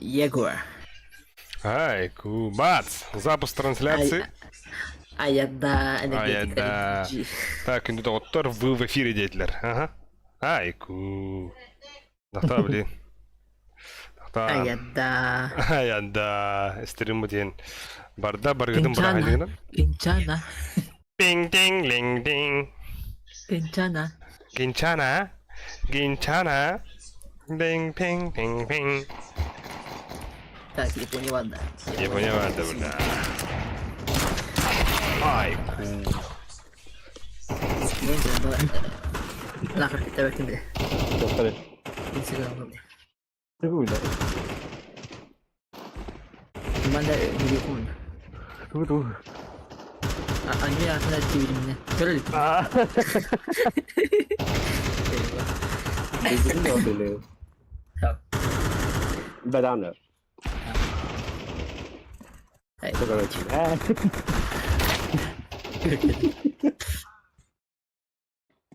Егор. Ай, кубац! Запуск трансляции. Ай, да, энергетика Ай, да. G. Так, күндү доҕоттор, вы в эфире диэтилэр. Ага. Ай, ку. Дахта, блин. Дахта. Ай, да. Ай, да. Стрим диэн барда баргытын Кинчана. быраһайдыгынан. Кинчана. Пинг динг линг динг. Кинчана. Гинчана. Гинчана. Динг пинг пинг пинг. Так, я поняла, да. Я поняла, да, бля. Ай, ку. Нахер ты бля. Доктор. Инстаграм, бля. Ты выйди. Манда телефон. Ту ту. А они ахна телевидение. Көрөл. А. Баданер. Короче.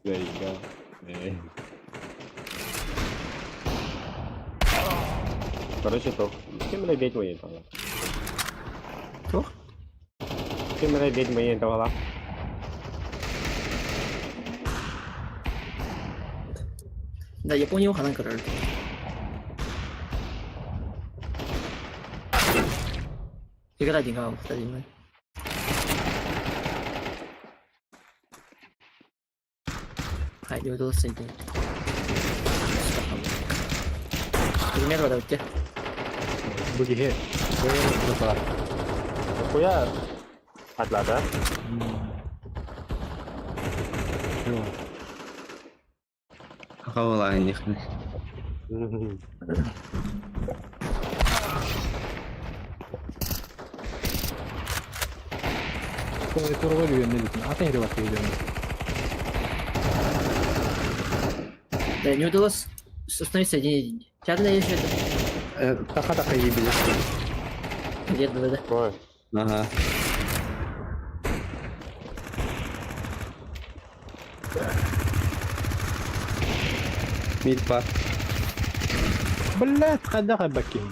There you go. Короче, то. Кем ведьма ей дала? Toch? Кем ведьма ей дала? Да, Япония ханан көрөл. Игра деньга, кстати. Хай, не удалось соединить. Пример давайте. Бу киһи бэйэ Хуя атлада. Хавалайних. Клавиатура үйренді атын ері бар үйренді. Да, не удалось установить соединение. Сейчас я еще это. Тақа-тақа ебілі. Где да, да. Ой. Ага. Мид бар. Блядь, қайда қайбак кейін.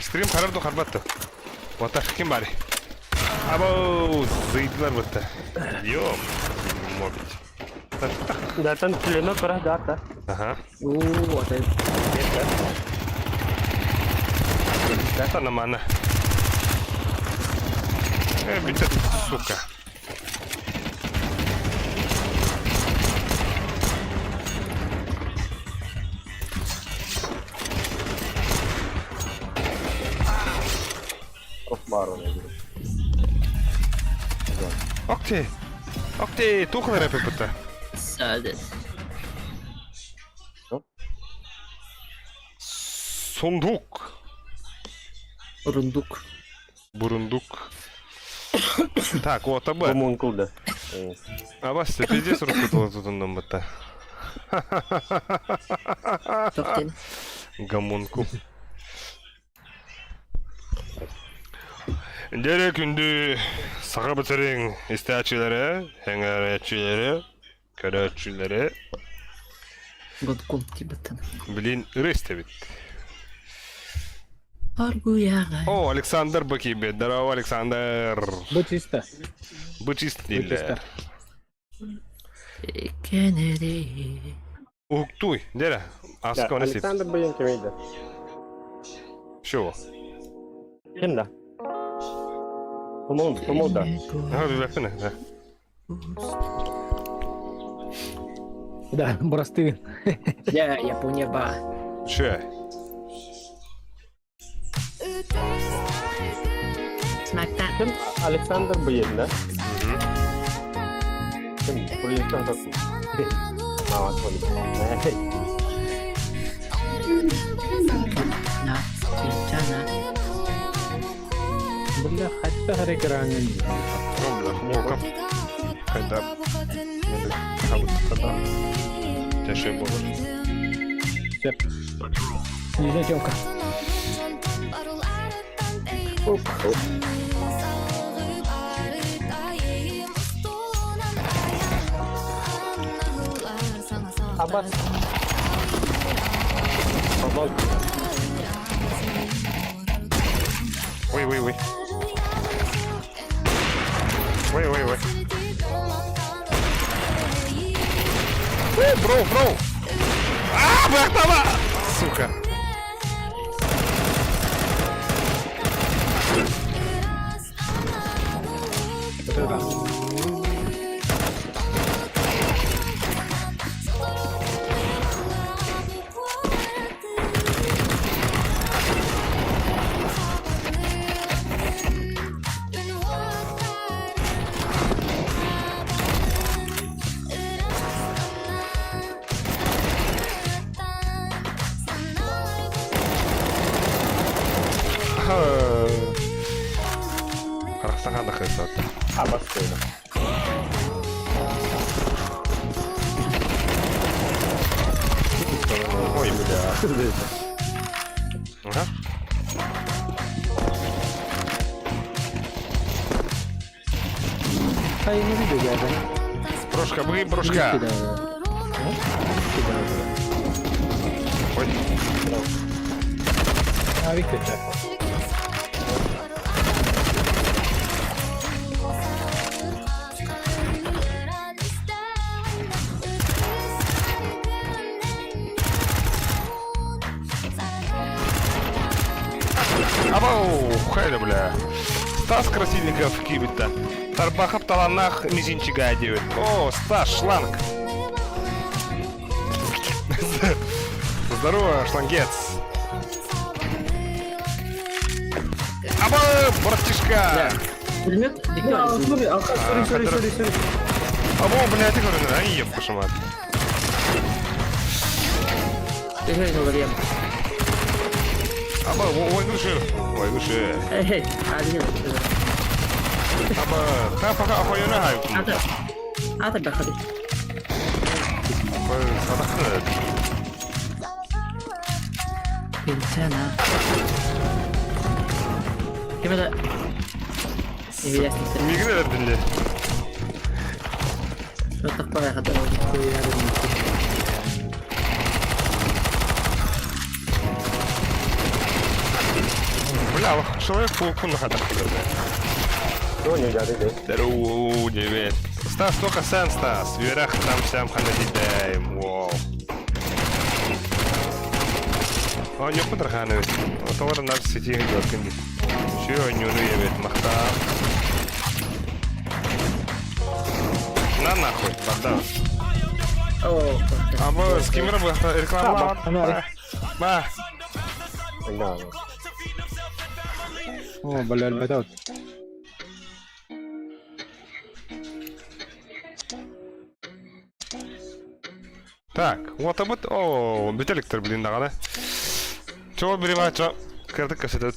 Стрим харарду харбатты. Ватар ким бари? Абау, зыйдылар бытты. Ёп, мобить. Да, там пулемет пора, да, да. Ага. О, вот это. Это нормально. Э, бит, сука. Окти. Окти, тухлый рэпы бытты. Садит. Сундук. Рундук. Бурундук. Так, вот об Гомункул, да. А вас пиздец рукутала тут он бытты. Топтен. Гомункул. Дере күндү саға бітірің истәчилері, хәңәрәчилері, көрәчилері, Годком тибеттен. блин, ырыс бит. Аргуяга. О, Александр Бакибет. Здорово, Александр. Бу чисто. Бу чисто Бу чисто. Кеннеди. Уктуй, дере. Аска он Александр Баян кемейді. Шо? Ким да? Тумул, тумул да. Ага, бибәпіне, да. Да, бұрасты. Я Япония ба. Шо? Smack that. Ким Александр Баян, да? Ким пулеметтен тотсын. Мама понял. На. Кинчана. Бля, хатта харекранын. О, бля, хмурка. Хайда. Хабыт, Тяжело было. Сеп. Нижняя темка. Абас. Ой, ой, ой. Ой, ой, ой. Ой, бро, бро. А, бахтала! Сука. Харахтаҥа да кыысат. Абастыына. Ой, бля. Ага. Хайны видео Брошка, бри, брошка. Ой. А, Виктор. Абау, хайда, бля. Стас Красильников кибитта. Тарбахап таланах мизинчига диэбит. О, Стас, шланг. Здорово, шлангец. Аба, братишка. Пулемет? Sorry, sorry, sorry, sorry. Або, бля, ты говоришь, ай, еб мать. Аба, ой, души. Ой, души. Эй, один. Аба, та пока охуенно хай. Ата. Ата бахады. Пинцена. Кем это? Невероятно. Мигре вердиле. Вот такая хата. Бля, человек паукун на хатах. Здорово, привет. Стас, только сам Стас. Вверх там сям ханадидаем. Вау. А, не подраханович. Товар наш сети идет. Все, не уебет, махта. На нахуй, богдан. О, А бо с кем реклама? Ба. Да. О, бля, ребята. Так, вот об О, бителиктер, блин, даганы. Чего берева, чё? Кырдык касетет.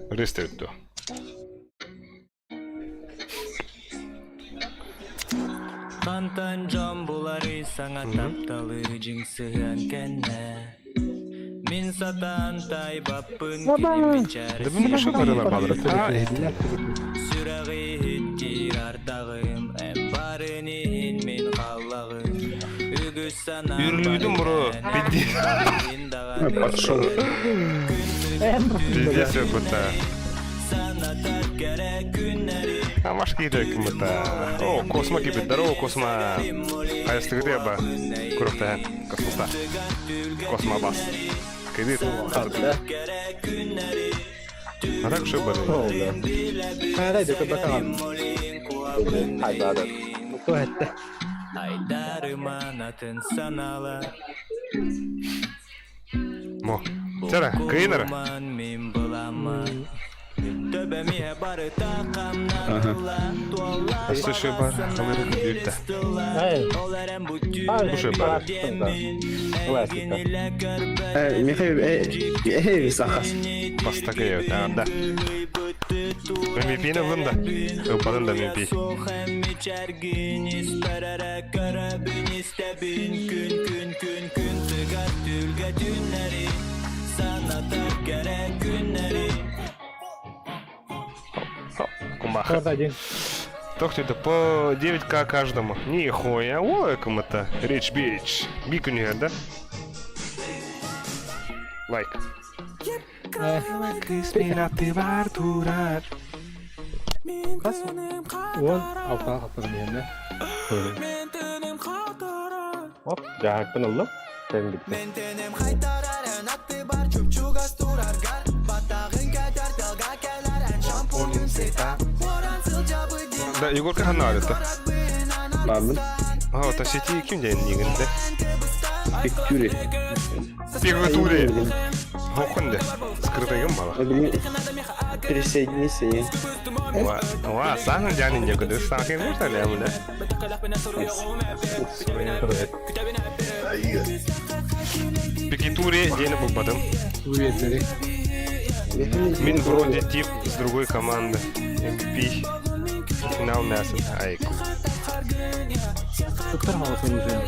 Рестеютtu. Хантан дьон булары саҥа тапталы дьиҥ сыһыан кэннэ Мин сатаан таайбаппын кини Да вы мне что говорила, Бадр? А, Сүрэҕи иһиттиир ардаҕым эн барын иһин мин халлаҕым Үгүс санаам Үрүлүүдүн бұру. Пиздец. Пошел. Пиздец, будто. Санатар кэрэ күннэри А машки кымыта. О, Космо кипит. Здорово, Космо. Хайстыгы ба. Курухта. Космоста. Космобас. Киди. А так что были? О, бля. А, дай, да, бакалам. Хайдада. Кто это? Айдарыманатын санала Мо. Тера, кыйнара. Мин буламан Төбөмиэ барыта камнатыла Туолла Слушай, бар, камера күйүттэ. Эй. Слушай, бар. Классика. Э, Михаил, э, э, Сахас. Бастакы, да, да. MVP-ни ыллым да. Ылбадым да MVP. Күн күн күн күн тыгар түлге түннэри Санатар кэрэ күннэри Кумаха. Один. Тохту это по 9к каждому. Нихуя, ой, кому-то. Рич Бич. Бик у нее, да? Лайк. Хас уон алтаҕа хаппытым иһиннэ. Оп, дьаһакпын ыллым. Тэн бүттэ. Да, Егорка ханна это. Баарбын. А, вот сети ким день нигенде. Пиктюри. Пиктюри. Хохонде. Скрытый мало. Присоединися. Ва, ва, сахан жанин жакыды. Сахин можно ли амда? Пикитури день булбадым. Уверили. Мин вроде тип с другой команды. MVP. Финал мясо. Айку. Доктор Хаус уже.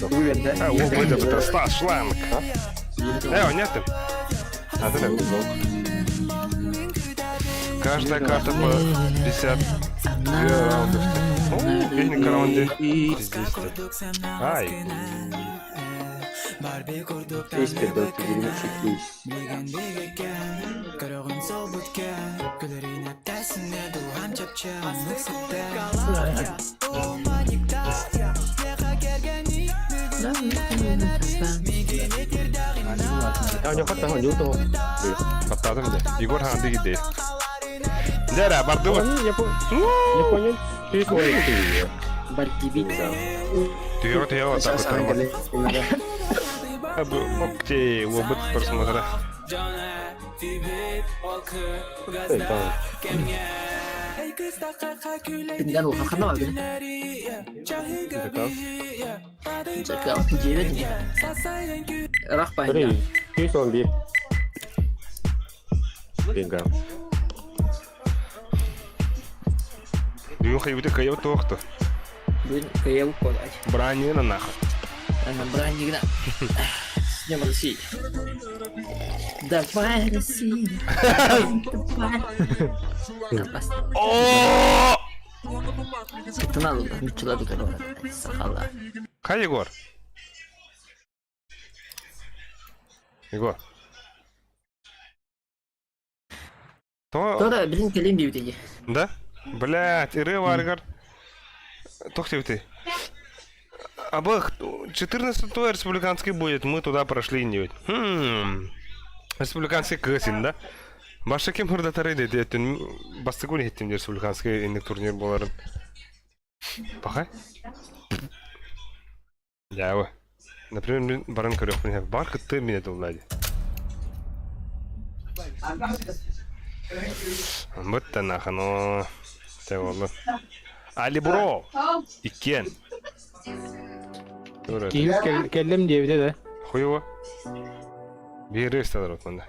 Уверен, А, о, выдав, Стас Шланг. Э, нет ты. А, ты Каждая карта по 52 раунда. О, песня раунде. Здесь. Ай. Кейс пердалты дерьмичий кейс. А, не хватает, не утонул. Баттадым де. Егор ханды гиде. Дәрә, барды вот. Я понял. Ты смотришь. Бардибит. Түйө түйө так вот. Окей, обыт просмотра. Пинган улахан ханна бар гэнэ. Закал. Дьиэбэт Рах баһын. 311. Бинго. Дүйө хайбыты кайы тоқты. Бүгүн кыйабыт буолааччы. Бранина нахуй. Браннигына. С днем России. Давай, Россия. Давай. О! Кытына мичулады Сахала. Хай, Егор. Егор. То... То блин, кэлин диэбитэ Да? Блять, Иры Варгар. Тохти ты. Абых, 14 республиканский будет, мы туда прошли не Хм. Республиканский кысин, да? Баша кем хырдатары деди, өттін бастыгун еттім республиканский инник турнир боларын. Пахай? Дәуі. Например, мен барын көрөкпүн. Бар кытты меня доллади. Бытта нахано. Тәуалы. Али бро. Иккен. Киһи кэллим диэбитэ да. Хуево. Бери стадыр отманда.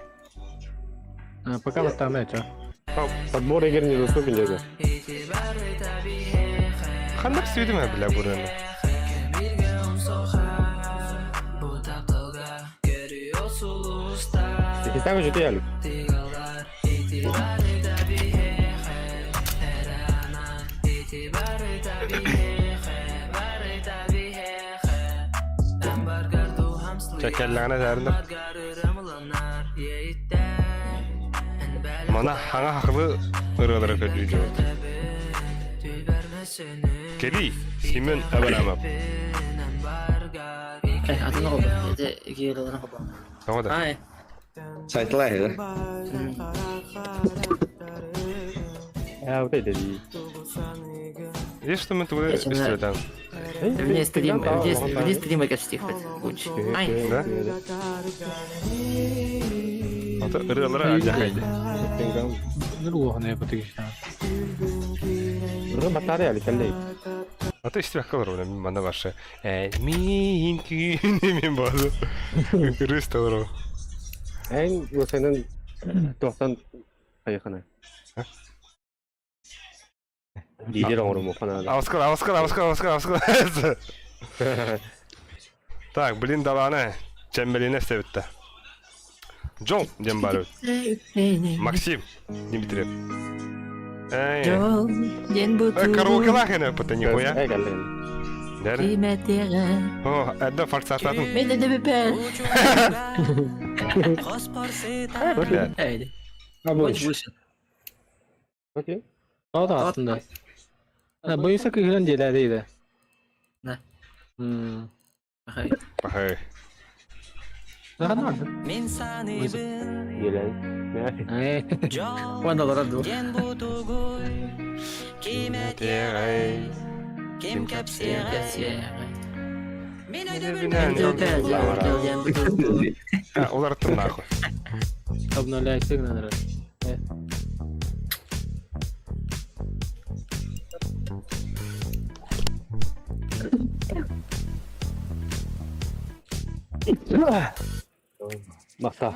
Пока вот там это. Подбор игр недоступен деді. Хандак сүйдім бля бураны. Кистан жети әлі. Чакаллана сәрінде. Мана хаңа хақылы ырылары көдүй Кели, Семен Абрамов. Атын оҕо это киирэлэрин хоба. Тоҕо да. Ай. Сайтлай, да? А, вот это и. Есть что мы туда Я тебя- истретан? Вне стрим, вне стрима кэпсэтиэхпит. Гуч. Ай. Да? Ата ырылары алдьяхайды. Нуруохна бутыгишна. Ры батарея әлі кәллей. Ата истрек кылыр мана башы. Мин мен базы. Ырысталыр. Ән осенен тоқтан қайықана. Лидер оңырым оқана. Аускал, аускал, аускал, аускал, аускал. Так, блин, даланы. Чембелине себетті. Джон, дем бар. Максим Дмитриев. Эй. Дьол диэн бу Караокелаах ene пыта нихуя. Эй, кэллин. Дэр. Киметиҕэ. О, это форсататын. Мен де бипер. Блядь. Эй. Абыч. Выше. Окей. О да aslında. Ha, bu insan kıyılan diye Ne? Hmm. Ахай. Пахай. Ne kadar vardı? Мин саныыбын Елен. Эй. Дьол Уонна олорор дуу. диэн бу тугуй Ким этиэҕэй Ким кэпсиэҕэй Мин өйдөбүлбүн Дьол диэн бу тугуй. А, уларыттым нахуй. Обновляйся, надо. Маса.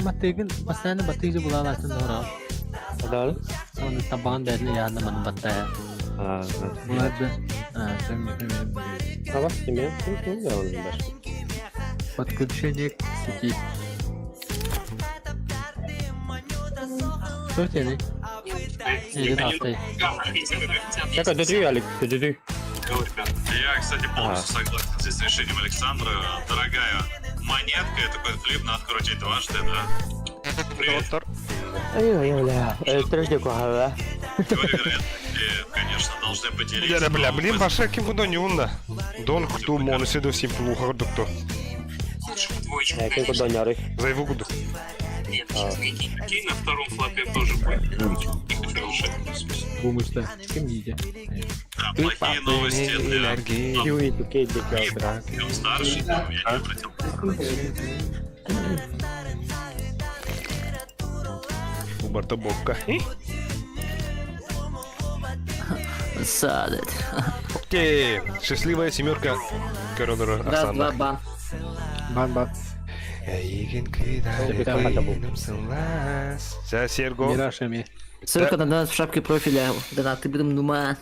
Матыгын, постоянно батыгы була аласың дора. Адар. Оны табан дәдін яғында маны баттая. А, Бұлар да... А, сен мен. Сабак семен. Ким да он баш. Подключение к сети. Что тебе? Или настой. Так, дедю, Алик, дедю. Я, кстати, полностью согласен здесь с решением Александра. Дорогая монетка, это такой флип надо крутить дважды, да. Привет. Доктор. Ай, бля. Третий кухара. Теория вероятности, конечно, должны поделиться. Дядя, бля, но блин, мы баша ким куда не унна. Дон хту мон сиду сим плуха доктор. Ким куда няры. Зайву куду. Окей, на втором флопе тоже будет. Не хочу решать. Бумышта. Ким дейді? Да, плохие новости для Кьюи, тукей, декабра. Тем старше, там я не обратил. Убарта бокка. Садит. Окей. Счастливая семерка. Кородора Раз, два, бан. Бан-бан. Сейчас, Серго. Мирашами. Ссылка на донат в шапке профиля. Донаты будем нума.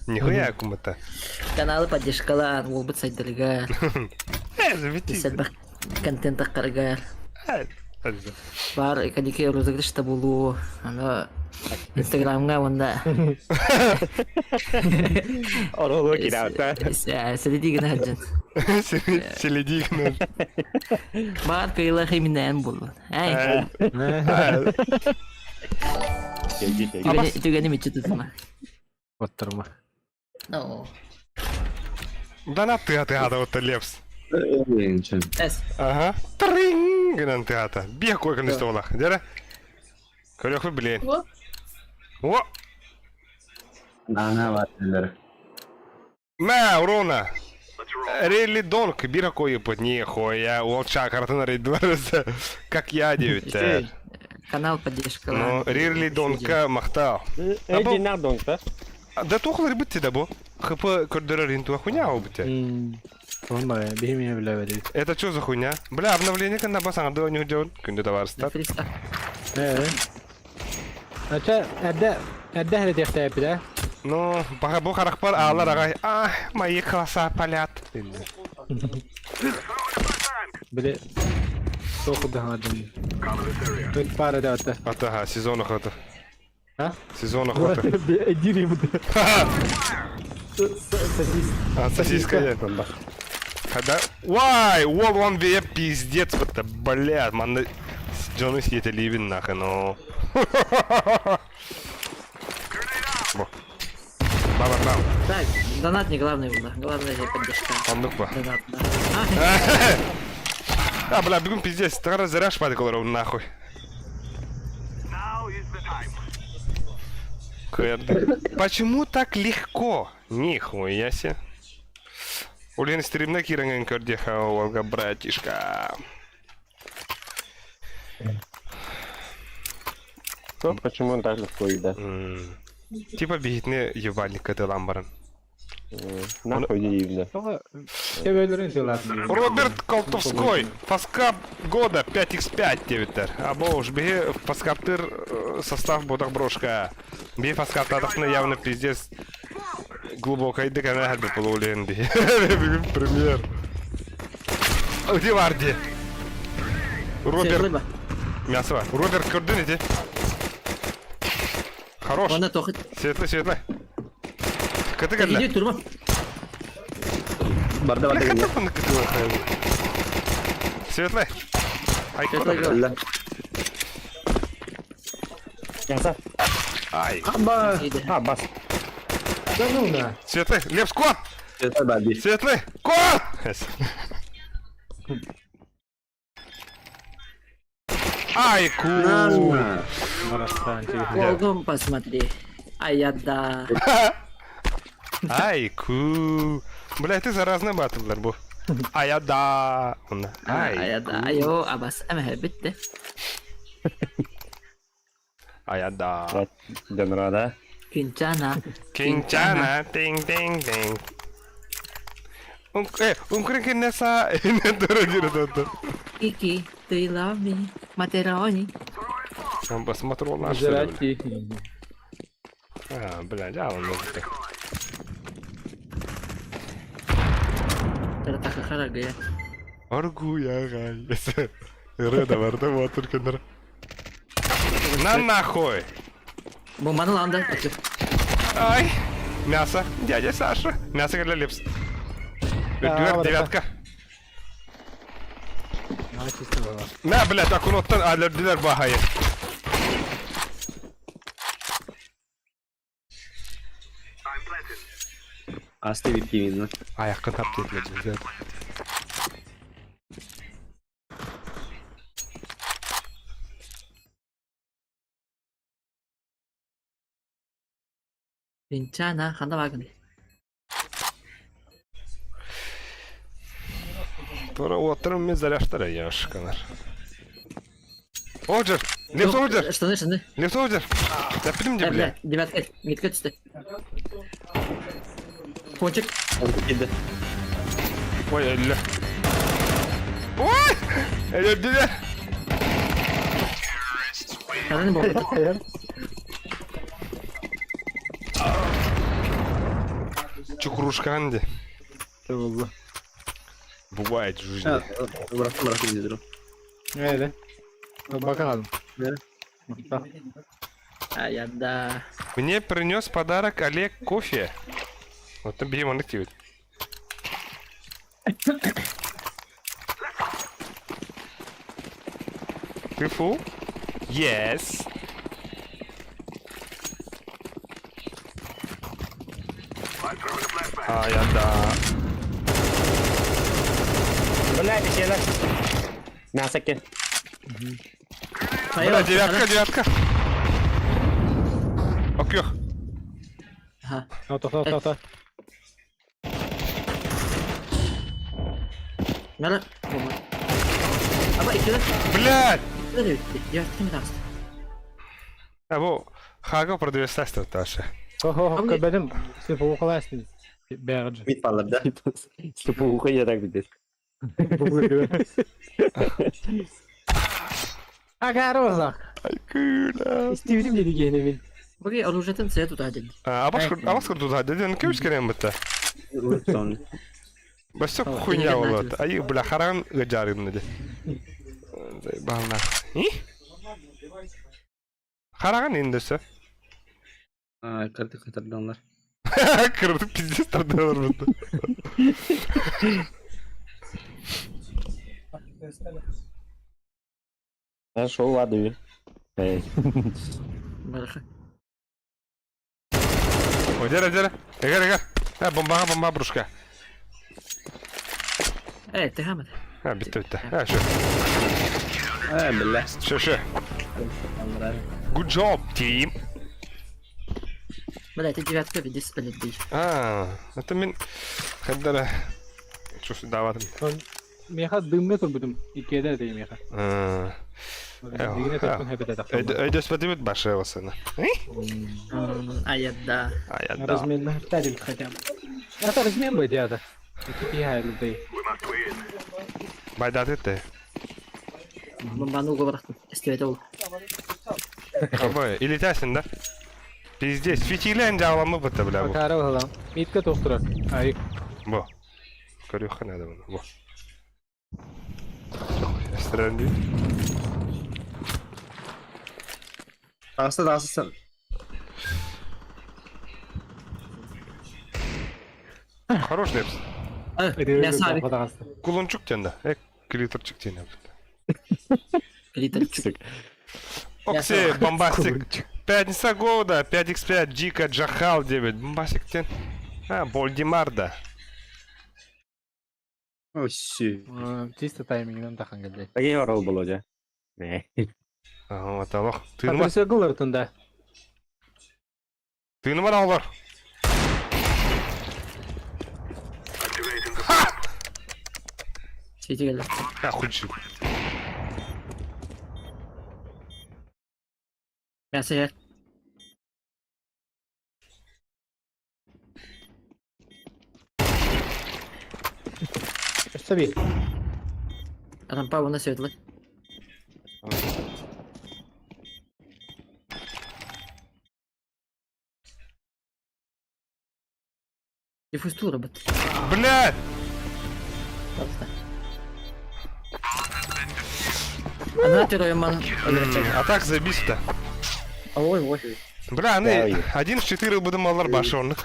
Нихуя кумата. Каналы поддержкалар, ол бит сайдырга. Заведи. Сәлбәх контент қаргар. Бар кадике розыгрыш та болу. Аны Инстаграмга онда. Оролу кирата. Следи гына хаджан. Следи гына. Бар кыйла химинен булу. Ай. Түгәне мичи тутма. Оттырма. No. Донат ты ата вот лепс. Эс. Ага. Тринг гынан ты ата. Бег кой кон столах. Дера. Көрөхү блин. О! Ана бар. Мә, урона. Релли Донг, бира кой под нихуя, волча картына рейдварса. Как я девять. Канал поддержка. Ну, Рирли Донка махтал. Эйди на донг, да? Да тухлар битти да бу. ХП көрдөрөр интуа хуйня битти. Онма, бихимine биле берди. Это что за хуйня? Бля, обновление канда басаңа да не делают. Күндө товарстар. Э. Ача, әдді, әдді хәлі техтәп да? Ну, баха бу харахпар алар агай. А, мои класса палят. Биле. Тоқы хадым. Тут пара да атта. Ата, сезон охота. А? Сезон охоты. Эдири буду. А, сосиска я. Когда... Вай, Wall One VM, пиздец, вот это, блядь, манна... Джоны съедет ливен нахуй, ну. Во. Ба-ба-бам. Так, донат не главный был, главное же поддержка. Ондук ба. Донат, да. А, бля, бегун пиздец, тогда заряж падает нахуй. Почему так легко? Нихуя себе. Улен стримна киранган көрдеха олга братишка. Почему он так легко еда? Типа бигитне ебальник это ламбаран. Нахуй дивно. Роберт Колтовской, фаскап года 5x5 девиттер. Або уж беги фаскаптыр состав бодах брошка. Беги фаскап тадахны явно пиздец. Глубокайдык эмэ хэрбит буолуо дии. Бүгүн премьер. Ити бар дии. Роберт. Мясо бар. Роберт көрдүн ити. Хорош. Онно тохит. Светлый, светлый. Кыты кэллэ. Иди турма. Барда барда Бля, хата кыты Светлый. Ай, Светлый. Мясо. Ай. Аба. А, бас. Да ну на. Светлый, Лепс, кот! Светлый баби. Светлый, кот! Айку! Кругом посмотри. А я да. Айку! Бля, ты заразный батлер бу. А я да. А я да. Айо, абас эмэһэ бүтте. А я да. Донрада. Кинчана. Кинчана, тинг-тинг-тинг. Ункрикинеса, Кики, ты love me, Матерони. Он посмотрел наш. Жрать А, блядь, а он может. Аргуя, Реда, варда, вот только На нахуй! Бомбаны ланда. Ай! Мясо, дядя Саша. Мясо для лепс. Девятка. На, блядь, акуноттан алердилер бахайы. Асты бит Аяққа тап деді, блядь. Винчана, ханда вагн. Тура отырым мен заряштар яшканар. Оджер! Лепс оджер! Штаны, штаны. Лепс оджер! Тәппедім де, бля. Девятка, митка түсті. Пончик. Ой, әлі. Ой! Әлі, әлі. Штаны болды. Чукрушканди. Болды. Бывает в жизни. Bıraktım bıraktım izliyorum. Öyle. Bakalım. А я да. Мне принес подарок Олег кофе. Вот там бери он активит. Ты фу? Yes. А, я да. Блядь, я Мясо ки. Бля, девятка, девятка. Окей. Ага. Тоқта, тоқта. Надо. Аба, иккилер. Блядь! Иккилер өтті. Девятка ми тағысты. А, бу Хага продвесастыр ташы. Хо-хо, көбедім. Сен оқылайсың. Бәрі. Mid parlar да. Слепоухо я так здесь. Ага, розах. Айкыла. Истебедим dedi gene мен. Бұге оружиятын цвет ұта деді. Абас курдуда, деден кеуш керем бітті. Son. Басты хуйня болады. Ай, бля, харан гажарым деди. Заебал нахуй. Хараган индесі. Aa kırdı kırdı onlar. Кырды пиздец тардалар бітті. Нашел воды. Эй. Бараха. Ой, дера, дера. Эгер, эгер. А, бомбаға, бомба, брушка. Эй, ты хамад. А, бітті, бітті. А, шо. Ha бля. Шо, шо. Good job, team. Бля, ты девятка видишь, блядь, бей. А, это мен... Хаддара... Чё сюда ватым. Меха дымга турбудум. Иккеде дейм меха. Дигине тапкын хэбет Өйдөспөтүбүт башы осыны. А я да. А я да. Размен тарель хотя бы. Это размен будет, я-то. Пихай людей. Байдат этти. Бомбаны уға барақтым. Істебет ол. Абай, илетесин да? Пиздец, фитилен дьаҕаламмыт бытта, бля, бу. Акаара быһалаан. Митка тохтурар. Айык. Бу. Көрүөххэ наада буну. Бу. Эстэрэн дии. Таҕыста таҕыста. Хорош лепс. Мясо Кулунчук диэн да. Э, клиторчик диэн Клиторчик. Окси, бомбастик. Пятница года, 5x5, Джика, Джахал 9. Бомбастик диэн. А, Больдимар да. Ой, Чисто таймингынан тахан кэллэ. Такие орол Володя. Не. Ага, вот алох. Тыыныма, Патрисия гыллартында. тыыныма оҕолор. Сити кэллэ. А, хуйчик. Мясо иһэр. Өссө бир. Рампа уонна светлый. Диффузтуур быт. Блядь! Пожалуйста. Она теройман. А так заебись-то. Ой, ой. Бля, аны 1 в 4 будем алар башы оннук.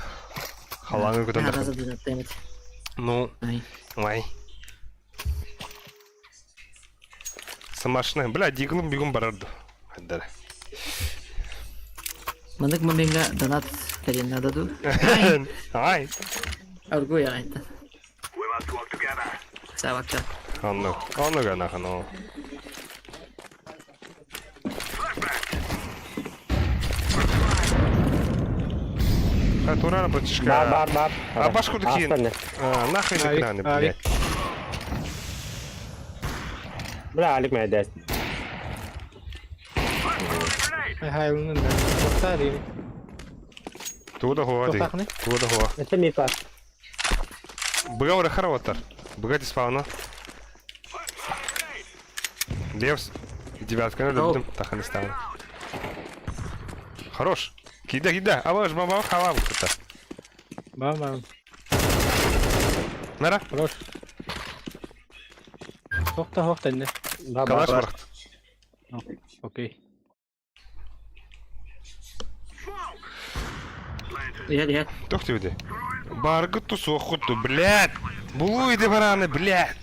Халаңы А, көтөн. назад дэмит. Ну, Ай. ой. Самашны, бля, диглым бегум барарды. Хаддара. Маннык моментга донат кэлин надо ду. Ай. Аргуя айта. Савакта. Оннук, оннук анахан, о. А, турара, братишка. Бар, бар, бар. А башку такие. Остальные. А, нахуй Алик, экраны, Алик. блядь. Бля, Алик меня даст. Михайловна, Тохтар Туда хуа, Тохтахны? Туда хуа. Это мипа. Быга хараваттар. Быга спавна. Левс. Девятка, ну, Оу. любим. Тахан ставлю. Хорош. Кида, кида. А ваш баба хава вот это. Бам-бам. Нара. Хорош. Тохта хохта инне. Да, Калаш бар. барахт. Окей. Иһэр иһэр. Тох тебе. Баргы тусу охоту, блядь. Булуй ты бараны, блядь.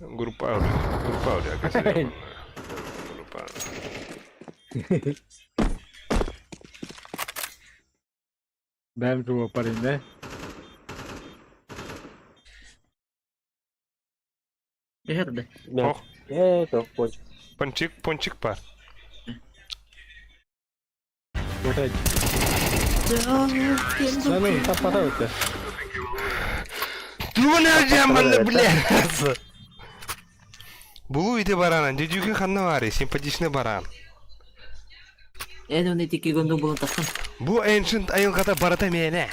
Группа, группа, бля, группа. Бэм жуа парень, да? Иһэр да. Ох, Э, то, пончик. пончик, пончик пар. Вот это. Да ну, таппата өттө. Ты блядь. Булуй ты барана, дедюхин ханнавари, симпатичный баран. Эн оны тики гонду булан тахсан. Бу ancient айылгата барата мене.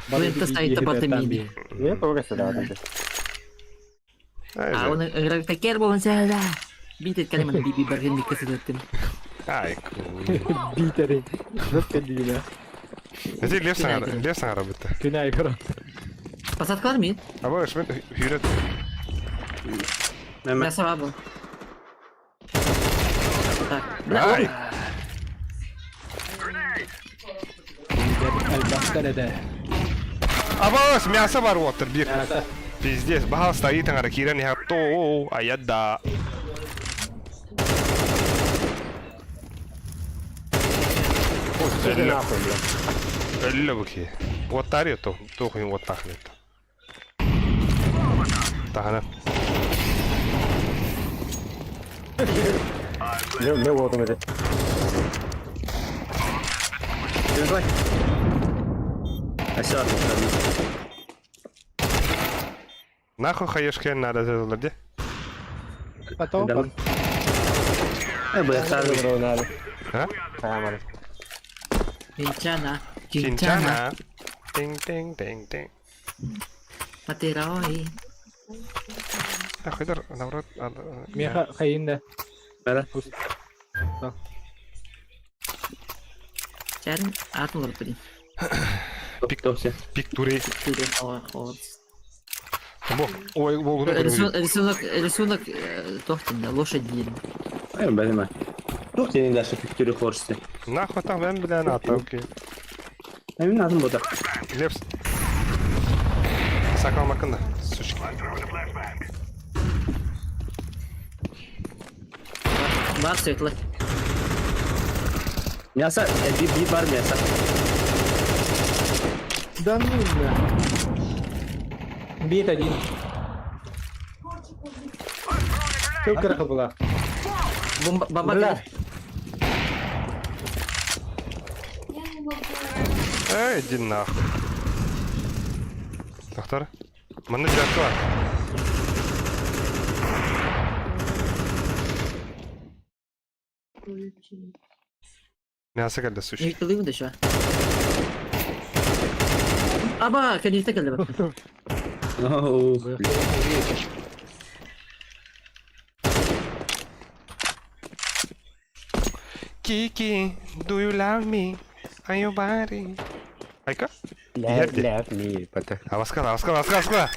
Лента стоит барата мини. Я тоже сюда, да. А он такер болан сәлә. Бит эткәнмен биби баргын микәсәттем. Ай, Битери. Зөпкә дигән. Эти лев саңара, лев саңара бітті. Күнә айгыр. Посадкалар мин. А бұл шмен хүрет. Мясо бабу. Так. Ай, Әлбәттә дә. а бұл мясо бар отыр бир. Пиздец, бахал стоит аңара кирен я то, а я да. Өллө, Нахуй, бля. өллө бұки. Оттар ето, тоқын оттақын ето. Тахана. Не, не вот он это. Давай. Асяр. Нахуй хаешкен надо зазларде. Потом. Да. Э, бля, Добро, надо. А? Камера. Чинчана. Чинчана. Чинчана. Тинг тинг тинг тинг. Матерой. Хайдар, наоборот, Меха хайын да. Бара. Чарын атын олорбут дии. Пик- Тохсе. Пиктурей. Бо, ой, бо, Рисунок, рисунок, рисунок, туох диэн, лошадь диэн. Ай, бәлеме. Тух сенин дальше пиктуры хорсты. Нахуй там, мен, бля, на атамки. Эмин атын бота. Лепс. Сакал макында, сучки. Бар светлый. Мясо, би би бар мясо. Да ну бля. Бит один. Çok kara была. Бомба, бомба Бля. Эй, иди нахуй. Доктор? Манна девятка бар. Мясо кэллэ, сучки. Ньютылыыбын да еще. Аба, конечно, кэллэ. Оу. Kiki, do you love me? Are you body? Айка? Love, Ерди. love me, пота. Аваскала, аваскала, аваскала, аваскала!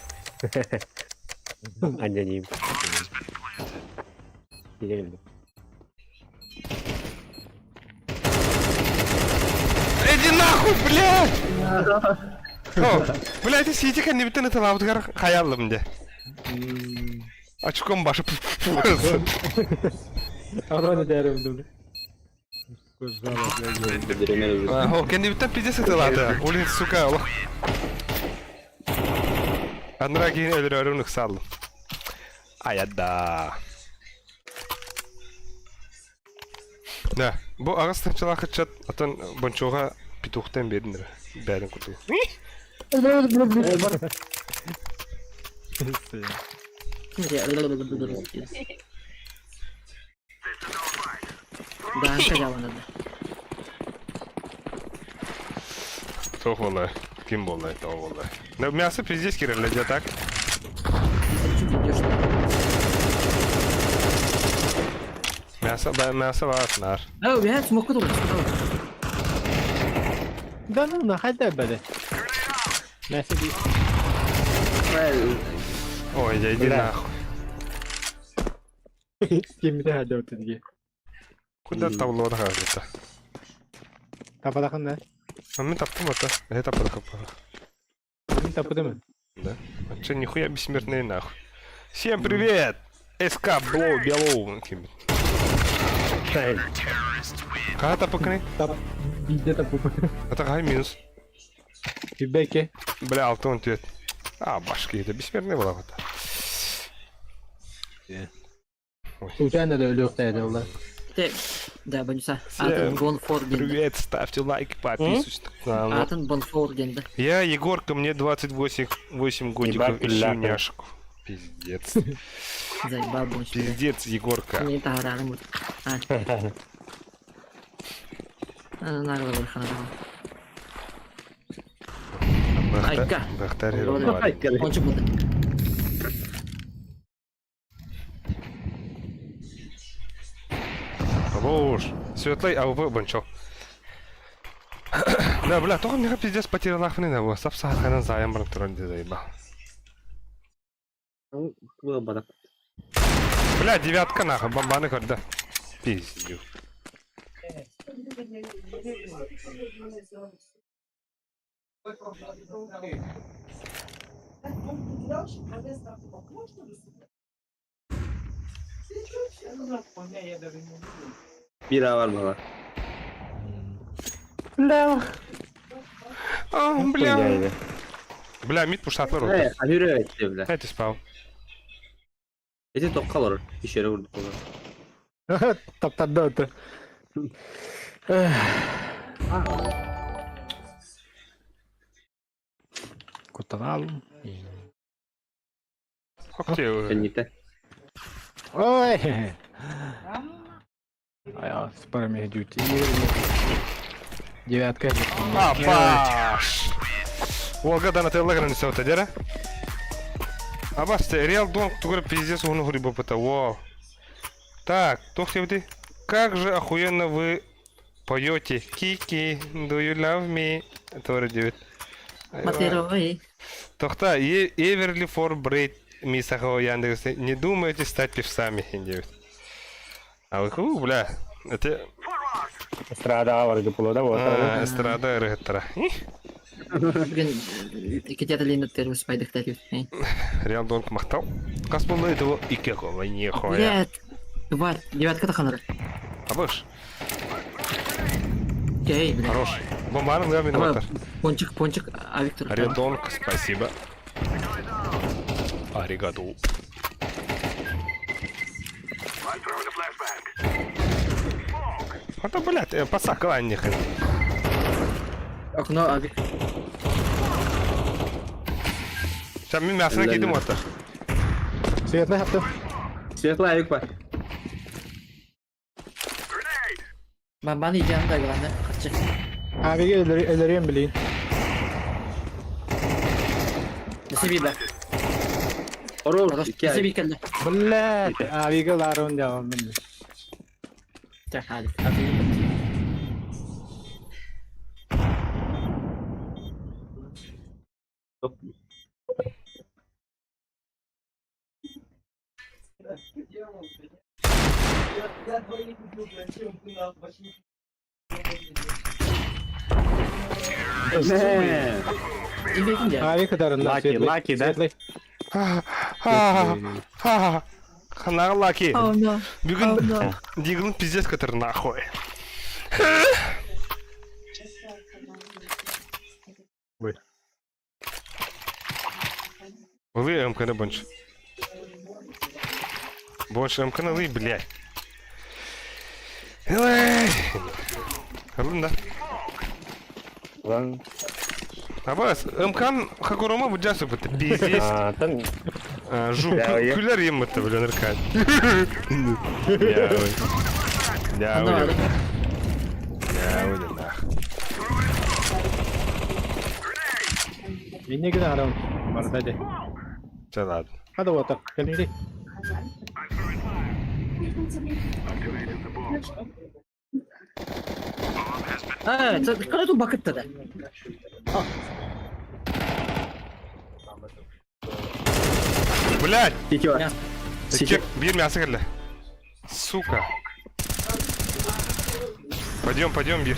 Аноним. Келгенде. Иди нахуй, блядь! О, блядь, сидите не битен это лаутгар хаялым де. Очком башы. Араны дәрім дүлі. О, кенди битен пиздец это лата. Улин, сука, олох. Анра кейін өлөрөрүн ыксаллым. Аяда. Да, бу аҕыс тыһыынчалаах ыччат атын бончуга петухтан биэрдиннэр бэйэтин курдук. Да, халява надо. Туох буолла? Ким буолла? Тоҕо буолла? Да, мясо пиздец киирэллэр дьэ так. Идешь? Мясо, мясо баар А, у меня смог куда Да ну нахай да бәді. Мәсі бит. Ой, я иди Бля. нахуй. Кемде хәдә өтіге. Куда табло это? Тападақын да? А мен таптым это. Я таппадах. Мен тапыдымын. Да? А че, нихуя бессмертные нахуй. Всем привет! СК Блоу Белоу. Кага тапыкны? Тап. Биде тапып. Это кага минус. Бәке. Бля, алтын ответ. А, башки, это бессмертный была вот. Случайно да өлі олар. Ты, да, Банюса. Всем Атын Бонфор денді. Привет, ставьте лайк, подписывайтесь на канал. Атын Бонфор денді. Я Егорка, мне 28 8 годиков, Ебать, ищу ляпы. няшку. Пиздец. Заебал Бонфор. Пиздец, Егорка. Не тагарарым будет. А. Нагло бархана. Айка. Бахтар Ончу болды. Хорош. Светлый, а вы бончо. Да, бля, только мне пиздец потерял нахрен, да, сап сахаран заем брат заебал. Бада. Бля, девятка нахуй, бомбаны когда. Пиздю. Bir A var baba. Бля. А, бля. Бля, мид пуштатлар oldu. He, yürü etti bile. Hadi spawn. Eti tokka var. Bir yere vurduk onu. Таптарды өті. Кутанал. Хоктей. Кенните. Ой. А я спарами дьюти. Девятка. Апаш. Олга да на телеграм все это дера. Абасты, Реал Донг тугар пиздец уһуну хурибапыта, вау. Так, туох диэбитий? Как же охуенно вы поете. Кики, do you love me? Туора диэбит. Матеровый. Тохта, Эверли фор Брейд Мисахо Яндекс, не думайте стать певцами, диэбит. А вы, бля, это Эстрада барга пулода вот. Эстрада ырыһыттара. Бүгүн икки термис спайдыктар. Реал Донг махтал. Хас буолла этого икки кола нехуя. Блядь. Тварь, девятка таханар. Абыш, Окей, блядь. хорош. Бомбарын га мин Давай, отар. Пончик, пончик, а Виктор. Реал Донг, спасибо. Аригату. Это, блядь, пацак, нехрен. Окно, а Виктор. Сейчас мин мясо накидым отар. Светлый хапты. Светлый авик бар. Бомбаны идеально да, главное. Харчы. Авиге өлөрүөн билин. Несе бер. Хорош, Хорош. икки Несе авик. бир келди. Блядь, авиге ларун жабам мен. Так, hadi. Hadi. Мэ. Авик кытарында Лаки, светлый. лаки, да? Светлый. Ханағы лаки. Oh no. Бүгін Диглын пиздец который нахуй. Ой. Вы МКН больше. Больше МКН лы, блядь. Эй! Алын да. Лан. Абас, МКН хакурома буджасы быты, пиздец. А, там Жук, Да, я- күләр ем быты, блин, ркат. Я ой. Я ой. Я ой, нах. Инне гына арам. Барда де. Все, ладно. Хада вот Кэлинди. А, это қалай бакытты да. Блядь! Сити бар. Сити. Бир мясо келді. Сука. Пойдем, пойдем, Бир.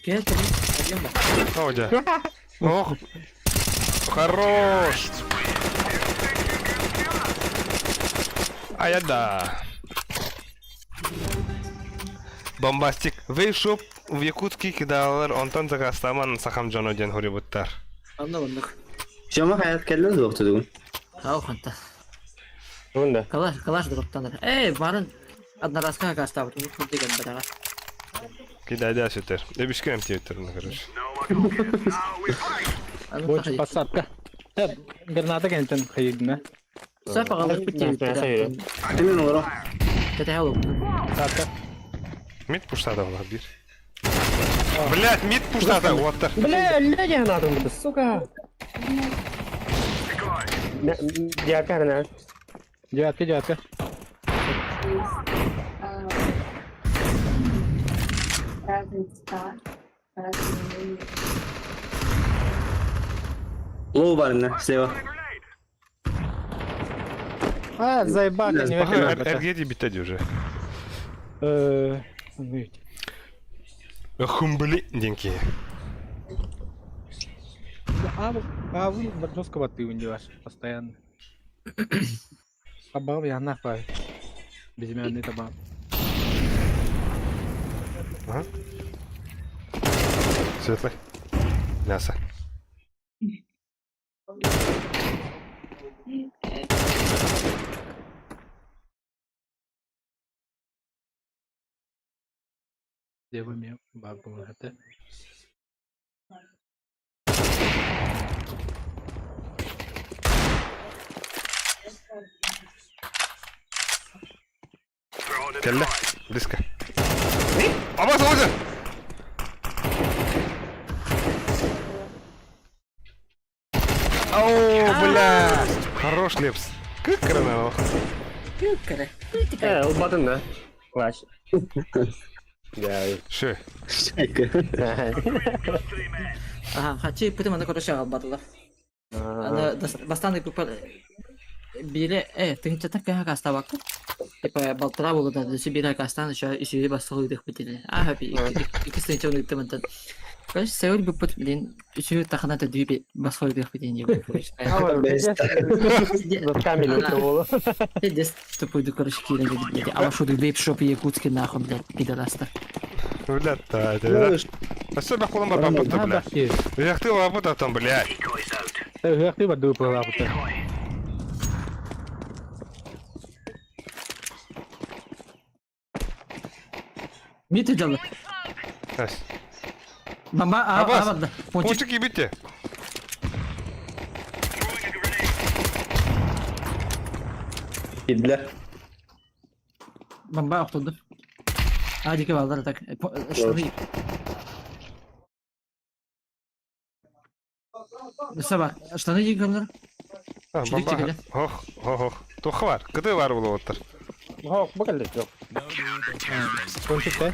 Кел, кел. Пойдем, да. О, да. Ох. Хорош. А я да. Бомбастик. Вейшоп в Якутске кидалар, онтон закастаман сахам жоно ден хоривуттар. Анна оннук. Жама хаят келден зоқты бүгін. Ау ханта. Мында. Калаш, калаш дроптанар. Эй, барын одноразка кастабыт. Бу деген бирага. Кидайда сүтер. Эбишкем тиеттер, короче. Больше посадка. Граната кентен хайыгна. Сапа галык бит. Мен олар. Тете алып. Посадка. Мид пуштада була бир. Блять, мид пуштада, оттар. Бля, ляги надо, сука. Дякарна. Девятка, девятка. Разные цвета, разные Лоу бар міне, слева. А, заебали, не Ага, РГ битеди уже. Хумбли деньги. А вы жестко ты униваш постоянно. Абал я нахуй. Безымянный табан. Ага. Светлый. Мясо. Левый мне бабу это. Келді. Близко. Абас, озер! Бля! Хорош, Лепс. Как крана. Кыры. Ылбатын да. Класс. Я. Шö. Ага, хачи пытым аны короче албатылар. Аны бастан көпөр бире э тыгынчатан кыха кастабакка. Типа балтыра болу да дөсү бире кастан еще үсү бастылы дых битиле. А хаби ики сынча оны тымынтан. Короче, сәүл бүппүт блин үсү тахана да дүйбе басылы дых битин деп. Камень болу. Дес тупой короче кирен блядь. А что ты вейп шоп якутский нахуй, блядь, пидорастер. Бля, да, да. Особенно хулам бабата, бля. Яхты лапота там, блядь. Ыһыахтыы бардыы пылаапыта. Мит дела. Ась. Бомба, а, Абас, а, пончик. Пончик ебите. Идлер. Бомба охтулду. А, дике балдар так. Штаны. Саба, штаны дикелер. А, Чүдүк бомба. тигеле. Ох, ох, ох. Туха бар. Кыды бар булып оттыр. Хок, бу келди. Жок. Пончик те.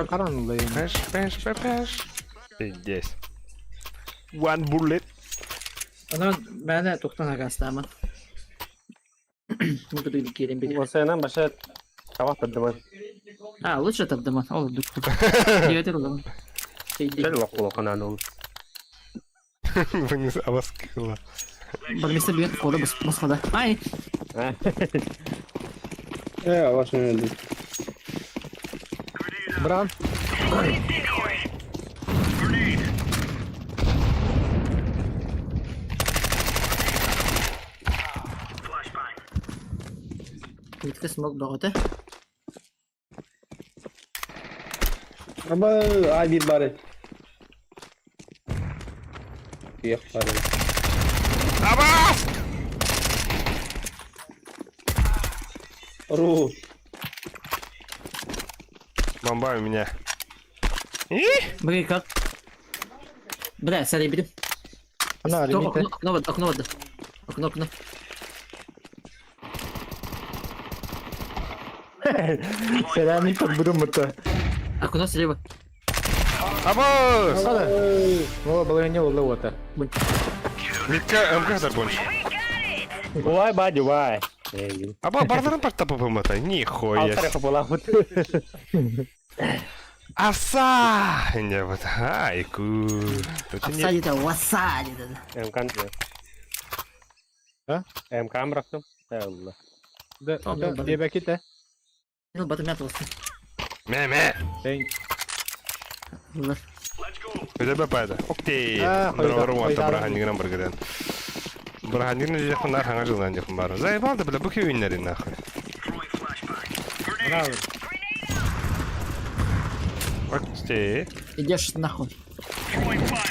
Каран Пеш, пеш, пеш, пеш. Пиздец. One bullet. Анан мәне тоқтан агастамын. Мүмкін келем бе. Осенен баша табак тардыман. А, лучше тардыман. Ол дук. Диэтер ол. Жел лок канан ол. Вниз абаскыла. Бармистер бүйен қолы басқада. Ай, Э, ваш мен Бран. Битке смог бағыты. Аба, ай бир бары. Күйек бары. Абас! Ру. Бомба у меня. И? Бүгін как? Бля, сәлем бідім. Ана, лимите. Окно вода, окно вода. Окно, окно. Сәләмник будым мытта. Окно слева. Абас! Хада. О, балайне олды ота. Митка МК дар больше. Вай, бади, вай. Аба, бардарын парта попымата. Нихуя. Алтары капылап. Аса! Не вот. Айку. Тут не Апсади да, васади да. МК. А? МК бырактым. Алла. Да, Tamam, да, дебеки те. Ну, батым ятылсын. Мә-мә. Thank. Булар. Өдәбә пайда. Окей. А, Дорогу қойда. ванта браханиграм бергеден. Браханиграм жехун нар хаңа жылдан жехун бар. Заебал да бля бу күйүннәри нахуй. Браво. Окей. Идешь нахуй.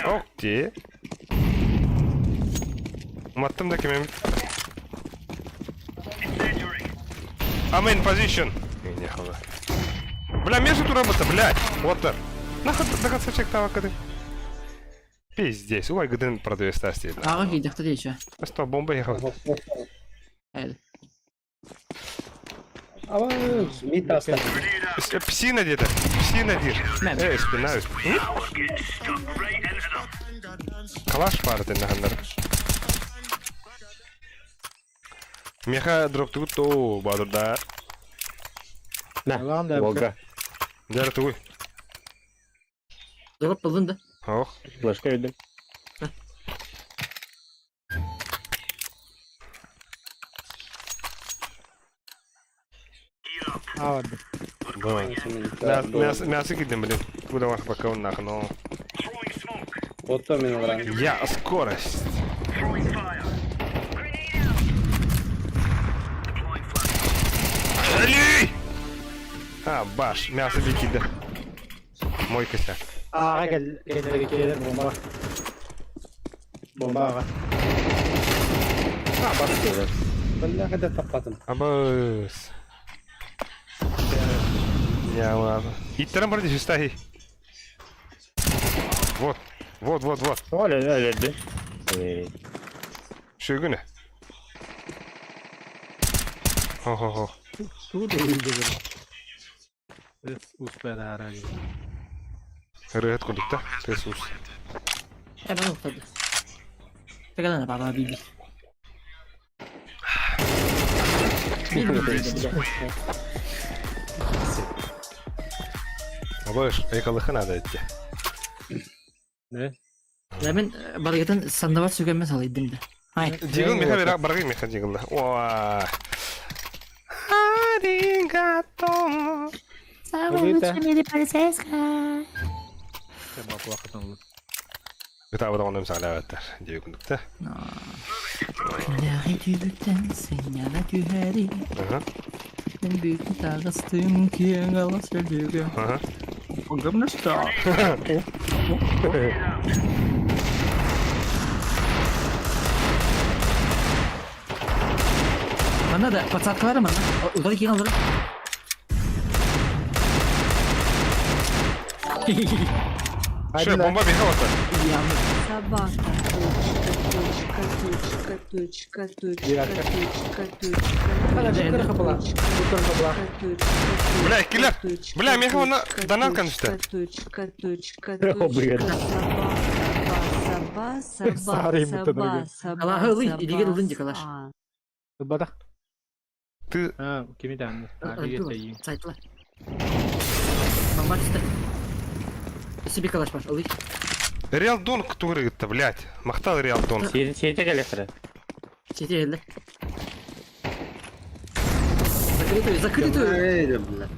Окей. Уматтым да кемем. I'm in position. Не, нихуя. Бля, между ту работа, блядь. Вот так. Нахуй до конца чек тавакады. Пиздец, улай гден продавец тасти. Ага, кидехті дейші. Что, бомба ехала? Әлі. Аба, мит аста. Псина где-то. Псина дир. Мә. Эй, спина. Калаш пары нахандар. Меха дроп тугу то бадурда. На. Алам да. Волга. Дәр тугу. Дроп болдun да. Ох. Флешка үйдүм. А, ладно. Мясо, мясо кидем, блин. Куда вах пока он нахуй, но... Вот то мен алран. Я скорость. Али! А, баш, мясо бикиде. Мой косяк. Ага, кел, кел, кел, бомба. Бомба ага. А, басты. Бля, кайда таппадым. Абыс. Я ладно. Иттерен бар диши, Вот. Вот, вот, вот. Оля, өлөрдү. Шөгүнэ. Хо-хо-хо. Тугу да ыйдыгыр. Успедарар. Ырыат курдук да, тыас-уус. Э, бары ухтарды. Тыгалана баба биби. Абыш, экалыха надо идти. Не? Да мен барыгытын сандабар сүгэммэ салайдым да. Ай. Дигыл меха бера баргы меха дигылла. Оа. Аригато. Ытаабыт оҕону эмсэҕэлээбэттэр диэби курдук да. Күннээҕи түбүктэн сынньана түһэри Мен бүтүн таҕыстым киэҥ алас өлүгө Огромный Манна да подсадкалары манна. Утары киирэн олорор. Что, бомба бегала-то? Собака. Точка, точка, точка, точка, точка, точка, точка, точка, Бля, киллер! Бля, меха она донат, конечно. Точка, точка, О, блин. точка, собака, Сарый саба, будто саба, дорогой. саба, Аллахы ылый, илигер саба, ылын дикалаш. а. Ылбатах. Ты А, кими даанны. Сайтла. Бомба түсті. Себе калаш бар, ылый. Реал Донг тугрыгытта, блядь. Махтал Реал Донг. Сиэте кэлэхтэрэ. Сете эле. Закрытую, закрытую. Эй, бля.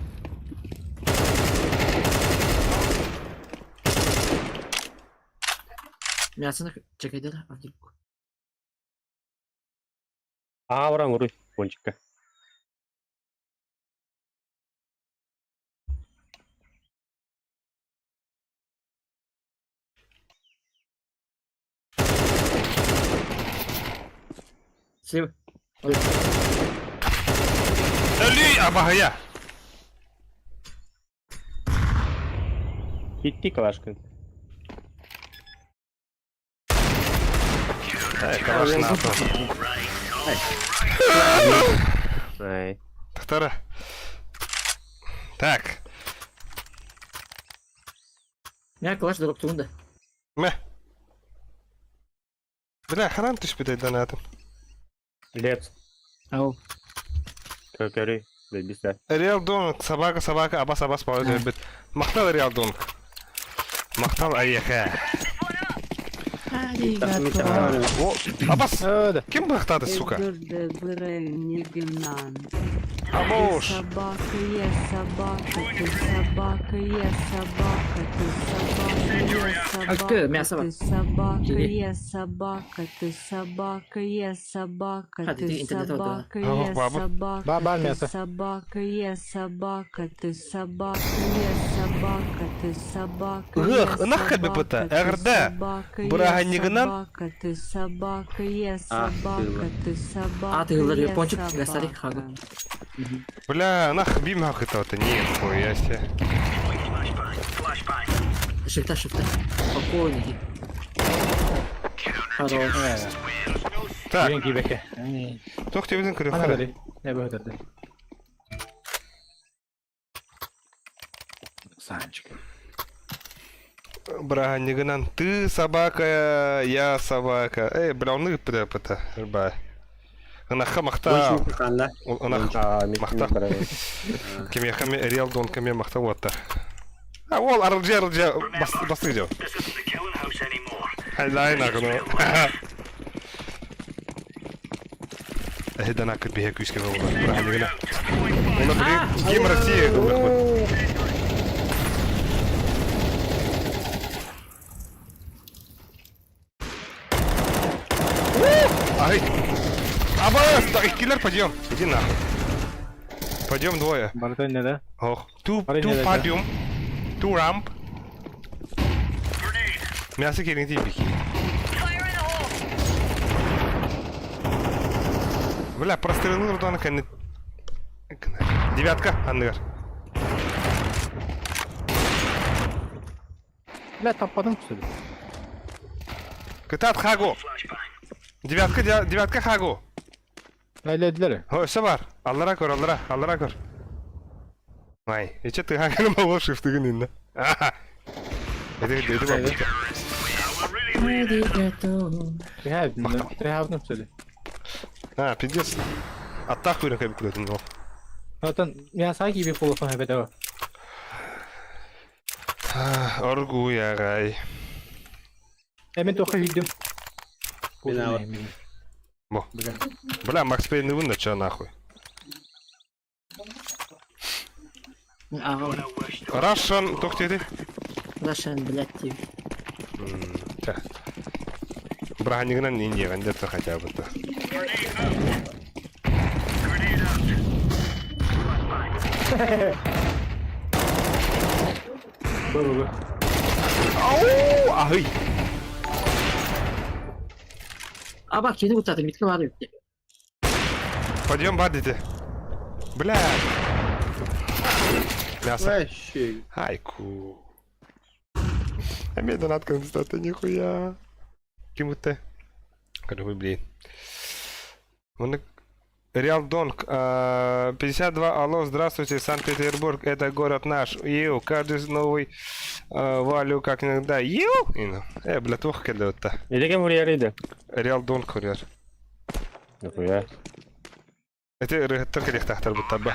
Мясоны чекайдер, а вдруг. Аа баран уруй. Пончикка. Слева. Өлүй, абаһая! Итти калашкын. Эй, калаш нахуй. Ай. Тахтара. Так. Мя калаш дроп тугунда. Мэ. Бля, харам түспүт донатым. Лепс. Ау. Көкөрүй. Бисә. Реал Донг, собака, собака, абас, абас, бит. Махтал Реал Донг. Махтал Аяха. О, абас! Ким бахтады, сука? Абош! Собака, я собака, ты собака, я собака, ты собака, я собака, мясо ты собака, я собака, ты собака, я собака, ты собака, я собака, ты собака, я собака, ты собака, я собака, ты собака, я собака, ты собака, я собака, ты собака, я собака, ты собака, я собака. Бля, нах бим это нихуя себе. Шифта, шифта. Спокойненький. Хорош. Так. Тох тебеден көрө. Не бөтөрдө. Санчик. Бра, нигынан ты собака, я собака. Эй, бля, он пыта рба. Ынаха махта. Ынах махта. Кеме хаме реал дон кеме махта вот. А ол арылжа арылжа басты жау. Айлай нагно. Эдана кыт бихе күскә булды. Бра, нигына. Оны блин, кем Россия думает. Ай! Абас! Так, киллер, пойдем. Иди нахуй. Пойдем двое. Бартон да? Ох. Ту, ту подиум. Ту рамп. Мясо келин бики. Бля, прострелил рудана кәне. Девятка, анныгар. Бля, таппадым күсөдү. Кытаат Хагу. Девятка, девятка Хагу. Эледилер. Өссө бар. Аллара көр, аллара, аллара көр. Ай, иче тыһаҥын боло шифтыгын инна. Это это бабушка. Тыһаабытым сөли. А, пиздец. Аттаах көрөн кэбит күлөтүн ол. Отон я саа киби полохон хэбэтэ. Оргуй ағай. Эми тоха үйдүм. Мен Бо. Бля, Макс Пейн вынна, чё нахуй. Аҕа Russian, туох диэтий? Russian, блядь, диир. Чэ. Бырааһынньыгынан Индияҕа где-то хотя бы то. Бу бу бу. Ау, аһый. Аба кини куттаата митке баар эбит. Подъем бар дите. Бля. Мясо. Вообще. Айку. Эмиэ донат констата нихуя. Ким ты? Короче, блин. Муну Реал Донг, 52, алло, здравствуйте, Санкт-Петербург, это город наш. Ю, каждый новый валю как иногда. Ю! Э, бля, туох кэллэ Ити кем хурьярыйды? Реал Донг хурьяр. Нихуя. Ити ырыһыттар кэлиэхтаахтар буттарба.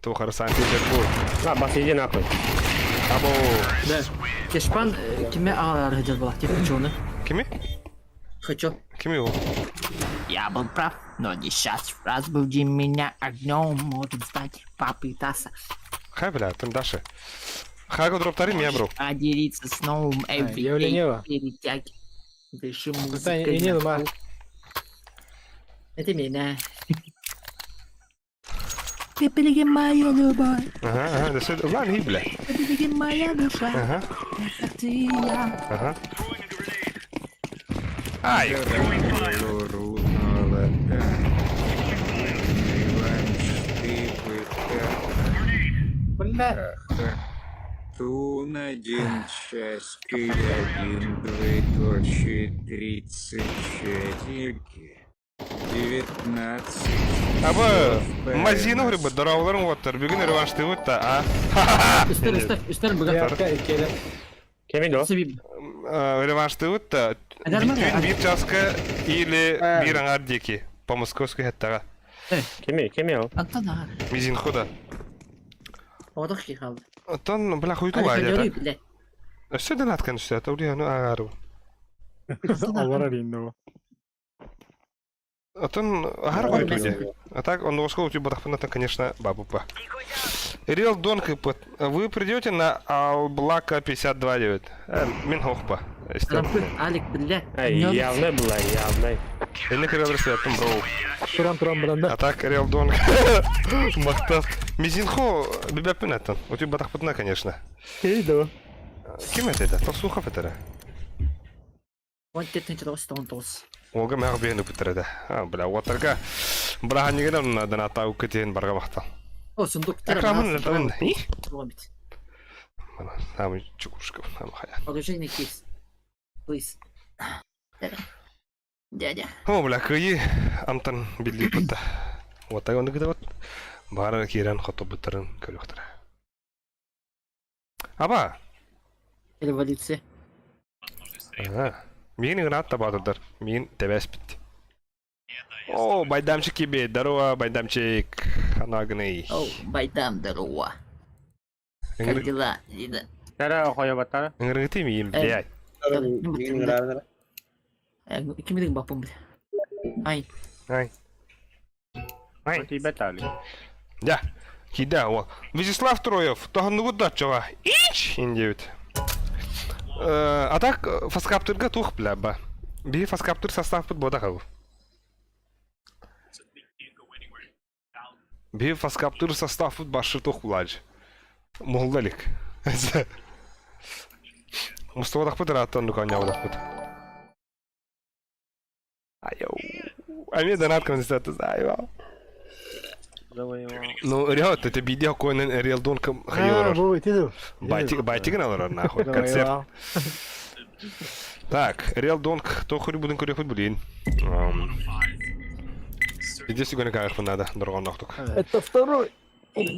Туох Санкт-Петербург. На, бас иди нахуй. Або. Да. Кешпан киме аҕалар сылдьар буолла, типа чуону. Кими? Хочу. Кими ол? Я был прав, но не сейчас. Разбуди меня огнем, может стать попытаться. Хай, бля, там Даша. Хагу дроптари меня, бро. Поделиться с новым явление. everyday перетяги. Дыши Сань, музыкой. и не на дума. слух. Это меня. Ты береги мою любовь, Ага, ага, да все, ладно, и, бля. ты береги моя душа, Ага, это ты и я. ага. Ай, Бля. Тун один час один двоеточие 34 19 Аба, мазину грибы, дорауларын оттар, бүгін реваншты өтті, а? Үстер, үстер, үстер бүгін. Девятка иккиэлэ. Кеми до? Себи. Реваншты өтті. Нормально. Бүтүн бір часка или бір аңар деки. По московской хеттаға. Кеми, кеми ол? Антон ағар. Мизин хода. Одох ки қалды. Тон, бля, хуйту Али лайда. ходеры, блядь. Өссө донат конечно, это ули, ну агару. Аллара ринно. Отон агар хуйту де. А так он ушел у тебя конечно, бабупа. Реал Донг Вы придете на Алблака 52.9. Мин хохпа. Рампы, Алик, блядь. Ай, явно была, явно. Я не хотел рассказать, бро. Туран туран бранда. А так Реал Донг. Махтав. Мизинхо бибяпин это. У тебя батахпытна, конечно. Кей да. Ким это это? Толсухов это да? Он тетниче тоғыз, тоғыз, тоғыз. Олга мага бейін үпітіреді. А, бля, отарға браха негеден доната үкітен барға бақтал. О, сундук. Акрамын это И? Ломит. Самый чукушка, самый хая. Оружейный кейс. Please. Дядя. Дядя. О, бля, кыйы амтан билли пытта. Вот так он вот. Бары кирен хоту бытырын көлөктөр. Аба. Революция. Ага. Мин играт табатырдар. Мин тебес бит. О, байдамчик тебе. Здорово, байдамчик. Анагный. О, байдам, здорово. Как дела, Лида? Тара хоя батара. Ыңгыргыты мин, блядь. Кимдин бапым, бля. Ай. Ай. Ай. Тебе тали. Да. Кида, о. Вячеслав Троев, тоғынны датчыға. Ич! Индевит. А так, фаскаптырга тух, бля, ба. Би фаскаптыр состав пут бода қабы. Би фаскаптыр состав пут башы тух буладж. Молдалик. Мустовадақ пут раттан дукан явдақ пут. Айоу. Ами донат констатус, айвау. Ну, реал, это видео коин реал донка А, хайорор. бу ити Байтик, байтик налорор нахуй. Концерт. Так, Реал Донг, то хөрү будун көрөхүт билин. Иди сюда кайф надо, дорогонохтук. Это второй.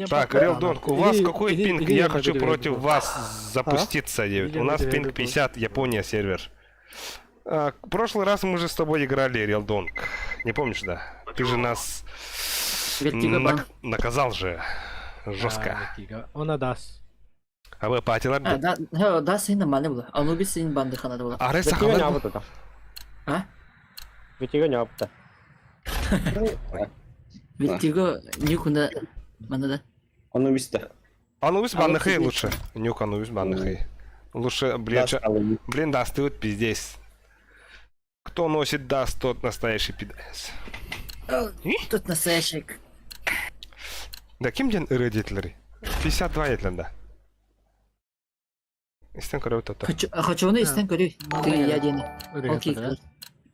Так, Реал Донг, у вас какой пинг? Я хочу против вас запуститься. У нас пинг 50, Япония сервер. А, в прошлый раз мы же с тобой играли, Реал Донг. Не помнишь, да? Ты же нас наказал же жестко. Она даст. А вы патилар А, да, да, да, син нормально было. Анубис син бандыханада было. Ары Бетиге сахалар. нябыта. А? Бетиге нябыта. Вертиго нюкунда манда да. Ону бисте. Анубис А вот банныхай тебе- лучше. Нюк Анубис банныхай. Лучше, блин, блин, даст ты вот пиздец. Кто носит даст, тот настоящий пидас. Тут настоящий. Да ким ден ыры 52 етлен да. Истен көрөбүт ото. Хочу, хочу оны истен көрүй. Ты я дени. Окей.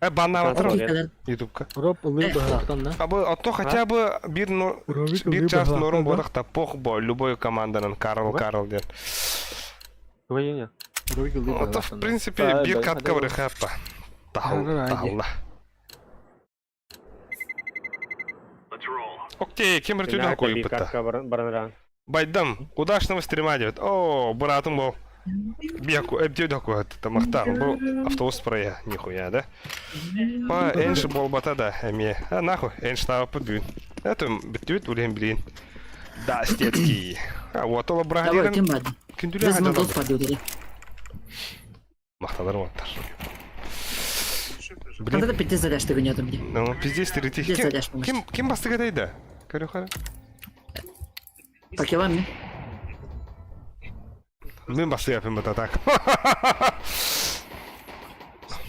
Э, банна Окей, кадar. ютубка. Роб ылы бахтан на. А бы, а то хотя бы бир, но, бир час норм бодах та пох бо любой команданан Карл Карл ден. Это в принципе бир катка в рехапа. Тахал, тахалла. Окей, кем ртюден койпыта. Байдам, удачного стрима делает. О, братым был. Беку, эбдюдаку, это махтар. Был автобус проя, нихуя, да? По энши болбата да, эме. А нахуй, энш тава подбюн. Это битют улем блин. Да, стецкий. А вот ола Давай, брагадиран. ким барды? Күндүле Біз мындос хадалар. барды удары. Махталар ваттар. Канда Блин, да пиздец заряжты гынятым мне. ну пиздец ты Пиздец Ким, заряж помощь. ким, ким бастыга дейdi? Көрө хара. Покелам ми. Мен бастыга пим бата так.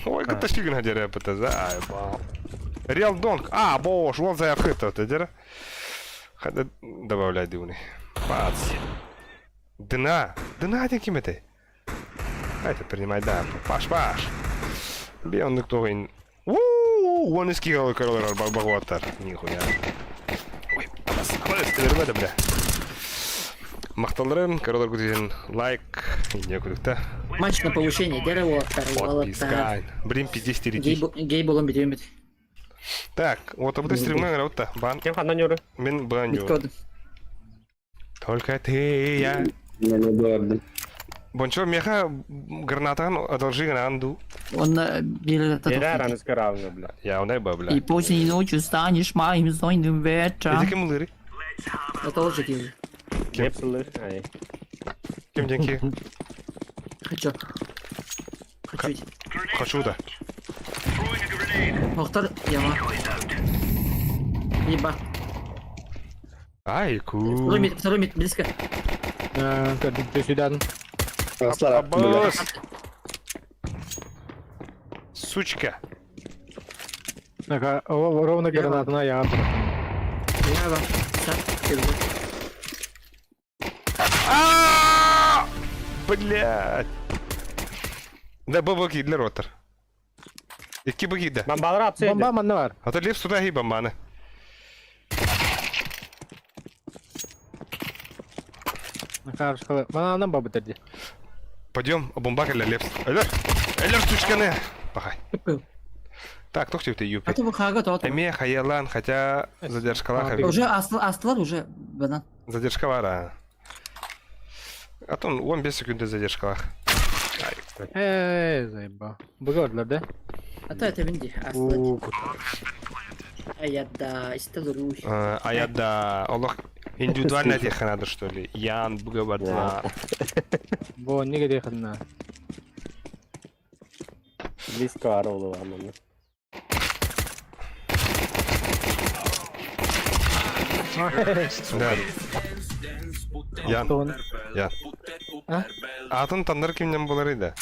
Ой, кытта шигин хадера бата заебал. Реал Донг. А, бош, вон заявка это дера. Хада добавлять дивни. Бац. Дна. Дна один ким это? Это принимай, да. Паш, паш. Бе он никто ин. Уу, он из кигал королар багватар. Нихуя. Ой, бас, бас, бля. Макталырым, королар күтүн лайк, не күрүктә. Матч на повышение. Дерево, Подписка. Блин, пиздец Гей, теретий. гей болом битем бит. Так, вот об стримга работа. Бан. Кем хандан юры? Мен баню. Биткодым. Только ты я. Мен көрдүм. Бончо меха гранатан одолжи гранду. Он бир Бере раныс каравны, бля. Я унай бабля. И поздней ночью станешь моим зойным вечером. Эти кем лыри? Это лучше киви. Кеп сылыр. Ай. Кем деньги? Хочу. Хочу. Хочу да. Мохтар яма. Еба. Ай, ку. Второй мид, второй мид, близко. Ты сюда. Аббас. Сучка. Ага, ровно граната на я. Я вам. А! Блядь. Да бабаки для ротор. Икки баки да. Бомбалар атсы Бомба манна бар. А то лев сюда и бомбаны. Хорошо. Мана баба терди. Пойдем, бомба для лев. Элер, элер сучканы. Пахай. Так, тохти ты А юпи. то хага то. Эме хаялан, хотя задержка лаха. Уже астылар уже банан. Задержка вара. А то он без секунды задержка лах. Эй, заеба. Бөгөрлөр да? А то это винди. Астылар. А я да, истелру. А я да, Аллах индивидуально тех надо что ли? Ян бугабардла. Бо неге дехадна. Близко аролу аманы. Да. Ян, Ян. А? Атын тандар кимнен болар иде?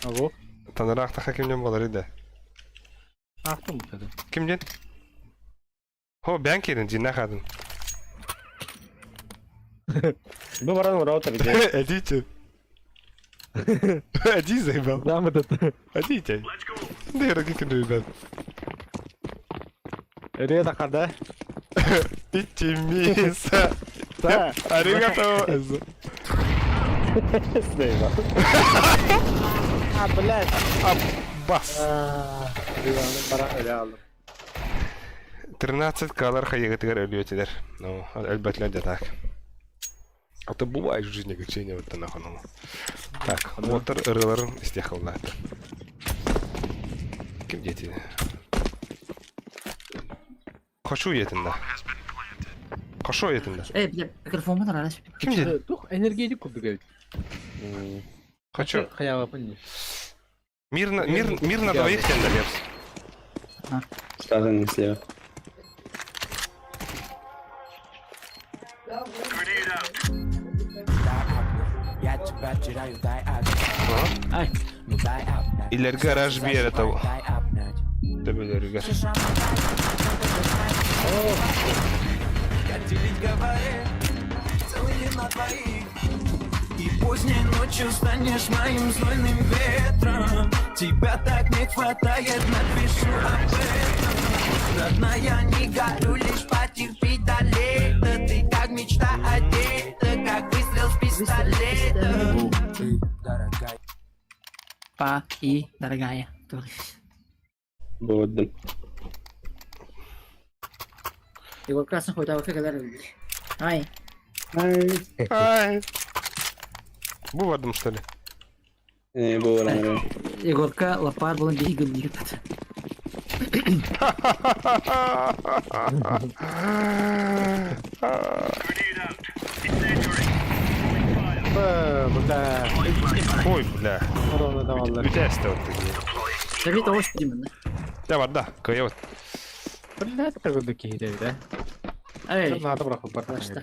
Ого. Тандар ахтаха кимнен болар иде? Ахтым бутады. Кимден? Хо, бән керин, жинна хадын. Бу баран роутер иде. Әдите. Әди заебал. Да, вот это. Әдите. Да, я ребят. Реда хада. Итимиса. Да. Аригато. А, блядь. Аббас. Диванын бара өлө алdım. 13 калар хайыгытыгар өлүөтилер. Ну, өлбөтлөр да так. А то бывает в жизни качение вот нахуй. ну. Так, мотор ырыларын истех аллаата. Ким дети? Хочу етин да. Хочу етин да. Эй, бля, микрофон бар арас. Ким дети? Тух энергетик курдук эбит. Хочу. Хаябапын. Мир на, мир, мир на двоих тен да, Лепс. Стазан слева. Ай, Илерге гараж биэрэ того. Төбөлөрүгэр. Делить гавайи, целые на двоих. И поздней ночью станешь моим знойным ветром. Тебя так не хватает, напишу об этом. Родная, не горю, лишь потерпи до лета. Ты как мечта одета, как выстрел с пистолета. Ты, дорогая. па и дорогая. Болдум. Егор Красный хоть а как Ай, Ай. Бу бардым что ли? Бу баран. Егорка лапар булан биги гүл Бля. Ой, бля. Корона даваллар. Үтәсті вот такие. Давид ош деймін. Да, бар, да. Кое вот. Блядь, курдук киһи да. Эй, Надо браху бар. Башта.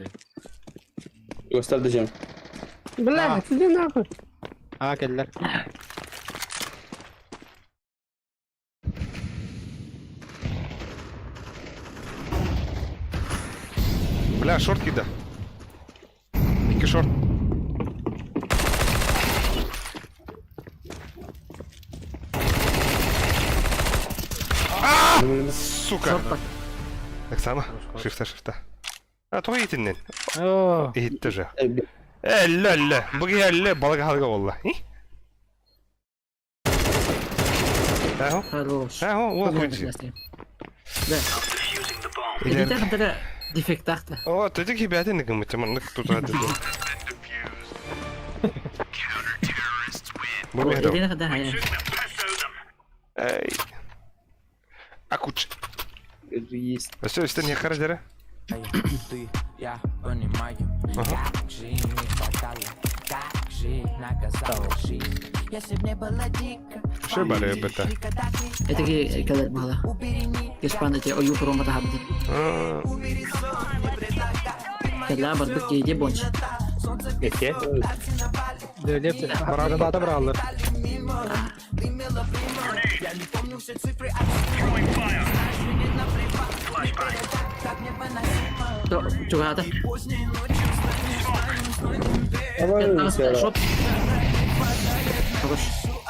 Гостар дежем. Бля, иди нахуй. А, келлер. Бля, шорт кида. Икки шорт. А! Сука. Так само. Шифта, шифта. А, тоғы етіннен. О, Етті же. Әлі, әлі. Бұғы әлі балға халға болла. Ага. хорош. Ага, ол көйді. Да. Эдите хантара дефектахта. О, төті кебәтін кім ұтымын, тут ады. Бұл мехді. Эдине хада хая. Эй. Акуч. Есть. Все, истен не характера. Ты, я понимаю, как же не хватало, как же наказала жизнь. Если б не было дико, Что бары бета? Это ки калар бала. Кеспан эти ою промо тахабды. Кала барбык кейде бонч. Эке? Лепси. Граната бралар. То чугата. Давай, Шоп. Хорош.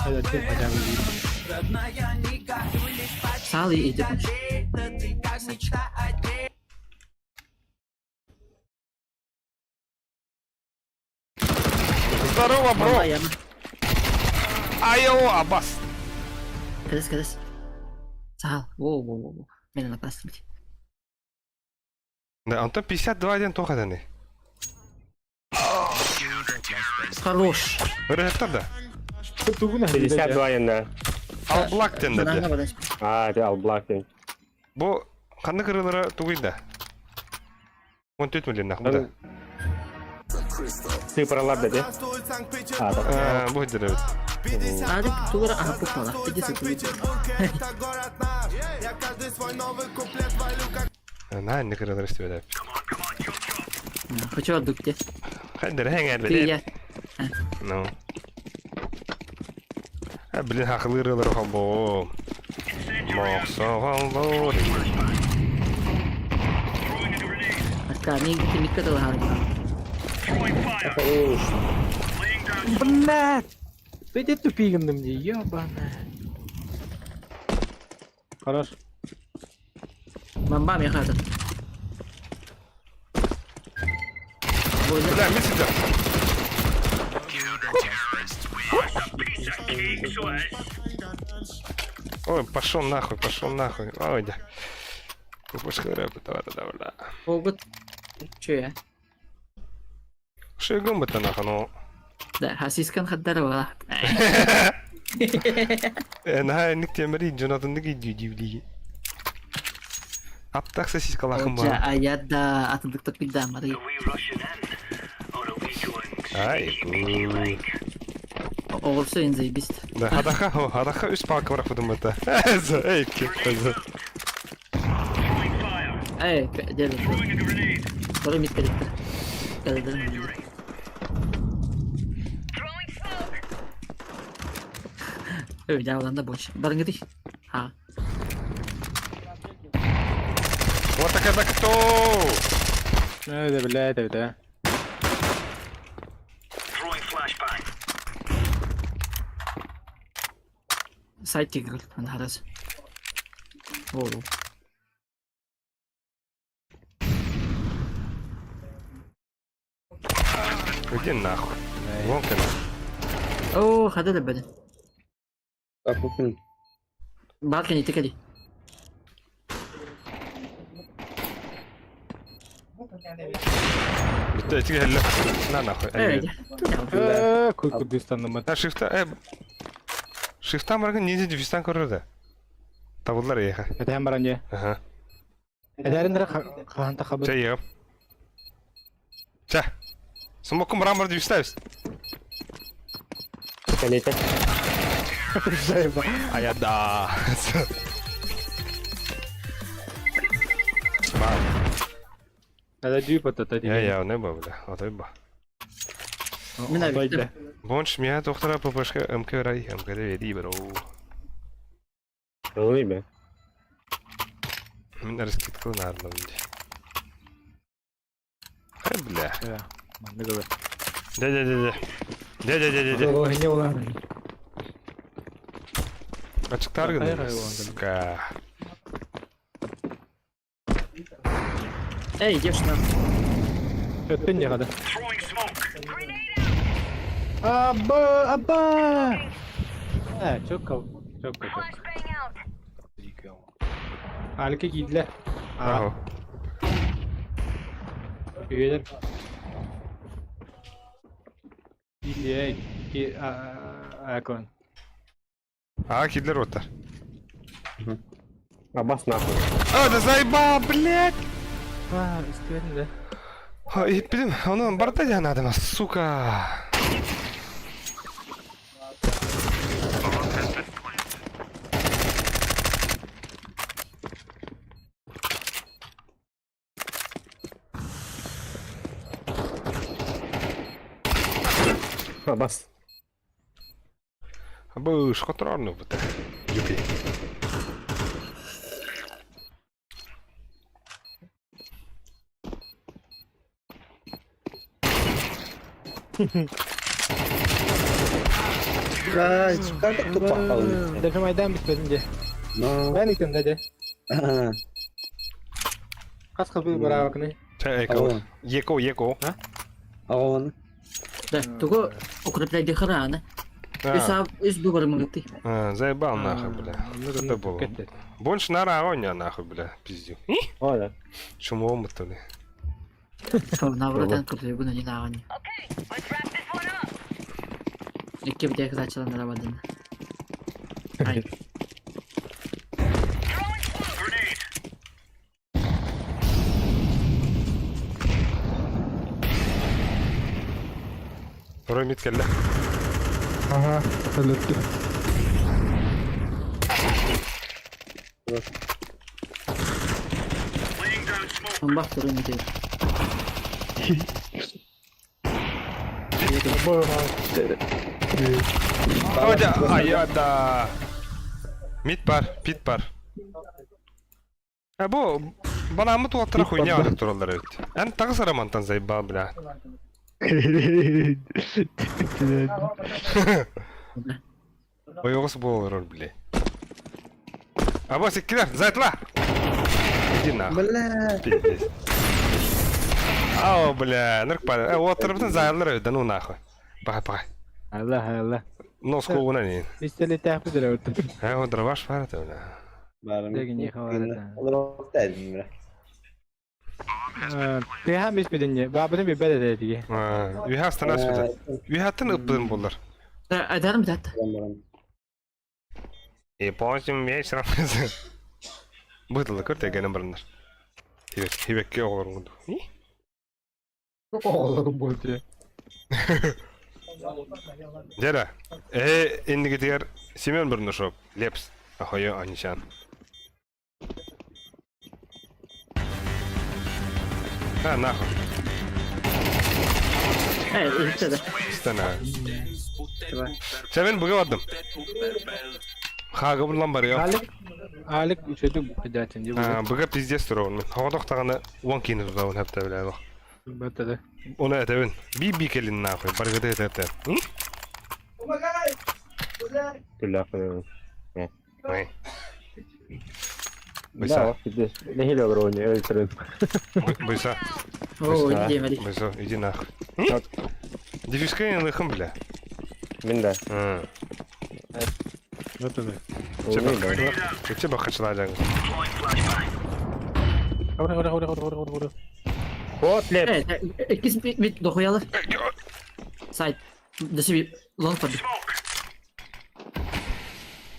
Это ты хотя бы. Салы иди бонч. Здорово, бро. Айо, Аббас. Кадас, кадас. Сал. Во, во, во, во. Мен напастым. Да, Антон 52-1 тоқаданы. Хорош. Ырыттар да. 52 енді. Алблак тен да. А, это Алблак ден. Бу қанды кырылары тугуйда. 14 миллион нахуй да. Цифралар да, де? А, да. Бу деревит. Адик тугара аха пупала. Иди сюда. На, не кырылары истебедеп. Хочу отдукте. Хайдер хәңәр Ты я. Ну. А, блин, хахлырылар хабо. Моксоголлор. Аска, мен кимикке дала Хорош. Блядь. Ты где тупигом мне, ёбаная. Хорош. Мамба мехата. Бля, мен сидел. Ой, пошел нахуй, пошел нахуй. Ой, да. Бля. Буолбут. Үчүгэй. Шигум это нахуй, ну. Да, хасискан хаддара буолла. Наһаа инник тиэмэри дьонатыннык идүү Аптах сосискалаахым Дьэ, баар. айа да атындык топпуйдааммарый. Ай, Оҕурсу ин заебись. Да, хадаха, хадаха үс палка барах это. Эй, кеп. Эй, дьэ, Второй мид коллектор. Эй, дьявол, больше. Барынгыты. А. Вот так это кто? Это, бля, это, да. Сайт тигр, анарас. О. Иди нахуй. Вон ты нахуй. О, хада да бэдэ. Так, купим. Балка не тыкали. На нахуй. Эй, Э, куй-куй А шифта, шифта маргын ниндзя дивистан көрөрдө. Табыллар еха. Это hem баран Ага. Эдәрин хаанта хабы. Чэ егам. Чэ. Смокум мрамор дивиставис. Калета. А я да. Бам. Это дюй потата. Я я не ба бля. Отой ба. Мина битте. Бонч мия доктора ППшка МК рай МК веди бро. Ой, бля. Мин раскидка нарна бля. Ай бля. Да да да да. Да да да да да. Ой, не улан. Ачыктар гына. Сука. Эй, девушка. Это не надо. Аба, аба. Э, чокал, чокал, чокал. Алька кидле. Ага. Üyeler. Кидле, ки акон. А, кидлер оттар. Абас нахуй. А, да заебал, блядь! А, истерин да. А, и, блин, он барда надо, сука. Абас. Быш, контрольный вот так. Юпи. Блядь, как так тупо? Даже Майдан битпедим де. Ben itim dedi. Kas kapı bırakını. Чэ, эко. Еко, еко. Аҕан. Да, тугу укреплять охраны. Үс үс бу барымыгыты. А, заебал нахуй, бля. Что это было? Больше на районе нахуй, бля, пиздю. О, да. Чему мы то ли? Наоборот, курдугу на нинагани. Икки бдек зачала на рабадын. Ай. Второй мид келле. Ага, өлөттү. Бах второй мид. Одя, а да. Мид бар, пит бар. А бу баламы туаттара хуйня алып тураллар эбит. Эн тагы романтан заебал, бля. Ойоҕус буолар бля. Аба секкилер, зайтла! Иди нахуй. Бля. Пиздец. Ау, бля, нырк пара. Э, отырбытын зайлар да ну нахуй. Пага, пага. Алла алла. Носкугунан иин. Истэлитээхпит эрэ өртө. Э, дроваш бар это, бля. Барым. Дэгиньиэхэ бар этэ. Олорохтой бля. Тыаһаан биспитин баабытын билбэт этэ этиги. Үһэ астана спита. Үһэттэн ыппытын буллар. Айдарым битат. И поздним вечером бытылы көртө генен барындар. Хибек, хибекке оҕолорун курдук. Оҕолорум буолтуя. Дьэрэ, э иннигитигэр Семен Бурнашов, Лепс, Ахойо Аничан. А, нахуй. Э, иһиттэ да. Стана. Сэмэн быга бардым. Хага булан барыа. Алик Алик үчүгэй быдатын дии А, быга пиздец туругун. Хоҕотох даҕаны уон киини тутабын хэптэ билээ. Баттады. Оны этэбин. Би-би кэлин нахуй. Барыгыта этэ. Күллээх Ой. Да, пиздец. Нэһилэ олоруону өлтөрөн. Быса. О, диэмэли. Быса, иди нахуй. Дефискай лыхым, бля. Мин да. Баттады. Чебе бахачла Ура ура ура ура ура ура. Хот леп. Э, иккис мид дохуялы. Сайт. Дэси лонг под.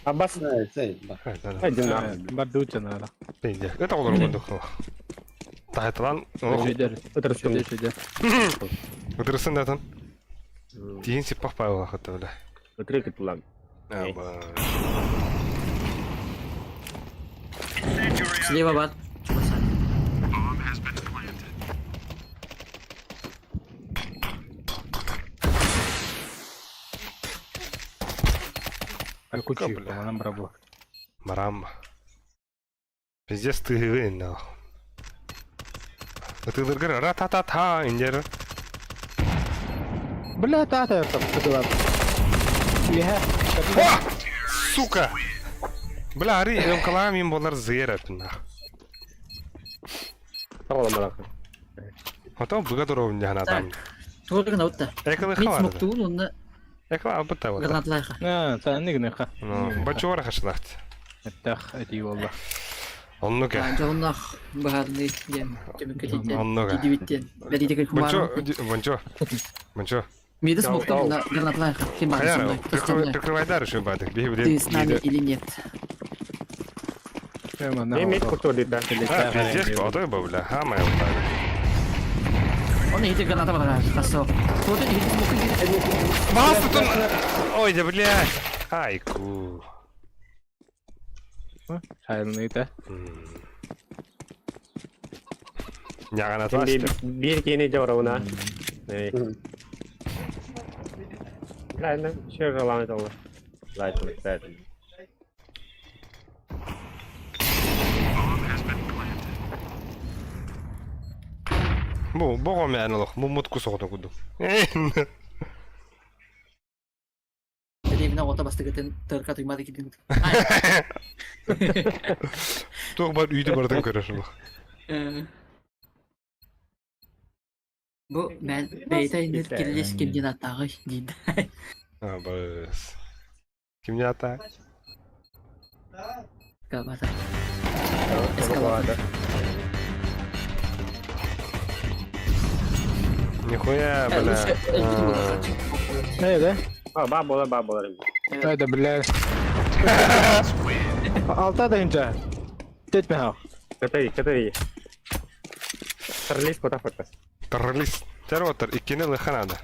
Аббас. Иди нахуй. Бардуча надо. Это олор курдук. Тахайталан. Үчүгэй. Ытырыстым. Үчүгэй. Ытырсын датын. Тиин сиппах павла хатта бля. Ытырык ытылан. Слева бар. Кучу, манан браво. Марам. Пиздец ты нахуй. Ытылыргыр ра-та-та-та индер. Бля, та-та, там, О! Сука! Бля, ари, өмкалаам им болар зыйыр нах. Тоҕо марахы. Потом быга туровун жахана там. Туорга наутта. Экалы Мид хавар. смоктуун онна Экала албытта вот. гранатлайха. Аа, та нигнеха. Ну, бачуара хашлахт. Эттэх эти болла. Оннука. Дьоннах баһарны диэн түмүккэ Оннука. тиийдибиттен. Бэлитик Бончо, кумаар. бончо. Бончо. Миды смоктуун онна гранатлайха. Ким бар Хаяра, сонной. прикрывай дар еще бадык. Ты с нами или нет? Эмит кутур дита. А, пиздец, отой бы, бля. Ха, моя Он иди граната бар. Хасо. Туорга иди смоктуун. Бас тут он... Ой, да, блядь. Айку. Хайылныйта. Нягана Биир киини дьоруна. Правильно, еще желание того. Лайтон, лайтон. Бу, бого мэн олох, бу мутку соҕото курдук. Дэриэбинэ оҕото бастыгытын тырка туймады кидин. Туох бар үйдү бардын көрөр олох. Бу мен бэйтэй ныр кирилис кимдин аттааҕый диид. А, бас. Кимне ата? Кабата. Эскалатор. Нихуя, бля. Э, да? А, бабола, бабола. Это, бля. Алта да инча. Тетме хау. Катари, катари. Тарлис кута фотос. Тарлис. Тервотер, иккини лыханада.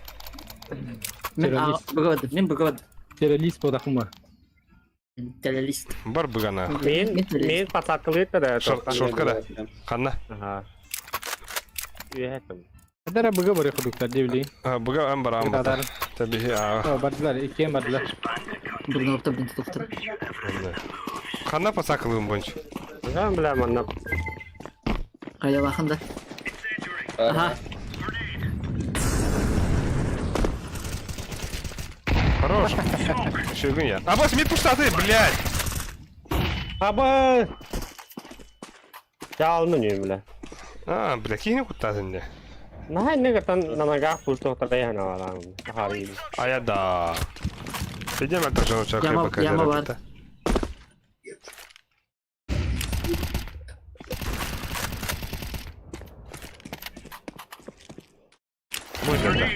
Мен быгабад, мен быгабад. Терралист бодахума. Террорист. Бар быгана. Мен, мен подсадкалыйт да. Шортка да. Ханна. Ага. Үйәтім. Дара быга бар кудуктар дебили. Быга ам бар ам. Таби а. Бардылар, иккен бардылар. Бурун орто блин тоқтыр. Ханна подсакалыым бонч. Жан бля, манна. Каялахын да. Ага. Хорош. Шөгүн я. Абас мид пуштаты, блядь. Аба! Жалны не бля. А, бля, кихини куттатын не. Наһаа инник аттан на ногах пусть тоқтар Ахары. А я да. Идем это же лучше Яма- хлеба яма бар. Будет да.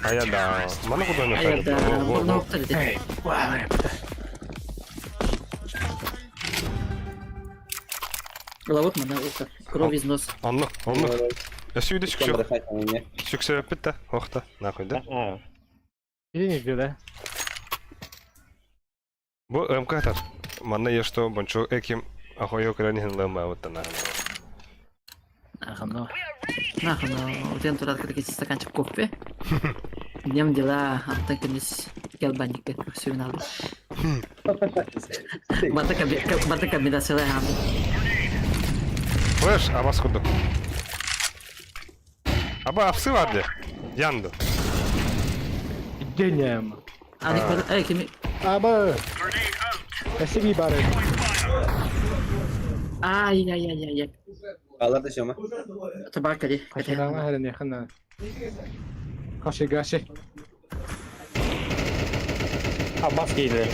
А я да. Мана куда не А я да. Во, во, Бурна во. охтар ити. Лавут мана охтар. Кровь из нос. Онно, онно. Өсүйді Кем сүксө. брахать на меня? Сүксө бітті. Охта. Нахуй, да? Или не да? Бу МК тар. Манна ешто бончо эким ахойо крани лама вот на. Нахано. Нахано. Утен турат кытыки стаканчик кофе. Днем дела, антон кенис гелбанник все надо. Бата комбинация хам. Флеш, а вас куду. Аба апсы варды. Янды. Гением. Ани эй кими. Аба. Спасибо, бары. Ай ай ай ай ай. Алар да жама. Табакари. Хаширама хәрен яхына. Каши гаши. Аббас кейді.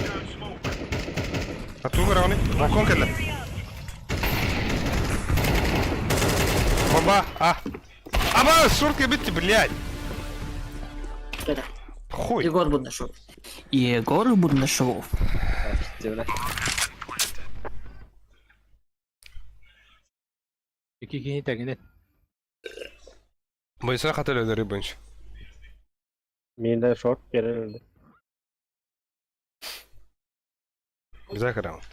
А ту грауни. Балкон келді. Баба, а. Аба, шурка битти, блядь. Хуй. Егор Бурнашов. Егор Бурнашов. Iki kini тәгенет. Бойса хатыл өдөрі бойынша. Менде шорт берілді. Бизай раунд.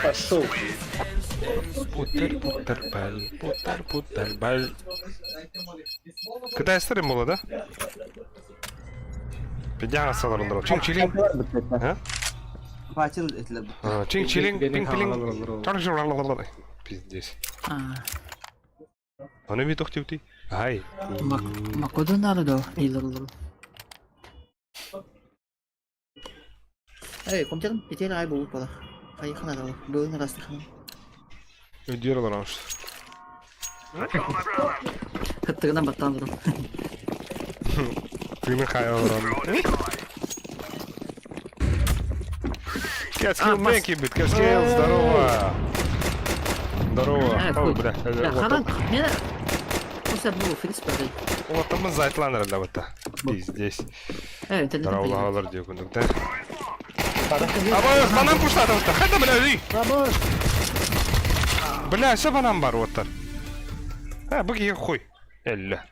Пошел. Путер, путер, баль, путер, путер, баль. Кытай старый было, да? Пидяга салар Чин чилин. А? Хватил это. Чин чилин, пинг пилин. Пиздец. А, Оны би тохтивти. Ай. Макдональдо илерлер. Эй, компьютер, итер ай бул бала. Ай хана был на растахана. Өдер алар Хаттыгынан баттан дурум. Тыны хай алар. Кэцкил Мэки бит, Кэцкил, здорово. Здорово. Ой, бля. Бля, ханан, мене Усе бу фрис бары. Вот там зайтланыр да вот. Пиздец. Эй, интернет. Здорово, алар диyor күндүк, Аба, банан пуштады вот. Хайда, бля, үй. Бля, все банан бар вот. А, быки хуй. Элле.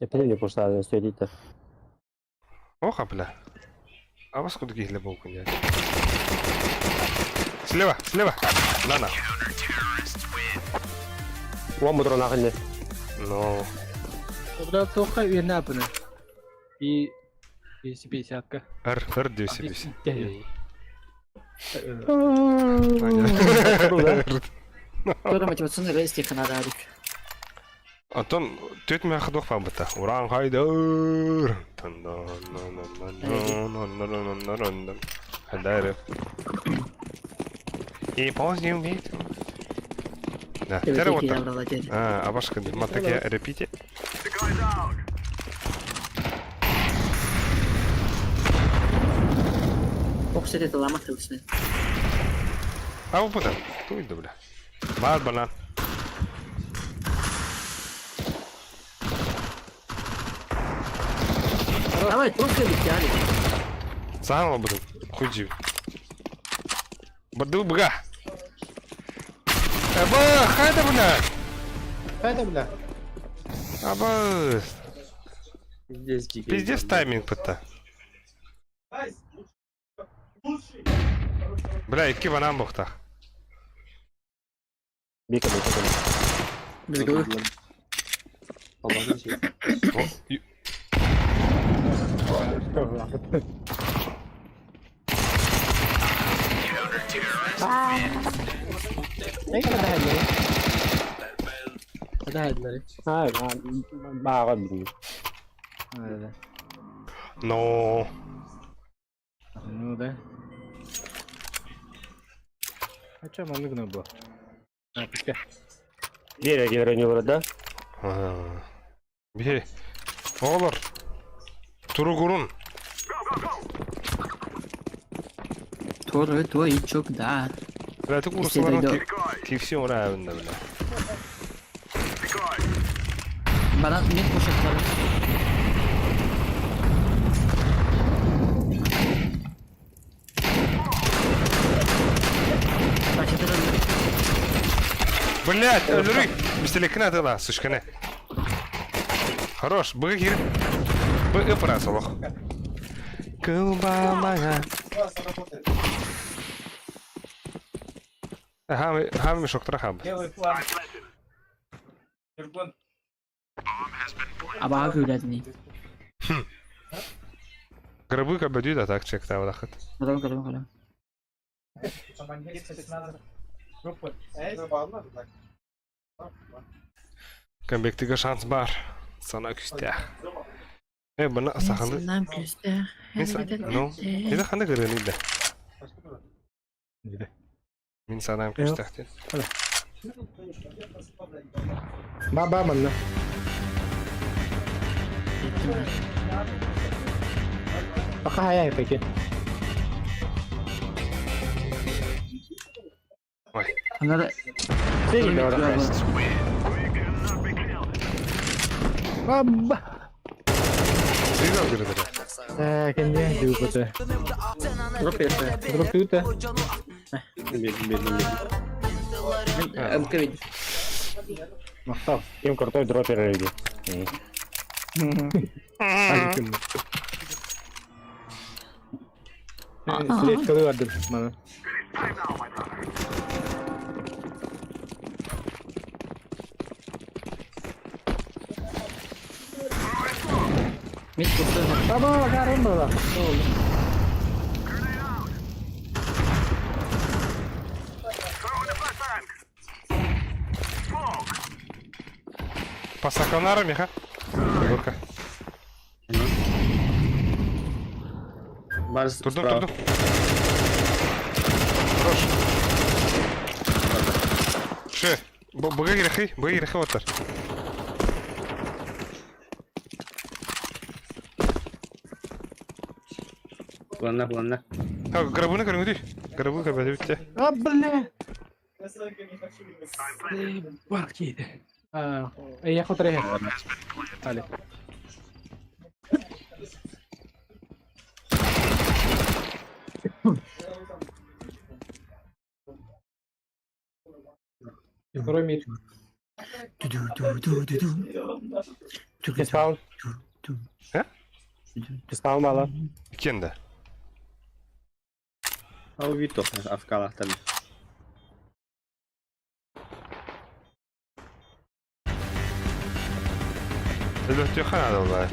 Эпеле пуштады, сөйлейді. Оха, бля. А вас куда кихли был кунь? Слева, слева. На, на. Уан бутрон ағынды. Ну, Бля, тоққа үйерне апыны. И 250-ка. Р, Р 250. Тоже мотивационный рейс хана дарик. Антон, төт мен хадох фабыта. Уран хайдыр. Хайдыр. И поздним вечером. Да, тере вот так. А, абашка, матаке репите. Ох, сидит лама тылсны. А вот потом. Туй да, бля. Бар банан. Давай, только летяли. Сам буду. Хуй Баду бга. Аба, хайда, бля. Хайда, бля. Аба. Здесь Пиздец тайминг пыта. Бля, икки банан бухтах. Бека, бека, бека. Без головы. Hadi hadi. Ha, баға білмеймін. Но. Ну да. А чё маннык гына буо? А, пускай. Биэрэ генеральный да? Биһи. Оҕолор. Туругурун. Туору туойчук да. Бля, ты курсаларын кивси ура бля. Банан мин кушаклары. Блять, өлөрүй! Пистолетка атыла, сучканы. Хорош, быгы кир. Быгы пора солох. Кылбамага. Хам, хам мешок трахам. Абаҕа күүлэтини. Гробы кабадю да так чек там выход. Көрөм көрөм көрөм. Камбектига шанс бар. Сана күстях. Э, бына саханды. Санам күстэх. Ну, это ханды көрөний да. Мин санаам күстэх диэн. Ба ба манна. Пока хаяй пеки. Ой. Анара Бабба. Сыгал көрөдөрө. Э, кенде дүүпөтө. Дроп берсе. Дроп дүүтэ. Бедим, бедим, бедим. МК видит. Махтал. Кем крутой дропер иди. Слежкалы бардым мана. Мин курсу. Баба, карым бала. Пасаканара меха. Горка. Барс Турдум, справа. турдум. Хорош. Ше, быга грехи, быга грехи оттар. Планна, планна. А, гробыны көрүңүдүй. Гробы көрбөдү битте. А, бля. Бар кейде. А, я хотреhe. Али. Второй мид. Спаун. Э? Спаун мало. Кенде. Ал Вито, афкалахтан. Өлөттү ханадылар.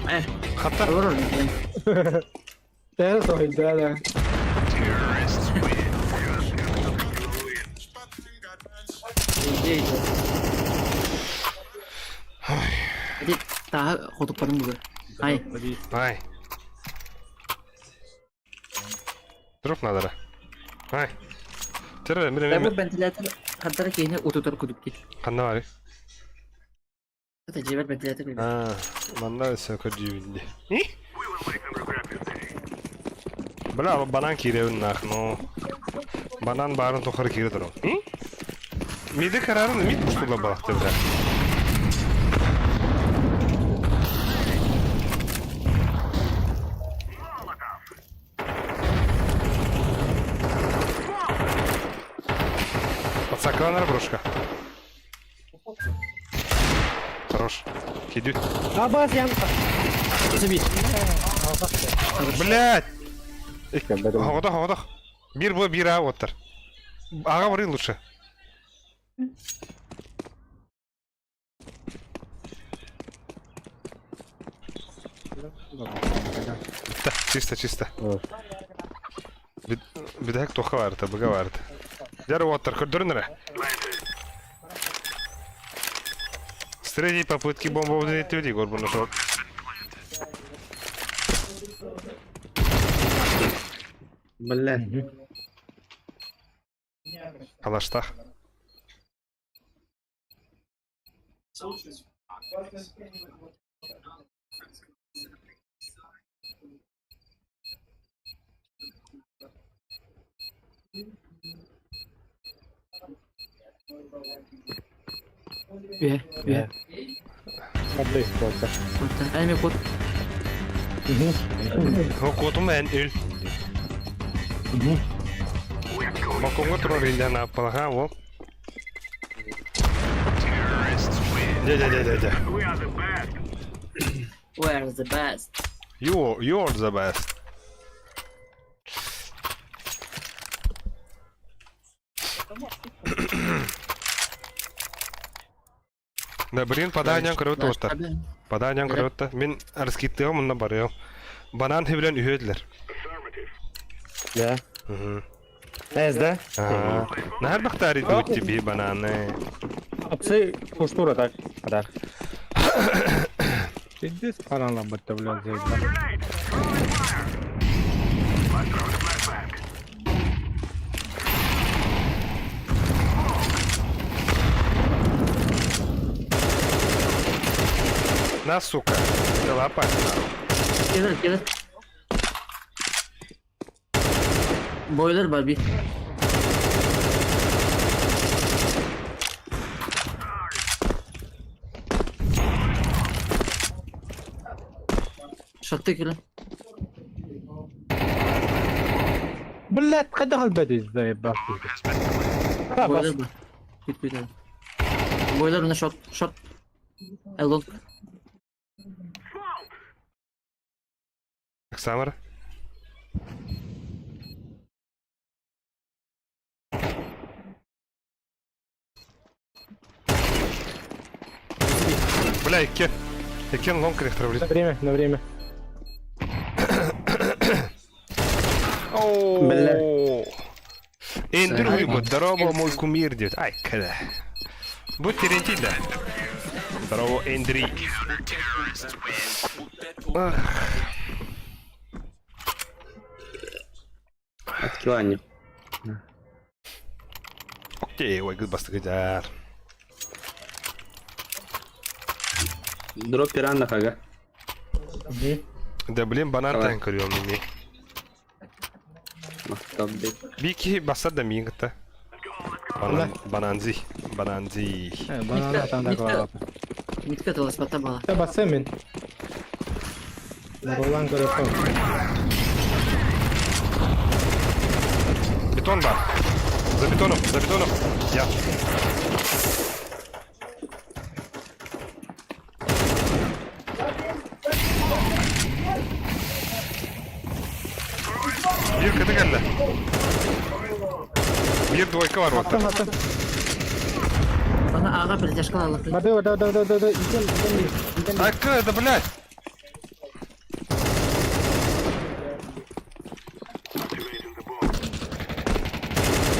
Э, Хатта. олорор. Да, сой, да, да. Иди, иди. Иди, таа хотуппарын бугу. Ай, Ай. Дроп надо. Ай. Тире, мире, бу мире. вентилятор хантара киһини утутар кудук дии. Ханна бар. Это жибер вентилятор билбэт. А, манна өсө көрдүүбүнди. Бля, банан кииребин нах, но. Банан баарын тухары киире турам. Миди карарын мид пуштула балакты бля. Подсакланар брошка. Хорош. Кидют. Абас, я. Блять! Хоғодох, хоғодох. Бир бу, бир а оттар. Ага бары лучше. Да, чисто, чисто. Бидек тоха варта, быга варта. Жар оттар, көрдөрүнөрө. С третьей попытки бомба взлетит, Егор бы нашел. Бля. Калаштах. Үө, үө. Аблей просто. Эми кут. Куотум эн үл. Балконга турар илден аппалаха, ол. Дя-дя-дя-дя-дя. Where is the best? You're the best. Да, блин, подай көрөт оттар. Подай көрөт. Мин арскиттыгым мында барыам. Банан хебрен үһөдлөр. Да. Эз, да? Нахар бахтари дути би бананы. Апсы куштура так. Так. Пиздец хараламбытта, блядь, заебал. На, сука. Ты лапа. Gelir gelir. Boiler var bir. Шатты кэлэн. Блядь, хайдах өлбөтүй, заебал. Boiler бар. Бүт бүт. Boiler на short short. Elon. Оксамара. Бля, икки. Иккен лонг рехтер, На блядь. время, на время. Бля. Эндер хуй здорово, мой кумир, дед. Ай, когда. Будь Терентий, да. Здорово, Эндри. Ах, Откилание. Окей, ой, гыд бастыгыдяр. Дроп пиранда хага. Да блин, банан Давай. тан көрүөм ми. Мактап бек. Бики басар да миин кытта. Банан, бананзи, бананзи. Банана там такого. Митка таласпатта бала. Та басемин. Ролан көрөккө. Бетон бар. За бетоном, за бетоном. Я. Bir кыты келді. Bir двойка бар вот. Аттым, аттым. Bana ağa перетяжка алып. Барды, да, да, да, да, да, идем, идем, идем. А это, блядь?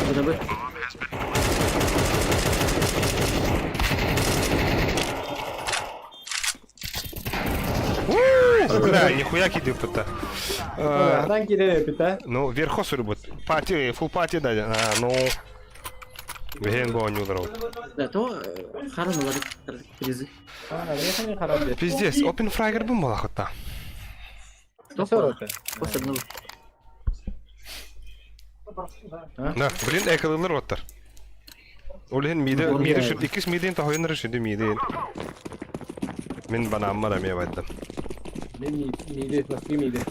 Куда бы? Бля, нихуя кидып это. Адан кире пита. Ну, вверху будет. Пати, фул пати, да. А, ну. Вген го не удрал. Да, то харан алар призы. А, я не харап. Пиздец, open fragger бу малахата. Топ. После одного. Да, блин, экалылар оттар. Олен миде, миде шүт, иккис миден тахойын решиди миде. Мен банамма да ме байтым. Мен миде, носки миде.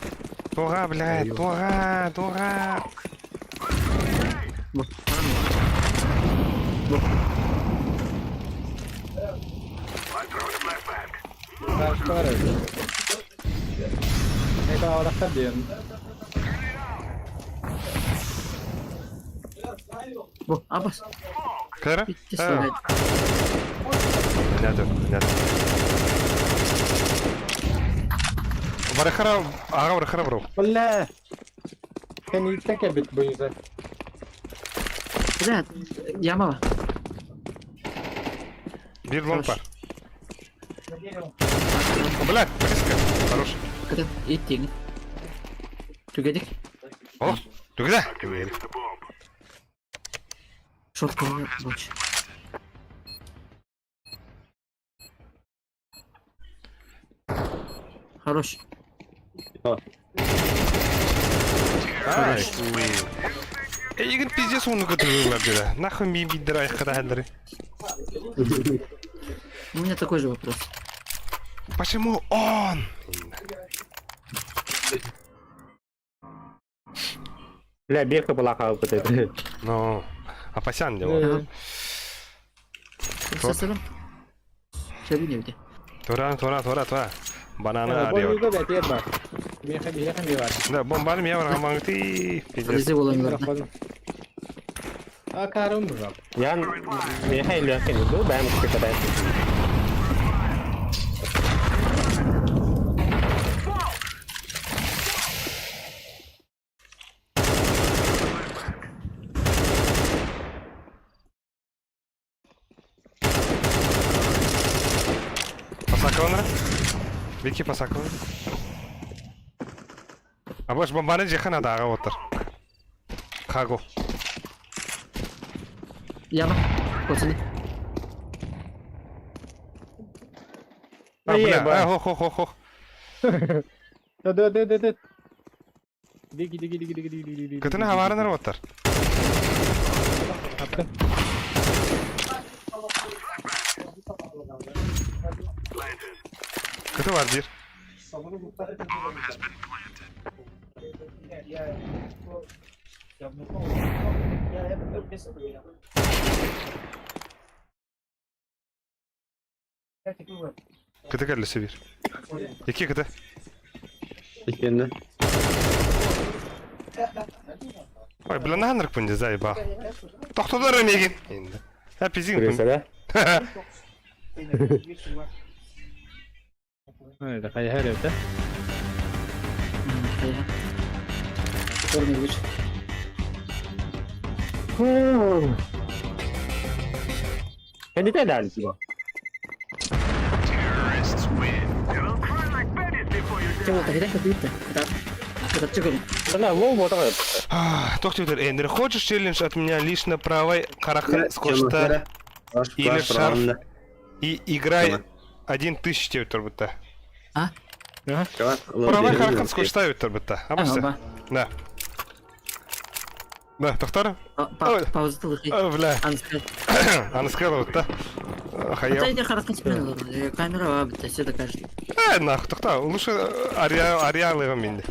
Туға, блядь, туға, туға. Бу. Башкара. Эка алактар диэн. Бу, абас. Кара? Битти сылайд. Понятно, понятно. Барахара, ага, барахара, бро. Бля. Кани бит буйза. Бля, яма. Bir long бар. Блядь, близко. Хорош. Кытын, иттиҥ. Түгэдик. О, түгүдэ. Шорт көрүнэр буолчу. Хорош. Ай, Эйигин пиздец уну кытырылар деді. Нахуй ми биддер айыққа хәлдері. У меня такой же вопрос. Почему он? Бля, беха была хаалбыт этэ. Ну, апасян дела. Сасырым. Сөбүн эбите. Тура, тура, тура, тура. Бананы арıyor. Бомба бэтиэр бар. Биэхэ биэхэ эмиэ бар. Да, бомбаны мен барған маңты. Пиздец. Ализе болан А карым бұрап. Ян миэхэ илиэххин дуу, бэйэм кытта Пасакаланыр. Вики пасакаланыр. Абаш бомбаны жехан адаға отыр. Хагу. Яма. Пацаны. А, бля, а, хо, хо, хо, хо. Да, да, да, да, да. Диги, диги, диги, диги, диги, диги. Кытына хабарыныр оттар. Апты. Кыты бар дир. Кыты кәлі бир. Екі кыты. Икенне. Ой, бля, наханырк пынде, заеба. Тоқтодар эмегин. Енді. Ә, пизин. Күресэ Это хайа это. Черный луч. Кандидат дали типа. Чего ты видишь, как видно? Это чего? Бля, лоу вот такой. Тоқтодар, Эндер, хочешь челлендж от меня лично правой карахан скошта или шарф и играй 1000 деп турбутта. А? Правой карахан скошта деп турбутта. Абасы. Да. Да, тоқтар? Пауза тылы. Бля. Анускар вот да. Хайа. Это хорошо Камера, а, все докажет. Э, нахуй, тоқта. Лучше ариалыға менде.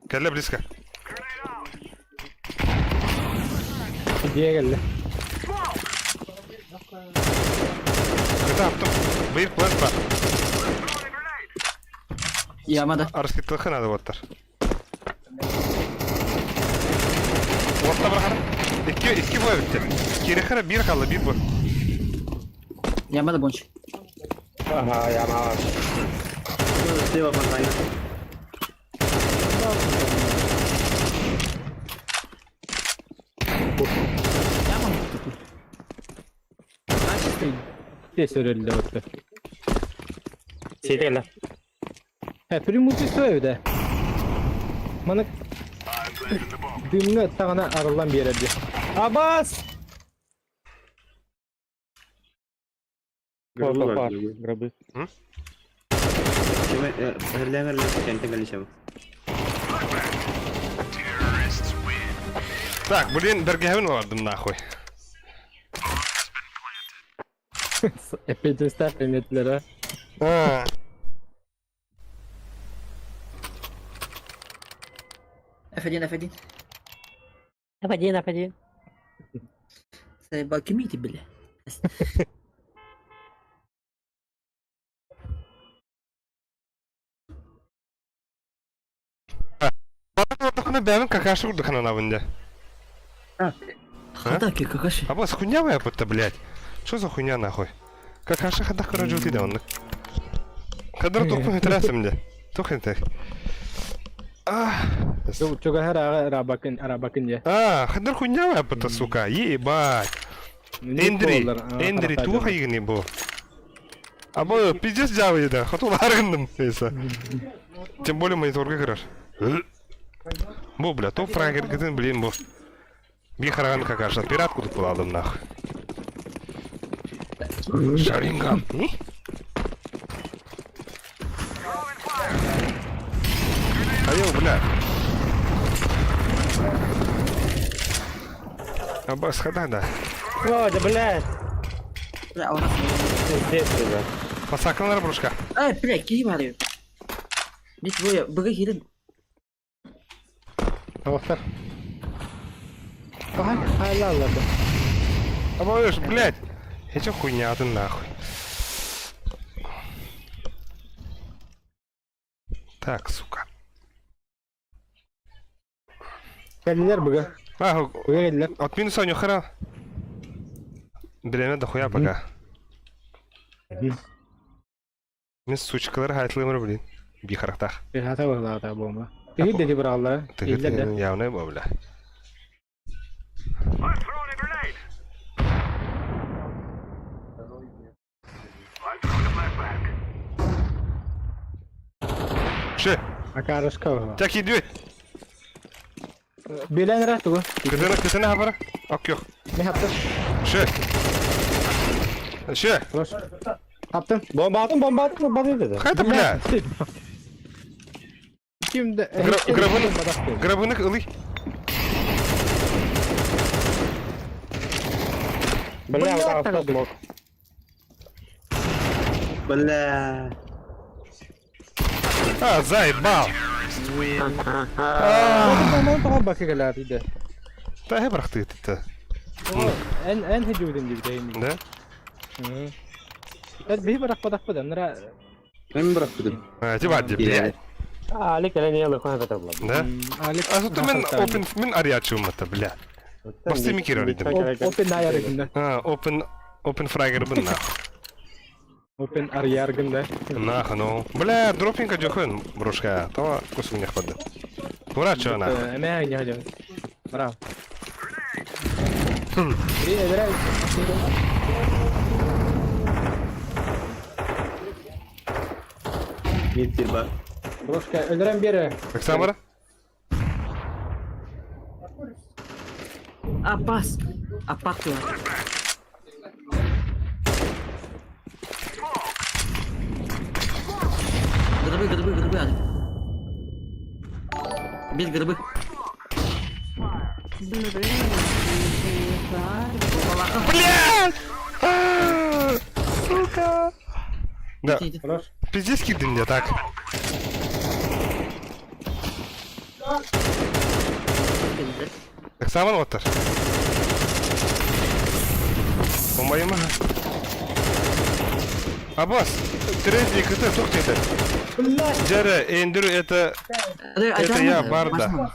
Кәлі близко. Идея келді. Это аптым. Бейір план бар. Яма да. Арыскеттілігі надо оттар. Орта бір қара. Икки, икки боя бітті. Кері қара бір қалды, бір бұл. Яма да бонч. Ага, я мало. Слева фонтан. Яма. Тез өрелді отты. Сетелі. Ә, преимущество evde. Маны дымны тағына арылан береді. Абас! Гробы бар, Бар, гробы. гробы. Чем, эрләң, эрләң, кәнтен кәлешәм. Так, блин, бергәһен олардым нахуй. Epeyce ister ha. А. F1, F1. F1, F1. Заебал, кимите, бля. Ордықына бәмін какашы урдықына набынде. Хадаки, какаши. А бас хуйня моя будто, блядь. Что за хуйня нахуй? Какашы хадах кара жути да онны. Кадар тухпын хитрасым де. Тухын так. Чугаһар арабакын, арабакын дьэ. А, хандар хуйня это, сука, ебать. Эндри, Эндри, туох айыгыны бу? А бу пиздец дьавы да, хотуларгынным, эса. Тем более мониторга кырар. Бу, бля, топ фрагер гытын, блин, бу. Би хараган какаша, пират кудук буладым нах. Шаринган. Айыл, бля. Абас хада да. О, да блядь! Бля, у нас... Пиздец, ребят. Масакалар брушка. Эй, бля, киһи барıyor. Бит бу быгы кирин. Тоҕустар. Хаһан хааллааллар да. Абаш, блядь. Эти хуйня ты нахуй. Так, сука. Кэллилэр быга. А, Быга кэллилэр. от минуса у хера. Билеме дохуя пока. Мин сучкалар хайтлымыр, блин. Бихарахтах. Хата быһылаата буома. Тыгыр дети быраҕаллара. Иһиллэр да. Явный бо, бля. Ше, Акарышка быһыла. так иди. Билэн эрэ тугу. Кытына, кытына хабара. Ок, yok. Мен хаптым. Ше. Ше. Хорош. Хаптым. Бомба attım, bomba attım, bomba dedi. Хайта, бля. Кимде? Грабыны, грабыны ылый. Бля, вот так вот смог. Бля. А, заебал. Та he bıraktı gitti. Эн эн хежүүдэн дибдейм. Да? Эт би барах падах падам нара. Мен bıraktım. А, типа, блядь. А, Алик, я не лохуя это было. Да? А тут мен open мен арячым это, бля. Басты микиро дедим. Open аяргында. А, open open fragger бын нах. Open арьяргында. Нах, ну. Бля, дропинка жохын, брошка. Това кусок не хватит. Тура чё нах. Эмэ не хожу. Браво. Привет, Митир бар. Брошка, өлөрөн бере. Оксамара? Апас. Апатла. Грибы, грибы, грибы, Алик. Бил грибы. Блядь! Сука! Да, Иди. Хорош. пиздец киды мне так. Оксамар оттар. По-моему. Аббас, третий КТ, тух ты Джере, Эндрю, это... Это я, Барда.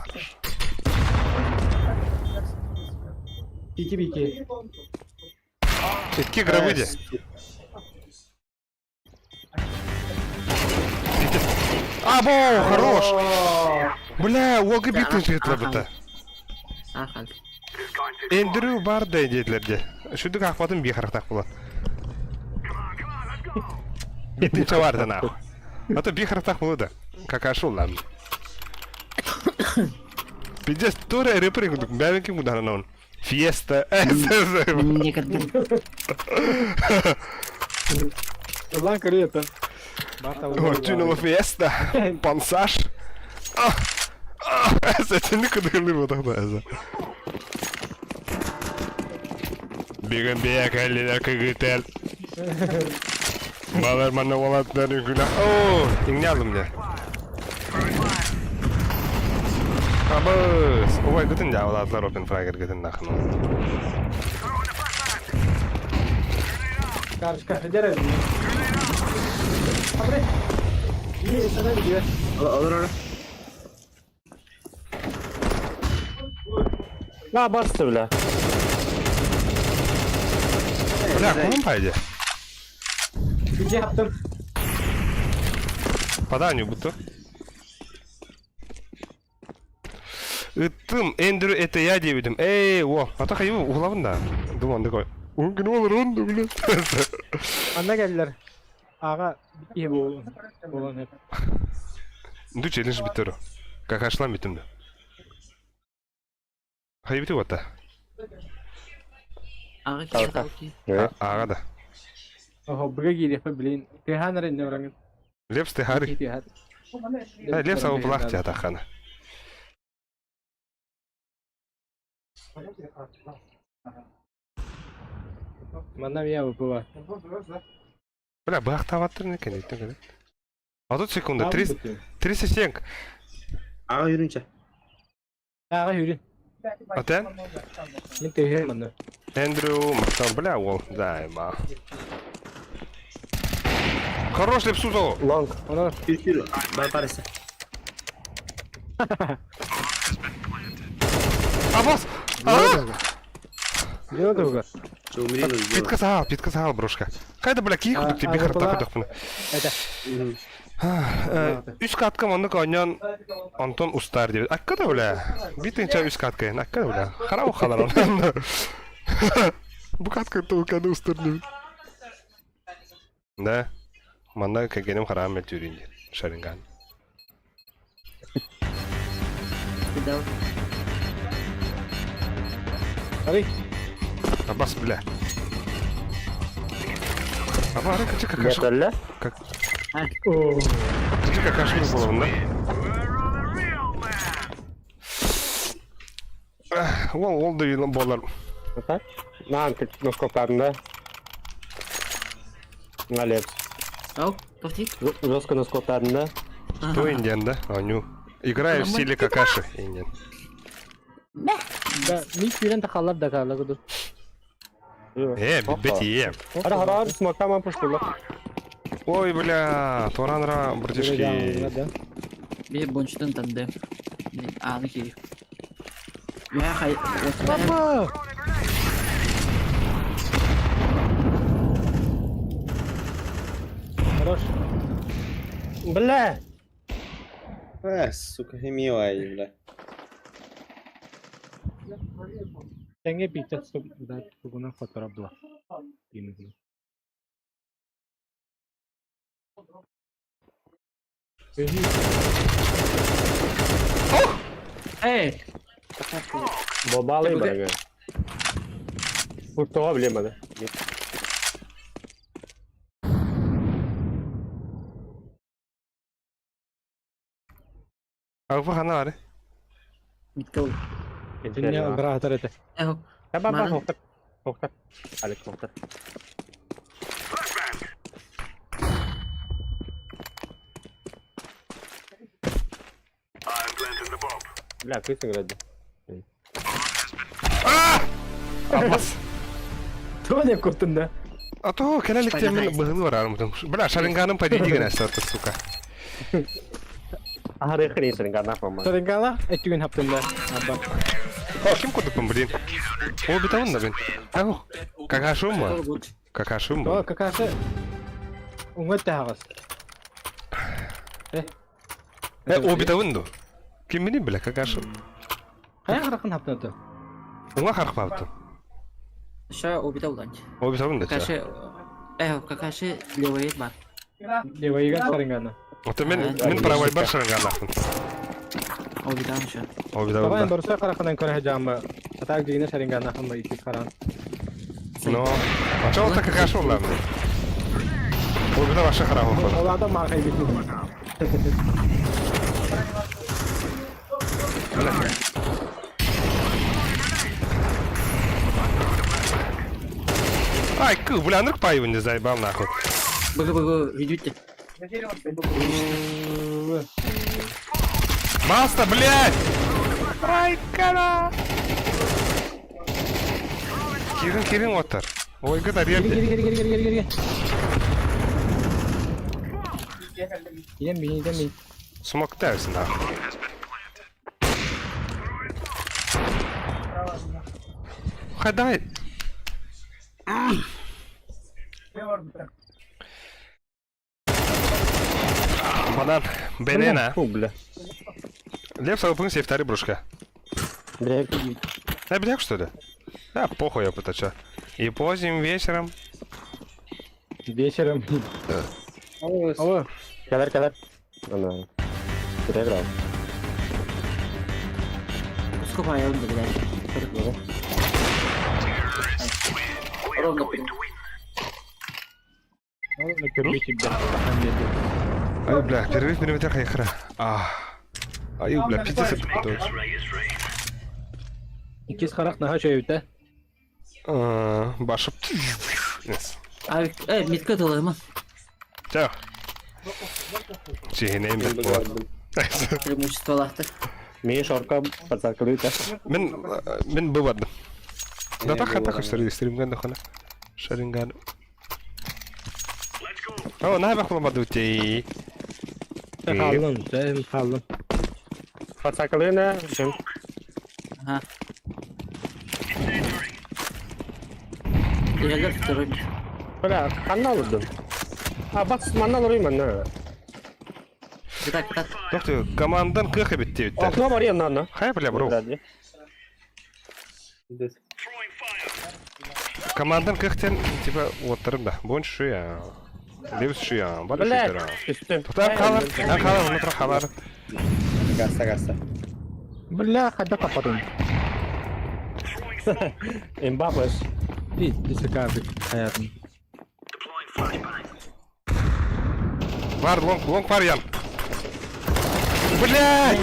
Бики бики. Икки гробыди. Або, хорош! Бля, уолга биттин жигитлер бута. Ахан. Эндрю Барда диэтлерде. Шүдүк ахпатын бихарахтах була. Биттин чаварда нахуй. А то бихарахтах була да. Какашул лам. Пиздец, туре репри бәвен ким гударанон. Фиеста. Некогда. Улан көрүөтөн. Тюнула фиеста. Пансаж. Сәтені күдірлі бодақта. Бигін бияк әлілер кігітел. Балар мана олаттары күлі. О, иңне алдым не. Абыс. Ой, күтін де ауладылар опен фрагер күтін нақын. Карышка, жере. Абре. Не, сана видео. Alır alır. На, басты, бля. Бля, кулым пайде. Бiji хаптым. Паданию будто. Ыттым, Эндрю это я диэбитим. Эй, о, а то хайы уһулабын да. Думан такой. Он гнул рунду, блядь. Манна кэллэр. Аҕа киһи буолан эп. Ду челлендж бүтөр. Какашлан бүтүм да. Хайы бүтү ота. Аҕа киһи киһи. Аҕа да. Оһо, быга киириэхпэ билин. Тыаһаан эрэ иннэ бараҥын. Лепс ты хари. Лепс ауплах театахана. Манна я выпыла. Бля, быһахтаабаттар не кэнниттэн кэлэн. 30 секунда, 30, 37. Аҕа үрүнчэ. Аҕа үрүн. Атен? Мен төһө манна. Эндрю, махтал, бля, уол, да, ма. Хорош Лепсузо! Лонг. Онор. Сүр сүр. Бар барыса. Абас! А! Дело туга. Че, умри, но сделай. Питка саал, питка саал, брошка. Хайда, бля, кии курдук ти бихар тахудахпына. Это. Үс катка маннык оонньоон онтон устаар диэбит. Акка да бля. Биир үс катка акка да бля. Харау халар онон. Бу катка тууканы устар диэбит. Да. Манна кэргэним хараҕым мөлтүүрүн диэн. Шаринган. Арый. Абас, бля. Аба, ары качы какашка. Металля? Как? Качы какашка буолабын да? Ол ол да буолар. Так? На, носкоптарын да. На лепс. Ау, повтори. Жестко носкоптарын да. То Индиан, да? Аню. Играю в стиле Какаши, Индиан. Да, ми күүрэн тахаллар да каалла кудур. Э, бит е. Ара хара смоктаман пуштула. Ой, бля, Торанра, братишки. Би бончтан танды. Ааны кири. Я хай. Папа! Хорош. Бля! Э, сука, милая, бля. Тэҥҥэ биирдэ тугунан хотторо була. Эй! Бобалы барга. Пуштуга билем аны. Алфа хана бары. Миткал. Итинне быраатар этэ. Эхо. Ба ба тоқтар. Тоқтар. Алек тоқтар. Бля, кыыс ыҥырады. Абас. Туох деп куттун да? А то кэлэликтен мин быһылы барарым. Бля, шаринганым подойди гына сука. Аһары хрен шарингана по-моему. Шарингана өттүгүн хаптын да. Абба. О, ким курдукпун, блин. Ол битабын да, блин. Ау, какашым ба? Какашым О, ба? какашы. Уҥа таһаҕас. Э. Э, ол битабын ду. Ким били, бля, какашым. Хайа харахын хаптын Уҥа харахпаабытым. Ша убита уланч. Ол битабын да. Какаши. Эхо, какаши левый бар. Левайга шарингана. Ото мен мен правой бар шаранганаахпын. Убита ша. Ол битабын Давай да. барса харахынан көрө жаамы. Атак дигине шарингана хамма икки харан. Но. А чего так какашы улам? Ол бита башы харахы. Ол адам мага бит. Ай, кы, бля, нырк паивын не заебал нахуй. Бг бг видите. Баста, блядь! Райкара! Кирин, кирин оттар. Ой, гыта Кири рерде. кири кири кири кири кири. Идем бин, идем бин. Смок тәвсін нахуй. Хай, давай. Банан. Бенена. Фу, бля. Лев сабыпың сефтари брушка. Блядь. Да, бляк, что ли? Да, похуй я пытача. И поздним вечером. Вечером. Алло. Кэлэр, кэлэр. Ана. Кире Сколько я он, блядь. Ровно прям. Ай, бля, перерыв миллиметр хайхара. А. Ай, бля, пиздец это путаюсь. Иккис харах наһаа үчүгэй Башып. А, митка талыма. Чао. Чиһинэйм бит буолар. Преимуществолаахтар. Мин шорка подсакылыта. Мин мин бу бардым. Да так так стримган дохана. Шаринган. О, на бах буламады тей. Хааллым, сен хааллым. Подсакылына. Ага. Иһэллэр второй. Бля, ханна алырдым. А, бас манна алырым манна. Так, так. Тохты, командан кых эбит диэбиттэр. Окно бар янна. Хай, бля, бро. Командан кыхтен, типа, оттарым да. Бон шуя. Левс шуя. Бара Бля, шуя. түстүм. Тохтар халар, халар, внутри халар. Гаса, гаса. Бля, хайда капатын. Мбаппе. Пиздец, хаятын. Бар, лонг, лонг бар, Ян. Блядь!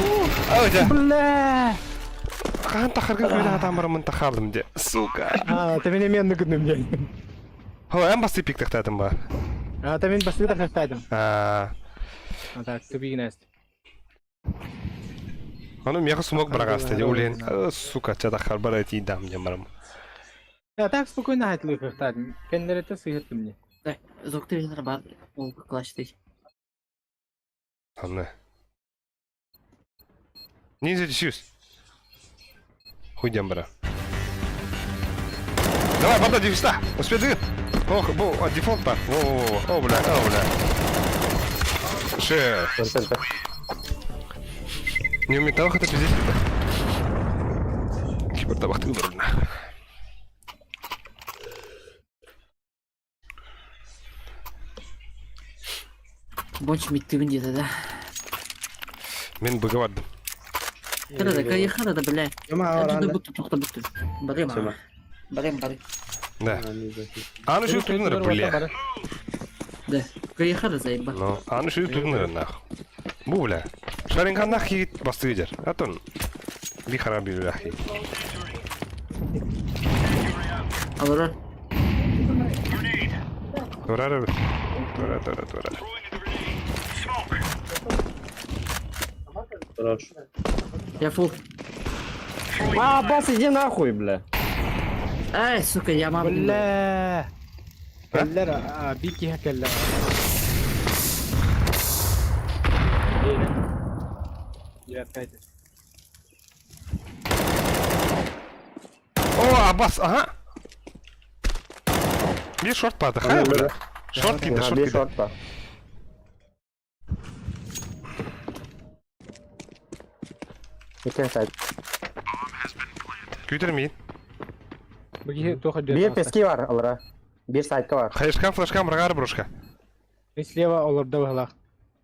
Ой, Бля! Хан тахаргын көйді атамырымын тахалдым де. Сука. А, ты меня мен гыным день. Хо, әм басты пик тахтадым ба. А, ты меня басты тахтадым. А, А так, ты бигнест. Аны меха смог барагаста де улен. Сука, ча тахар бара ти дам де марам. Я так спокойно хатлы тахтадым. Кендерете сыйыттым мне. Так, звук ты бар. Ол класс ты. Аны. Ниндзя десюс. Хуй дем бара. Давай, банда дефиста. Успей Ох, бу, а, дефолт бар. Во-во-во. О, бля, о, бля. Ше. Не умеет это пиздец, да? Кибер табахты выбрал. Больше миттыбын где-то, да. Мен быгавардым. Кырада, кайхара да, бля. Жама, Тут бутты, тоқта бутты. Барым, барым, барым. Да. Аны şu туннер, бля. Да. Кайхара заеба. Ну, аны şu туннер нах. Бу, бля. Шаринган нах хит басты жер. Атон. Би харам би бля. Алора. Турара. Тура, тура, тура. Хорош. Я фул. А, бас, иди нахуй, бля. Ай, сука, я мам. Бля! Кэллэр, а, бики кэллэр. Я опять. О, Аббас, ага. Би шорт пады, хай, бля. Шорт киді, шорт Би киді. шорт па. Икен сайт. Күйдірмейін. Бир пески бар, алара. Бир сайтка бар. Хайышкан флешкан брагар брошка. И слева оларда выглах.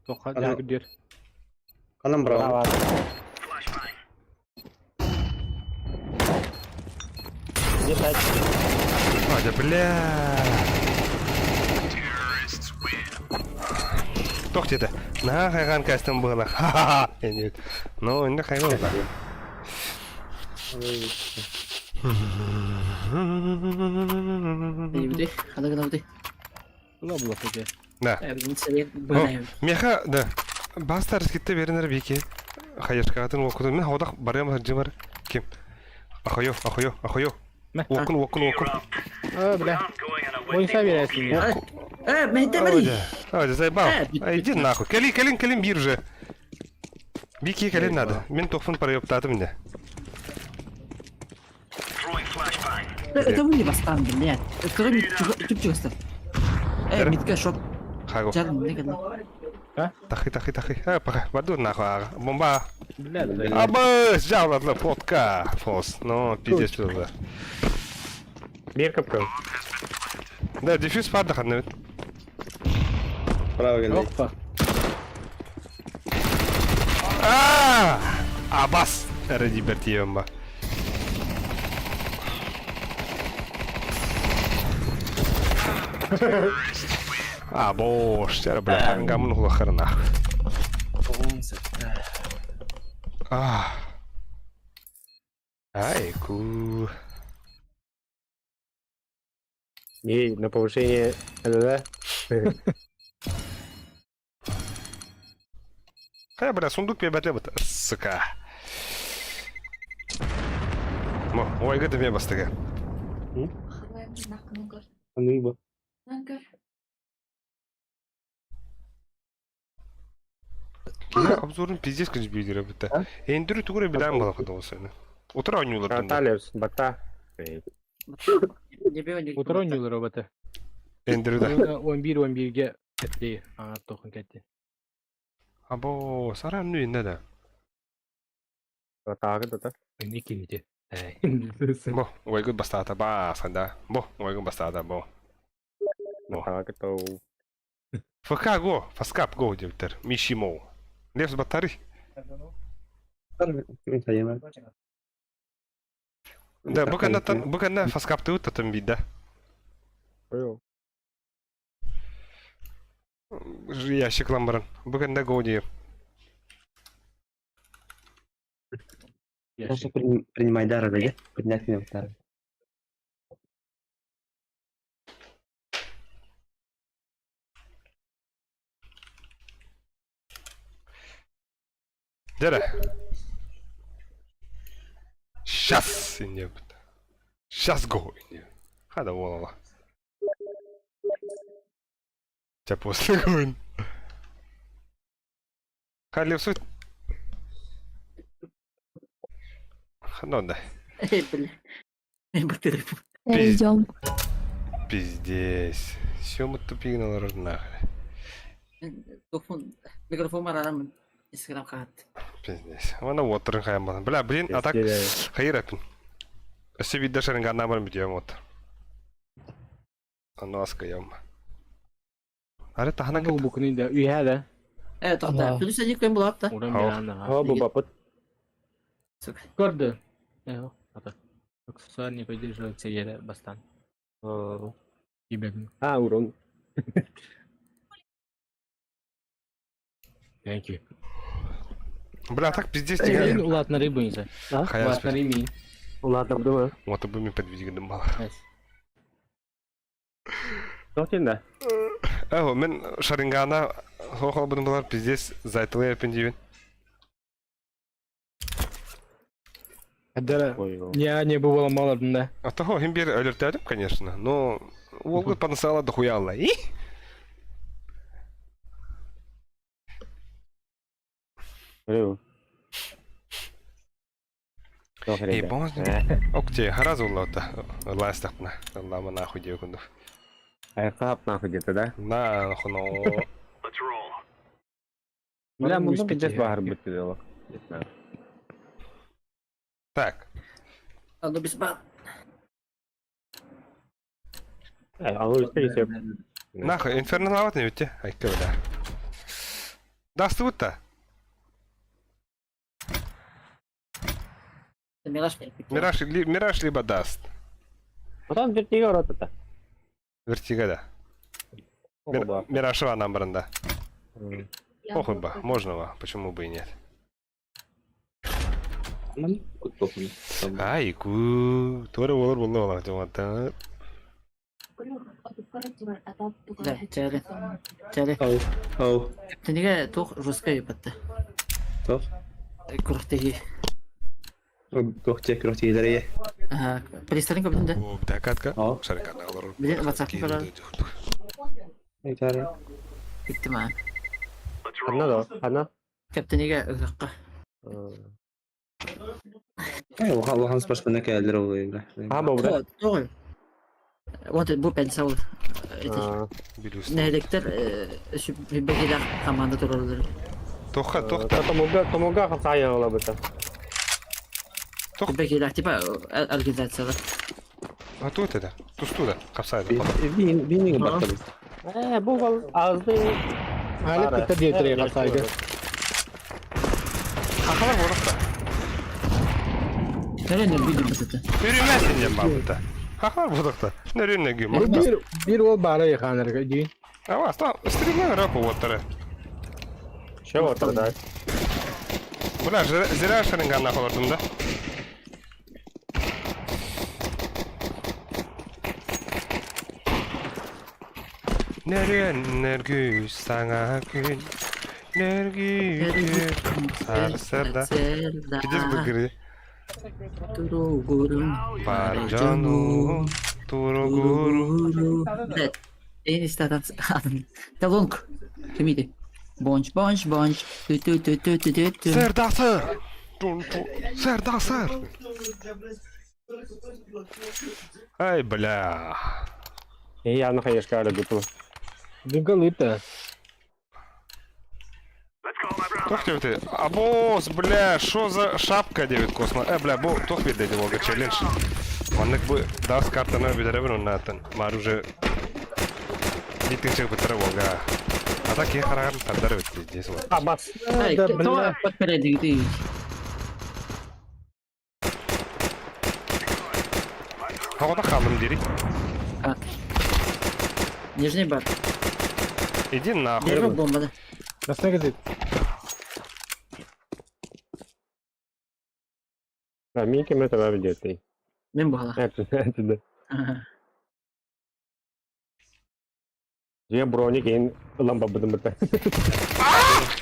Тоха жагдыр. Канам брал. Бир сайт. А, да бля. Тох деді. На хайган кастым было. Ха-ха-ха. Ну, енді хайган да. Бudi, хада гына буди. Була була хотя. Да. Меха, да. Бастар скитте беринер бики. Хайышкатын окудун. Мен хаудах барям жымар. Ким? Ахойо, ахойо, ахойо. Окун, окун, окун. А, бля. Ойса бересиң. Мен темери. Ой, заебал. Иди нахуй. Кали, калин, калин бир же. Бики калин надо. Мен тохфун проёптатым мне. Это вы не бастан, блядь. Второй мид чүп чүгөстө. Мидке шот. Хагу. Жар не гына. А? Тахи, тахи, тахи. Э, пока. Воду нахуй. а. Бомба. Бля, да. Абы, взял фотка. Фос. Ну, пиздец, пизда. Бир капкан. Да, дефьюз падахан, ведь. Право келди. Опа. А! Абас! Ради бертиемба. А, бош, тяра, бля, хангамын хулахарнах. А. Ай, ку. И на повышение ЛД. Хай, бля, сундук пебет сука. Мо, ой, гэта ме бастыга. Анын бу. Киһи обзорун пиздец кыж биидир битте. Эндүрү тугура билэн балакы болсаны. Утура ойнуулар тунда. Натальевс, бата. Не бей, не Утро ойнуулар роботы. Эндүрү да. 11-11-ге кетти. А, тохун кетти. Або, сара ну инде да. Тагы да та. Не кирите. Бо, ойгут бастаата ба, санда. Бо, ойгут бастаата бо. Бо. Тагы то. ФК го, фаскап го диптер. Мишимо. Левс батари. Да, буканда тан, буканда фаскап ты татам бидда. Ой. Ящик ламбаран. Буканда го дип. Саша, принимай дар, да? Принять меня в дар. Дere. Сейчас не. Сейчас го не. Хада волала. Тебя после гон. Халев сут. Ну да. Эй, бля. Эй, батыры. Идем. Пиздец. Все мы тупик на нахрен. Микрофон марарамын. Инстаграм хат. Пиздец. Вона вот хайман. Бля, блин, а так хайрапин. Все видно шаринган намар бьем вот. Оно аскаем. Аре тахана Ну, букны да. Үйә да. Э, тоқта. Плюс один кем булат та. Уран биран. Ха бу бапыт. Сука. Көрді. Э, ата. Аксессуар не поддерживается еле бастан. Ебегін. А, урон. Thank you. Бля, так пиздец тебе. Ладно, рыбу не знаю. Ладно, рыми. Ладно, думаю. Вот бы мне подвиги мало. Тоқтен да. О, мен шарингана хохол будем булар пиздец зайтылы пендивин. Да. Я не бывало мало да. А того имбир алертядым, конечно, но Волгут потенциала дохуя алла. И? Эй, бонус. Окте, харазу лота. Ластахна. Лама нахуй девкунду. Айқап нахуй где-то, да? На, нахуй, ну. Бля, мунду пиздец багар будет дело. Так. А ну без бан. А ну все. Нахуй, инферно лават не ведь? Ай, бля. Даст вот-то. Мираж. Мираж, ли, Мираж либо даст. Потом вертига рот-то. Вертига, да. Мирашева нам бранда. Похуй бы, можно ба, почему бы и нет. Ай, ку, тоже олар болды олар жаматтар. Да, чәре. Чәре. Оу. Оу. Тениге тух жестко ебатты. Тух? Куртеги. Курте, курте, идарее. Ага, пристрелка көбүн да. О, дакатка. Шарикан алар. Биле WhatsApp көрөр. Идаре. Битти ма. Одна да, одна. Каптениге ыракка. Ай, улахан спортсмен кэлдер ол бля. А, бу Тоҕой. Вот бу пенсал нэһилиэктэр бэһилэх команда тураллар. Тоха, тохта. Томулга, томулга хасайа олабыта. Бэһилэх типа организациялар. А тут это? Тустуда, капсайда. Бининг баттабыт. Э, бу бол азды. Алек кытта диэтирей хасайга. Хахалар борохта. Нөрүн били бытыты. Үрүмәсин дем бабыта. Хахалар борохта. Нөрүн нәгү махта. Бир бир ол баара яханарга дии. Ава, ста, стример рапу вот таре. Че вот тогда? Бля, зря шаринган нахолордум да. Нөрүн нөргү саңа күн. Нөргү сарсарда. Пиздец быгыры. Туругурум. Бар жану туругуру. Блядь. Эйни статан. Талонг. Кимиди. Бонч, бонч, бонч. Ту ту ту ту ту ту ту. Сэр, да, сэр! Сэр, да, сэр! Ай, бля. Я на хаешка люблю. Дымка лыпта. Тох ты? Абос, бля, шо за шапка девит космо? Бля, бо, тох видели волга челлендж. Маннык бу дас картаны билеребин оннатын. Мар уже Битинчек битер волга. А так я хараган тардар бит здесь вот. А, бас. Ай, Да, кто бля. подпереди ты? Хавада халым дири. А. Нижний бар. Иди нахуй. Первая бомба, да. Красный газет. А, Мики мы тогда ведет. Мен була. Это, это да. Я броник ин лампа будем это.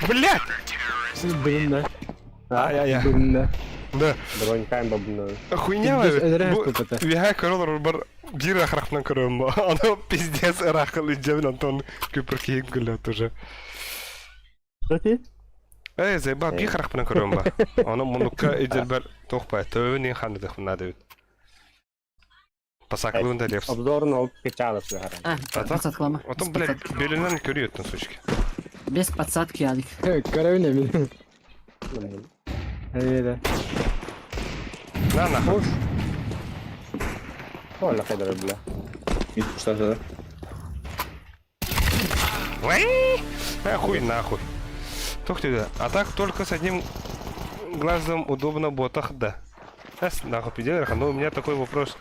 Блядь! Блин, да. Ай-яй-яй. Блин, да. Да. Броникаем бабна. Хуйня Пиздец, бит. это Бу реально это. Виха королар бар бир ахрахнан көрөм. Аны пиздец ырахыл иджебин Антон көпір кийин уже. Что ты? Эй, зайба бир харахпынан көрөм ба. Аны мунукка иджелбер тохпай. Төбүн ин ханды дыхмына дебит. Пасаклыын да лепс. Обзор на печалось А, подсадка Потом, блядь, белинен көрү сучки. Без подсадки, Алик. Карабин мен. Э, да. На нахуй. Оля, хайдар, бля. Что Ой! А хуй нахуй. Тух ты, а так только с одним глазом удобно ботах, да. Ас, нахуй, пиздец, но у меня такой вопрос.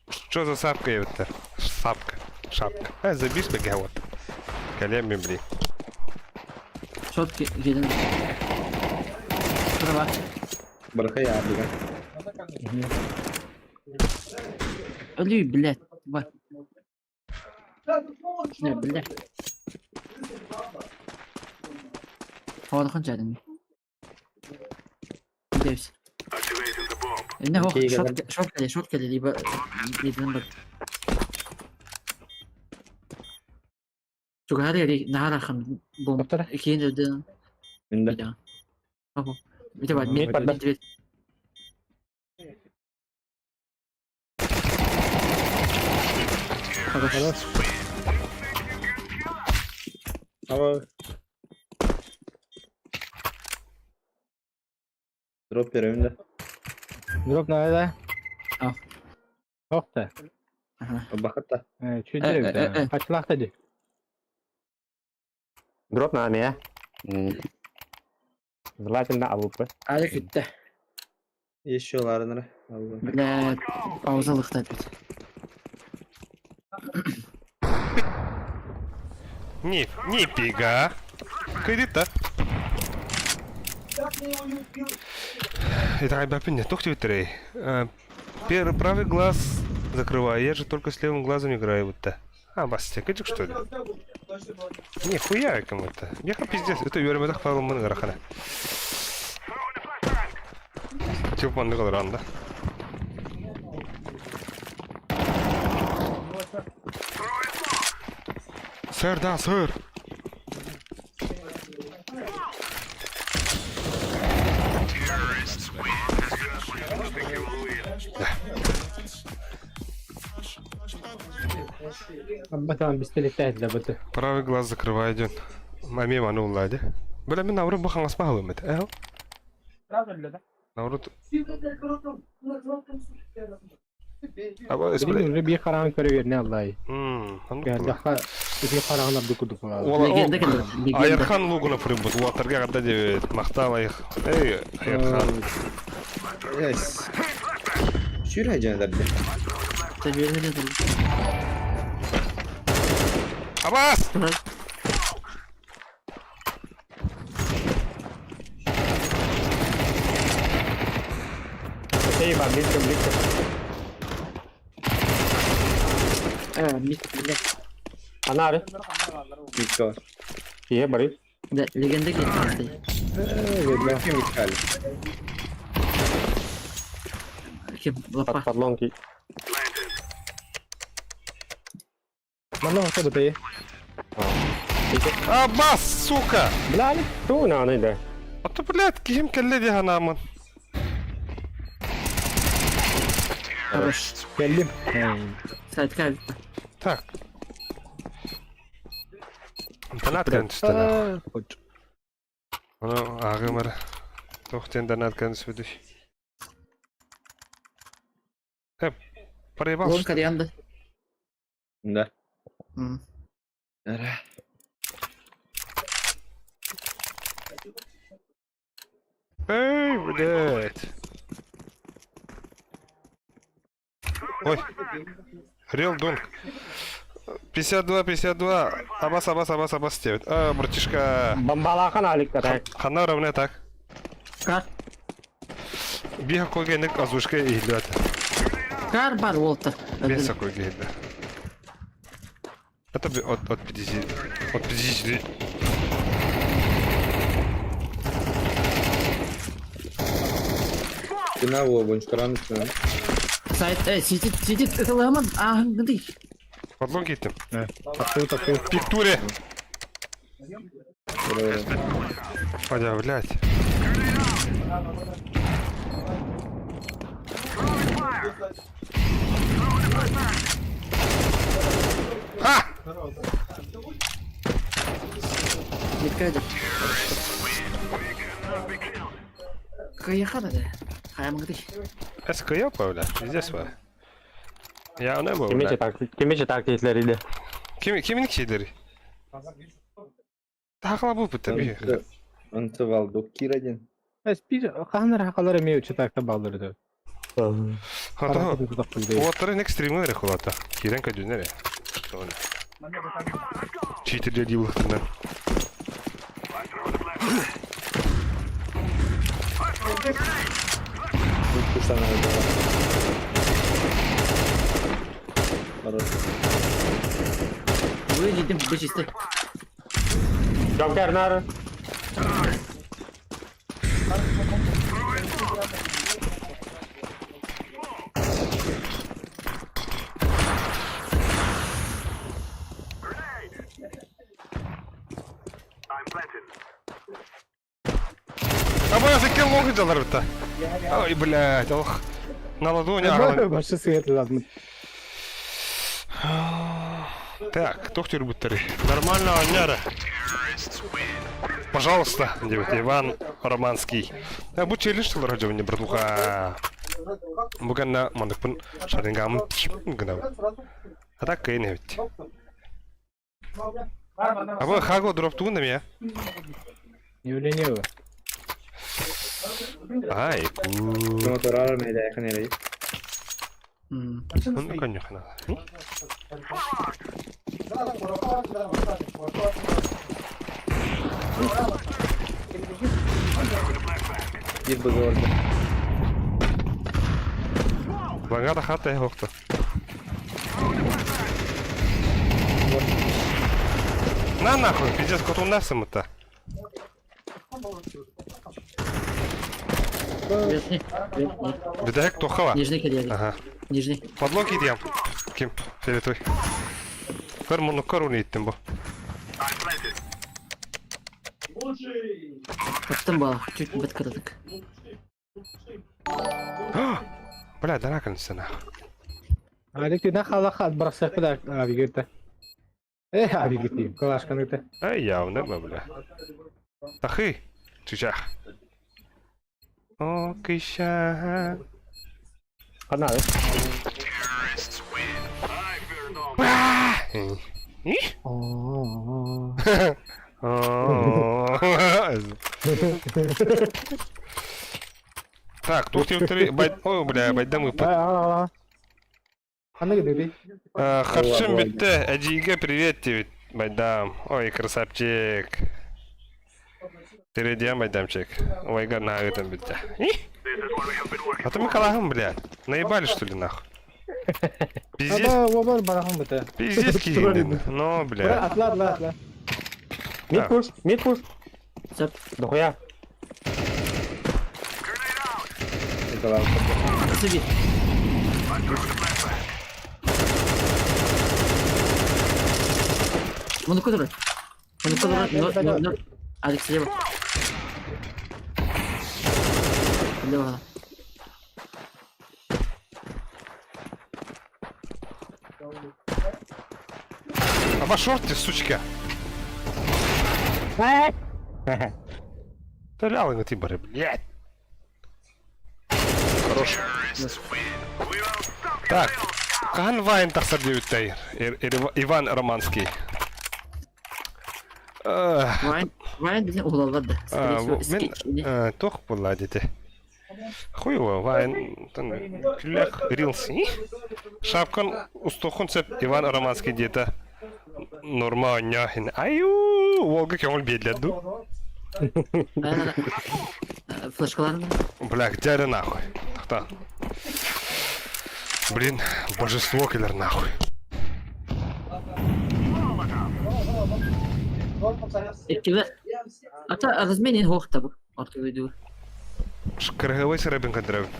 Что за сапка это? Сапка. Шапка. А, забись бега вот. Колеми, блин. Шотки gelin. Справа. Бархая, бля. Өлүй, блядь. Бар. Не, блядь. Хавадахан жадын. Девс. Не, хох, шот, шот келе, шот келе, либо либо бар. Чугары нахарахан бомб. Повтора. Кейін өден. Инда. Ого. Давай, Мид мид, подда. мид, Хорош. Ава. Дроп беремин да. Дроп на да. А. Охта. Ага. Бахатта. Э, чуть Э, э, э, э. Хачлахта ди. Дроп на меня. Желательно АВП. Алик бітті. Еще ларынра. Бля, пауза лықтады бит. Не, не пига. Кредит-то. Это ребята, тухти витрей. Первый правый глаз закрываю, я же только с левым глазом играю вот-то. А, бастя, кэджик что ли? Не, хуя кому-то. Беха пиздец, это юрим это хвалу мы рахана. Типа манды ранда. Сэр, да, сэр. Батан бистэлиттээтилэр быты. Правый глаз закрывай идет. Маме ману уллади. Бля, мен науру бу хаңас баһылым эт. Эл. Науру Аба Билигин уже биир хараҕын көрө үөрэнэ аллай. Мм, оннук Көрдөххө ити хараҕын ордук курдук буолар. Уола Легенда кэлэр. Легенда. Айархан лугуна фрымбут. Уоттарга гарда диэбит. Махтал айых. Эй, Айархан. Yes. Сүүр хайдьааннар дэ. Тэбиэрэ дэ. Абас! Эй, бар, близко, близко. Э, мид, бля. Анары. Митка бар. Ие, бары. Да, легенда кэлэр. Ким Митка әлі? Ким лапа. Под подлонки. Манна хото быты. Абас, сука! Бля, ту на аны да. А то, блядь, ким келле ди ханамын. Хорош. Кэллим. Сайтка. Так. Донат кэнчтэн. Ону аагымар. Тохтен донат кэнсүдү. Э, проебал. Лон кориандр. Да. М. Ара. Эй, блядь. Ой. Рел Донг. 52, 52. Абас, абас, абас, абас девять. А, братишка. Бомбалахан алик так. Хана равня так. Кар. Биха когенек озвучка иhlят. Кар бар Уолтер. Беса когенек. Это би- от, от 50. От 50. Спина во, бончкаран спина. Сайт, э, сидит, сидит, это ламан. А, гды. Подлог иттим. Такую такую. Пиктуре. Бля, блядь. А! Митка идет. Каяхана да. Хаямгды. СК бля, пиздец вы. Я не был, Кимичи бля. так, кимичи так титлерили. Ким, кимин кидери? Тахла бу бит би. Антывал доккир один. Эс бир хаһан хакалар эми үче такта балдырды. Хата. Уоттары нек стример хулата. Кирен кадюнере. Читер дяди булхтынан. Куштан Хорош. Выйдем, бычисты. Джокер нары. А бу закел лох жалар бит. Ой, блядь, ох. На ладони ағалан. Башы сыйытлы Так, доктор буттары. Нормально, аняра. Пожалуйста, девять, Иван Романский. А бу челлендж тылар жабын братуха. Буганна мандыкпын шарингамын гына. А так кыйын эбит. А бу хаго дроп тугун я. Явление. Ай, ку. Моторар мейде якын эле. М. Ну, конечно. Бир быгы орда. Благата хата хохта. На нахуй, пиздец, кот у нас это. Верхний. Верхний. Бедаяк тохала. Нижний карьер. Ага. Нижний. Подлог идем. Ким? Фиолетовый. Көр муну көр уни иттим бу. Оттан ба, чуть бит кырдык. Бля, даракан сена. Алик на хала хат брасак да авигерте. Э, абигити, калашканыта. Эй, явно, бля. Тахы, чучах. О, кыша. Ханна. Так, тут три... Ой, бля, байдам ыппыт. Ханна гидыби? Харчым бүттэ, эдьиийгэ привет диэбит Байдам. Ой, красавчик. Тириэдиэм Байдамчик. Ойга наһаа ыытан бүттэ. А ты Миколаһым, блядь. Наебали, что ли, нахуй? Пиздец, Аба, обар барахым быта. пиздец киһиҥ. Но, блядь. Атла, атла, атла. Мид пуш, мид пуш. Сөп. Дохуя. Сиби. Мунуку турар. Мунуку турар. Ноль, ноль, ноль. Алекс слева. Лево. Аба шорты, сучка. Стрелял ты, блядь. Хорош. Так, Кан Вайн тахсар диэбиттэр. Иван Романский. Вайн, Вайн билин уһулаллар да. Скорее всего, Мен туох буолла дите. Хуево, Вайн, күллэх рилс. Шапкан устуохун сөп Иван Романский диэтэ. Норма оонньоо. Айуу, уолга көҥүл биэрдилэр дуу. Флешкаларын. Бля, где это нахуй? Тохтоо. Блин, божество кэлэр нахуй. Иккилэр. Ата разменин хуох табы. Орто дойдуга. Кыргыбай сырабын көрдөрөбүн.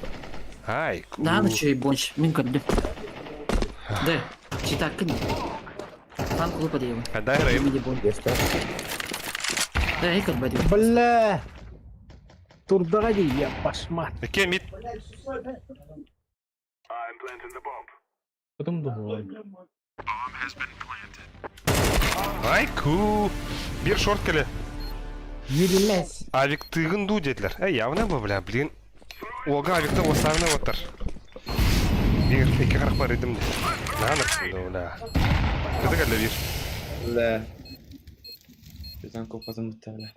Ай, Наһаа үчүгэй бонч. Мин көрдүм. Да, читаккын. Там клуба диэм. Дай рейм. Да, эй көрбөдүм. Бля! Турдаҕа дии, я башмат. Кем мид? Потом думал. Ай, ку. Биир шорт кэлэ. Юрилес. Авик тыгын дуу диэтилэр. Э, явно бу, бля, блин. Уолга авикта уоссаабына уоттар. Биир, икки харахпар идым дии. Наһаа бля. Кыты кэллэ биир. Бля. Bizden kopazım bitti бля.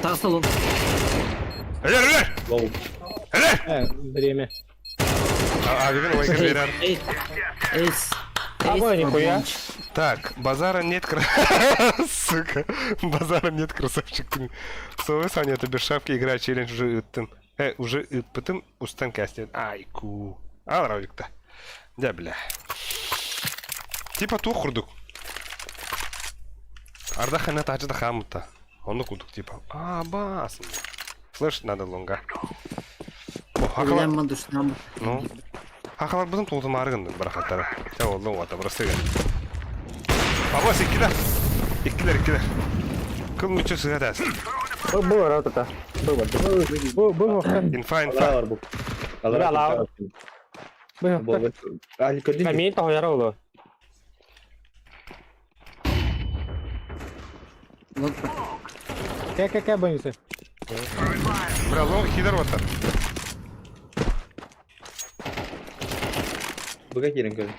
Таҕыста Өлөр, өлөр! Лоу. Өлөр! Э, время. Авигын ойгыр берер. Эйс. Эйс. Абы, нихуя. Так, базара нет, кра... Сука, базара нет, красавчик. Совы, Саня, это без шапки игра, челлендж уже ыттым. Э, уже ыппытым, устан кастет. Айку. Алравикта. Дя, бля. Типа туох курдук. Арда хана тачы да хамыта. Оннук курдук типа. А, бас. Флеш надо лонга. О, хакала. Ну. Хакалар бытын тултумаары гыннын барахаттара. Чэ оллуҥ уота бырастыы гын. Абас иккилэр. Иккилэр иккилэр. Кыл мүччү сыһа таас. Бу бу бар ата. Бу бар. Бу бу Инфа инфа. Алар бу. Алар. Алар. Бу Али көрдүң. Мен тоһояр олу. Кэ кэ кэ боюся. Бля, лонг хидер ватар. Буга кирен көрдүм.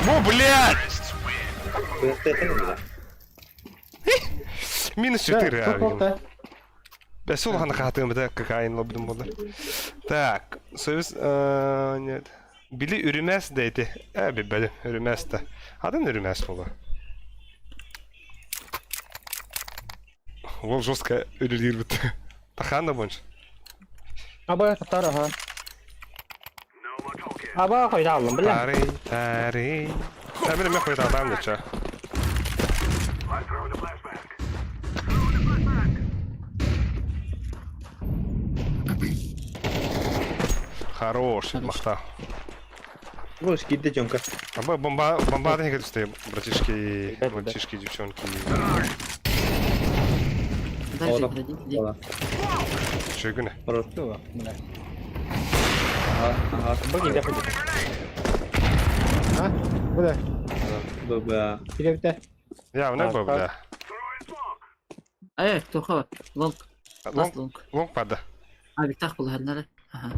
Бу, блядь! Минус 4. Бәс ул хана хатым бит кокаин лобдым булды. Так, союз нет. Били үрүмәс дейти. Э, били үрүмәс да. Адын үрүмәс булды. Ол жестко үрүлер бит. Таханда бойынша. Аба татар аха. Аба койда алдым, бля. Тарый, тарый. Ә, мен мен қойда адам дече. Хорош, мақта. Бу киирдэ Тёмка. Аба бомба бомба не говорит, братишки, мальчишки, девчонки. Дальше, иди, иди. Чөгүнэ. Ага, ага. Бу киирдэ. А? Бу да. Бу бу. Киирбитэ. Явно бу бля. Э, кто Лонг. Лонг. Лонг. Лонг пада. А, Виктах был, надо. Ага.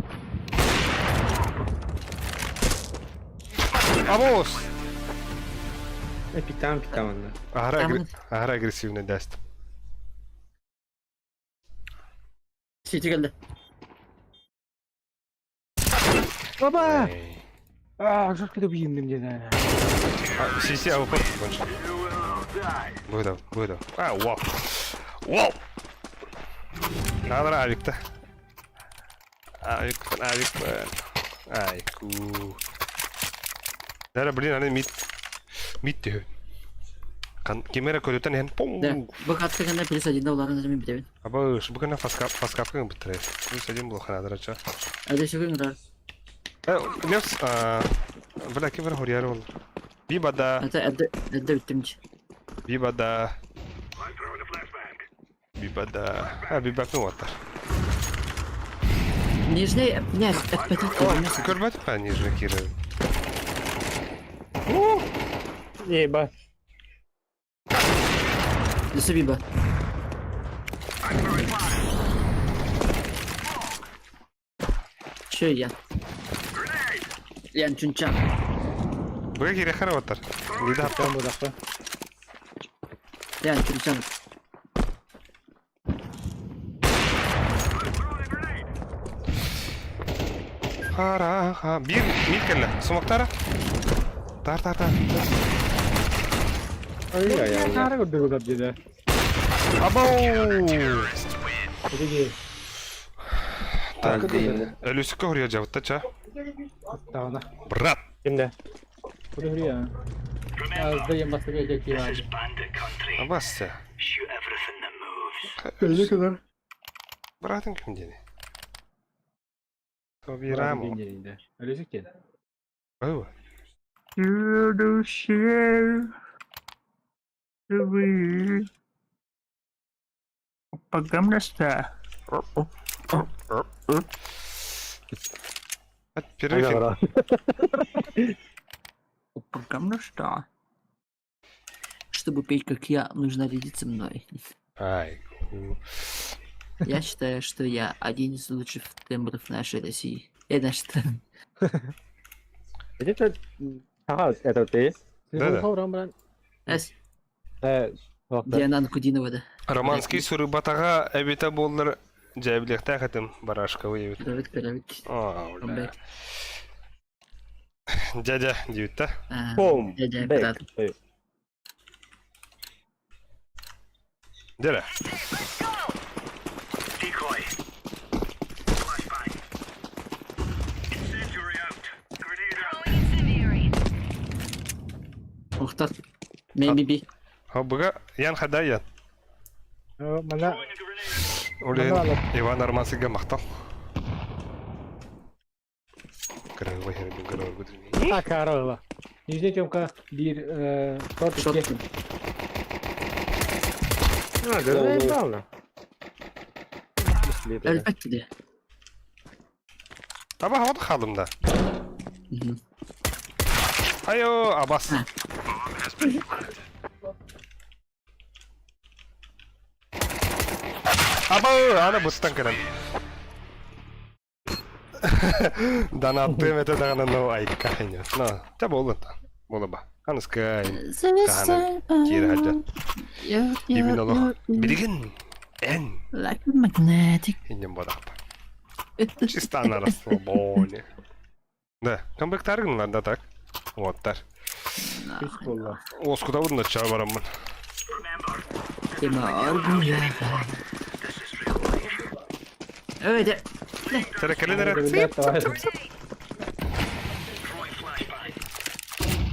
Абоус! Питам, питам онно. Ара, ара агрессивный даст. Сити келді. Баба! А, жестко убьем мне. Сиси, а выход кончил. Выдал, выдал. А, вау. Вау! Надо авик-то. Авик, авик. Айку. Да, блин, аны мид. Мид түйін. Кемера көрөтөн эн пом. Да. Бу каттыгына плюс один долларын мен битебин. Абыш, бүгүн фаскапка битре. Плюс один был ханадрача. Әде шүгүн рар. Э, Левс, бля, кемера хорьяр ол. Бибада. Это әдде әдде биттимч. Бибада. Бибада. А, бибакны ваттар. Нижний, не, этпетит. Көрбөт па нижний киры. Еба. Лесу биба. Че я? Ян чунчан. Буга кире харабаттар. Лида Там bu dakika. Ян чунчан. Хара, ха. Бир, мид келле. Сумактара. Тар, тар, тар. Ай, ай, ай. Хара көрдүк деп Абау! Деги. Так, өлүсүккө хорья жабытта ча. Тағына. Брат! Кимде? Куры хурия. Азда бастыга жеки бар. Абасся. Көзү kadar. Братың ким дени? Тоби Рамо. Өлүсүк кен. Ой. Перерыв. Чтобы петь, как я, нужно рядиться мной. Ай. Я считаю, что я один из лучших тембров нашей России. Я нашей страны. Это Ага, это ты? Да-да. Эс, Э, Диана Анкудинова, да. Романский сурыбатага эбите боллар жайблехта хатым барашка выявит. Давид Каравик. А, бля. Дядя, девятта. Бом. Дядя, брат. Дядя. Ухтар. Maybe би. Хабыга ян хада ян. Мана Олен Иван Армансыга мактал. Кыргы хербин кыргы гүдүрми. Акарова. Нижний Тёмка бир шорт Шорт. икки. А, да, правильно. Әлбәттә дә. Аба хавада халым да. Айо, абас. Аба, ана буттан кирен. Дана ты это дана но ай кахиня. На, та болла та. Болла ба. Аныскай. Кахана кир хаджа. Именно лох. Билген. Эн. Like a magnetic. Инем бодақта. Чисто на расслабоне. Да, камбэк таргын да так. Вот тар. Үс болла. Оскуда будын да барамын. Тема аргуя. Ой, да. Тәрекелер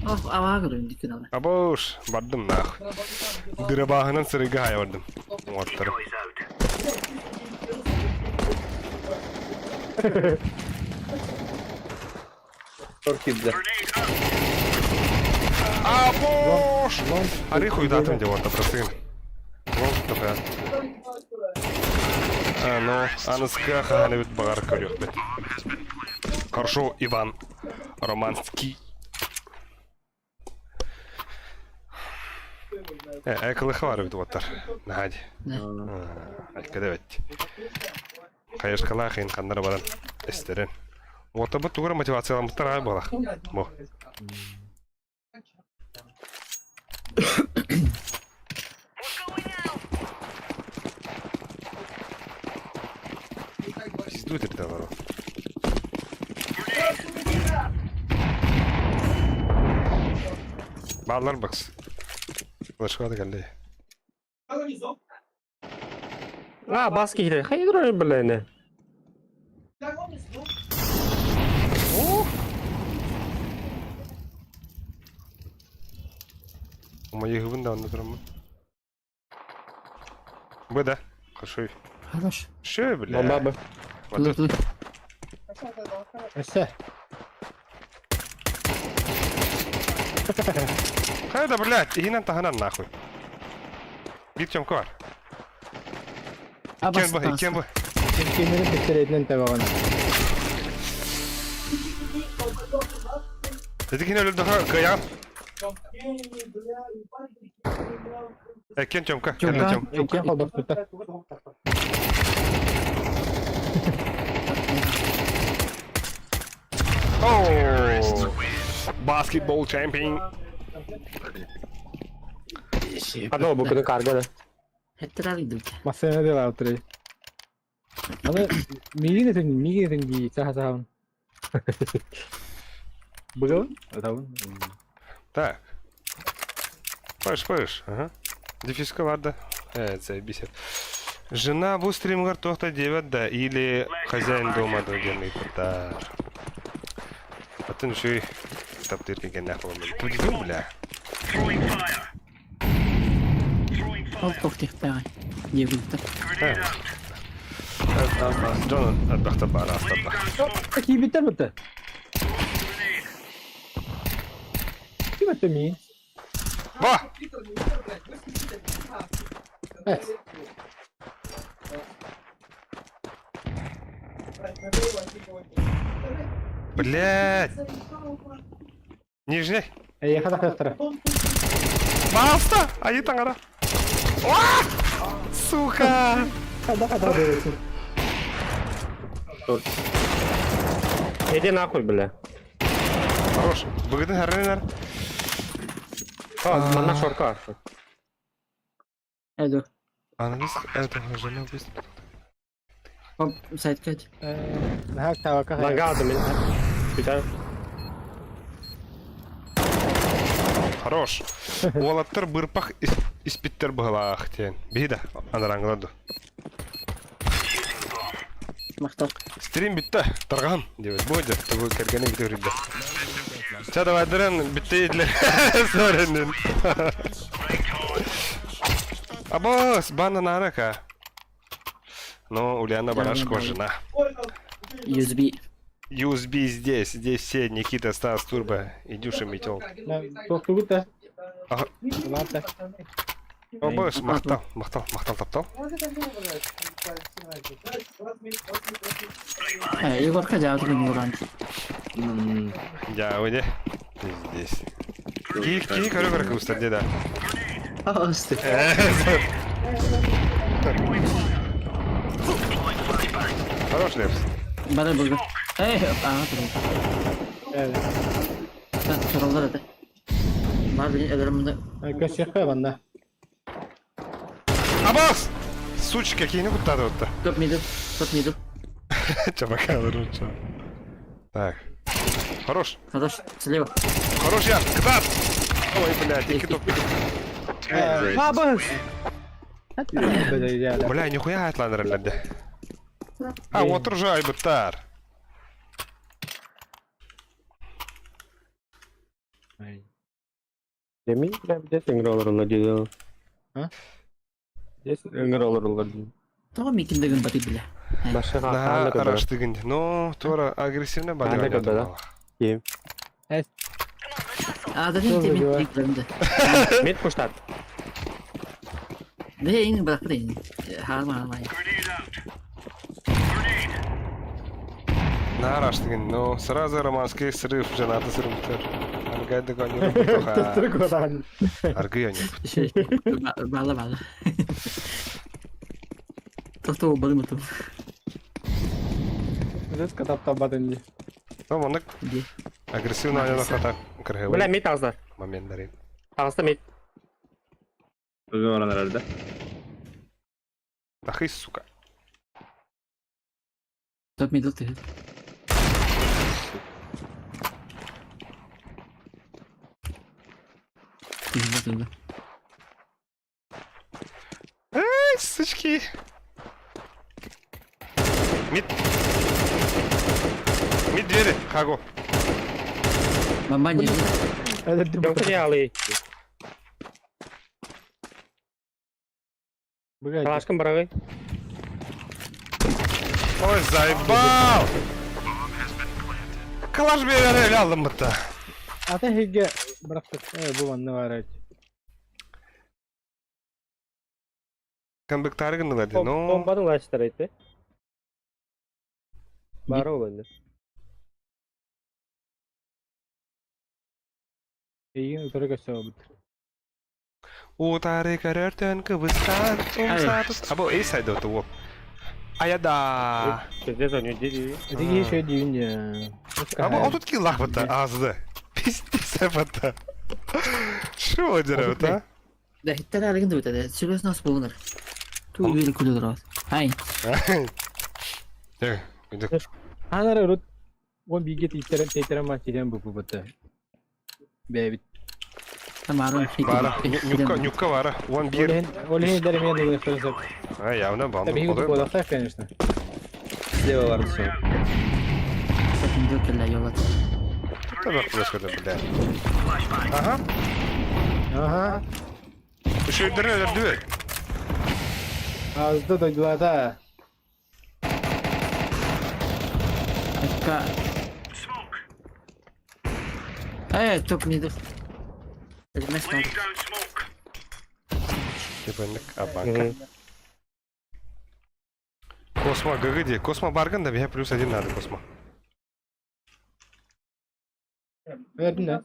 Ох, ава көрүн дикин ала. Абош, бардым нах. Дырабағынан сырыга хая бардым. Вот тар. Тор киирдэ. А, бош! Ары хуйдатым деп орта простыгын. Лонг топа. А, ну, аныска хаханы бит бағар көрөк бит. Хорошо, Иван Романский. Э, экылыха бар бит оттар. Наһади. Айкада бит. Хайышкалаах иһин ханнара баран эстэрин. Уотабыт тугура мотивацияламмыттар аҕай буолах. Бу. Пизду тердалар. Баалар бакс. Флешка кэлли. А, бас киһи. Хайдыр билэне. Умайыгыбын да онно тураммын. Бу да. Хорошо. Хорош. Шö, бля. Бомба бы. Вот Тут, тут. Өссө. Хайда, блядь, иһинэн таһынан нахуй. Биир чөмкө бар. А, Иккиэн бу, бас, иккиэн бу. Кемерин биттеретинен табаҕын. Ити кини өлөрдөхө кыайаҕын. Иккиэн чөмкө, кэннэ чөм. Иккиэн холбоспуттар. Оу! Баскетбол чемпион. Ано бу күнү карга да. Хеттер идут. Массыына делаалтырый. Аны миигин этин, миигин этин дии саха сахабын. Быгабын? Атабын. Так. Пыш, пыш. Ага. Дефиска бар да. Э, это бесит. Жена в стримгар тохта 9 да или хозяин дома да диэн ыйпыттар. Атын үчүгэй таптыыр кэргэннээх буоламмын. Ту бля. Ол тохтехтааҕай. Диэбиттэр. Дьон элбэхтэр баар аастарда. Киирбиттэр бытта. Ким этэ миин? Ба! Э. Блядь! Нижний! Эйиэхэ тахсыахтара. Пожалуйста! Айыы таҥара! Сука! Иди нахуй, бля. Хорош. Быгытын харрынар. А, манна шорка. Эду. Анализ этого жена быстро. Оп, сайт кать. Наһаа табакка хайа. Лангады мен. Бүтär. Хорош. Уолаттар бырпах испиттер быһылаах диэн. Биһи да анараңгылар ду. Махтал. Стрим бүттэ. Тарҕаһан диэбит. Бу дьэ тугу кэргэним бүтэ үрүйдэ. Чэ давайдарын бүттэ идлер. Соренин. Абос, бана нарака. Но Ульяна Барашкова жена. USB. USB здесь, здесь все, Никита, Стас, Турбо, Идюша, Метел. Туохтугут да? Аха. Улаатта. Абос, махтал, махтал, махтал, таптал. Э, Егорка дьаабытын ууран. Я уйди. Здесь. Ки, ки, көрө көрө кыбыстар деді. Асты. Хорош, Лепс. Бары булду. Эй, ага, турун. Э. Тураллар это. Бар билин өлөрүм мында. Көсүөххэ манна. Абос! Сучка, киини куттаады отта. Топ мидл, топ мидл. Чабака лучше. Так. Хорош. Хорош, слева. Хорош, Ян. Кдат! Ой, блядь, екі топ. Бабас! Бля, нихуя айтланырыларды. А, отыр же айбыттар. Демин, бля, здесь ыҥыралар диде. А? Здесь ыҥыралар диде. Тоҕо миикин бати бile. Башка На, хаалла араштыгын. Ну, тура агрессивно Хаалла бады. да? Ким? А, да Что за не дела? мид да. Мид пуштат. Да я не брак Харма харма. Наар но сразу романский срыв женаты сырымтыр. Аргайды гоню бутуха. Аргы они. Бала бала. Тохто убалым оту. Здесь катап табатын ди. Ну, маннык агрессивно аны хата Бля, кыргы мид ağızda. моменттары. Ağızda mid. Özüm oran herhalde. Ахы, сука. Топ мидл ты. Ты Эй, сучки. Мид. Мид двери, Хаго. Мама не. Yok ya ali. Бігай. Aşkım bırakın. Ой, заебал! Калаш бере алдым бытта. Ата хеге бырақтық. Э, бу ванны бар айт. Камбэк тарыгын но... Bombanın ulaştı aytı. Бар ол енді. Егин утыры көсө бут. Утары көрөртөн кыбыстан умсатыс. Або эй сайда вот. Аяда. Пиздец, они диди. Эдиги еще дивин. Або отут ки лах бытта азды. Пиздец бытта. Шо деревт, а? Да хиттер алыгын да битеде. Серьезно ас болунар. Ту бир күлүдөр. Ай. Э, иди. Анара рут он биге титерен титерен ма титен бу бу бутта. Бэбит. Тамарон Бара, нюкка, нюкка бара. Он бир. Олен олен дермен деген сөз. А, явно бам. Да биге бодақта, конечно. Слева var son. Топ мидл йолат. Табак происходит, бля. Ага. Ага. Еще и дыры, дыры. Азды дойдулата. Акка. Эй, топ мидл. Элмес надо. Типа, абанка. Космо, ГГД. Космо Барган, да, я плюс один надо, Космо. Вердин да.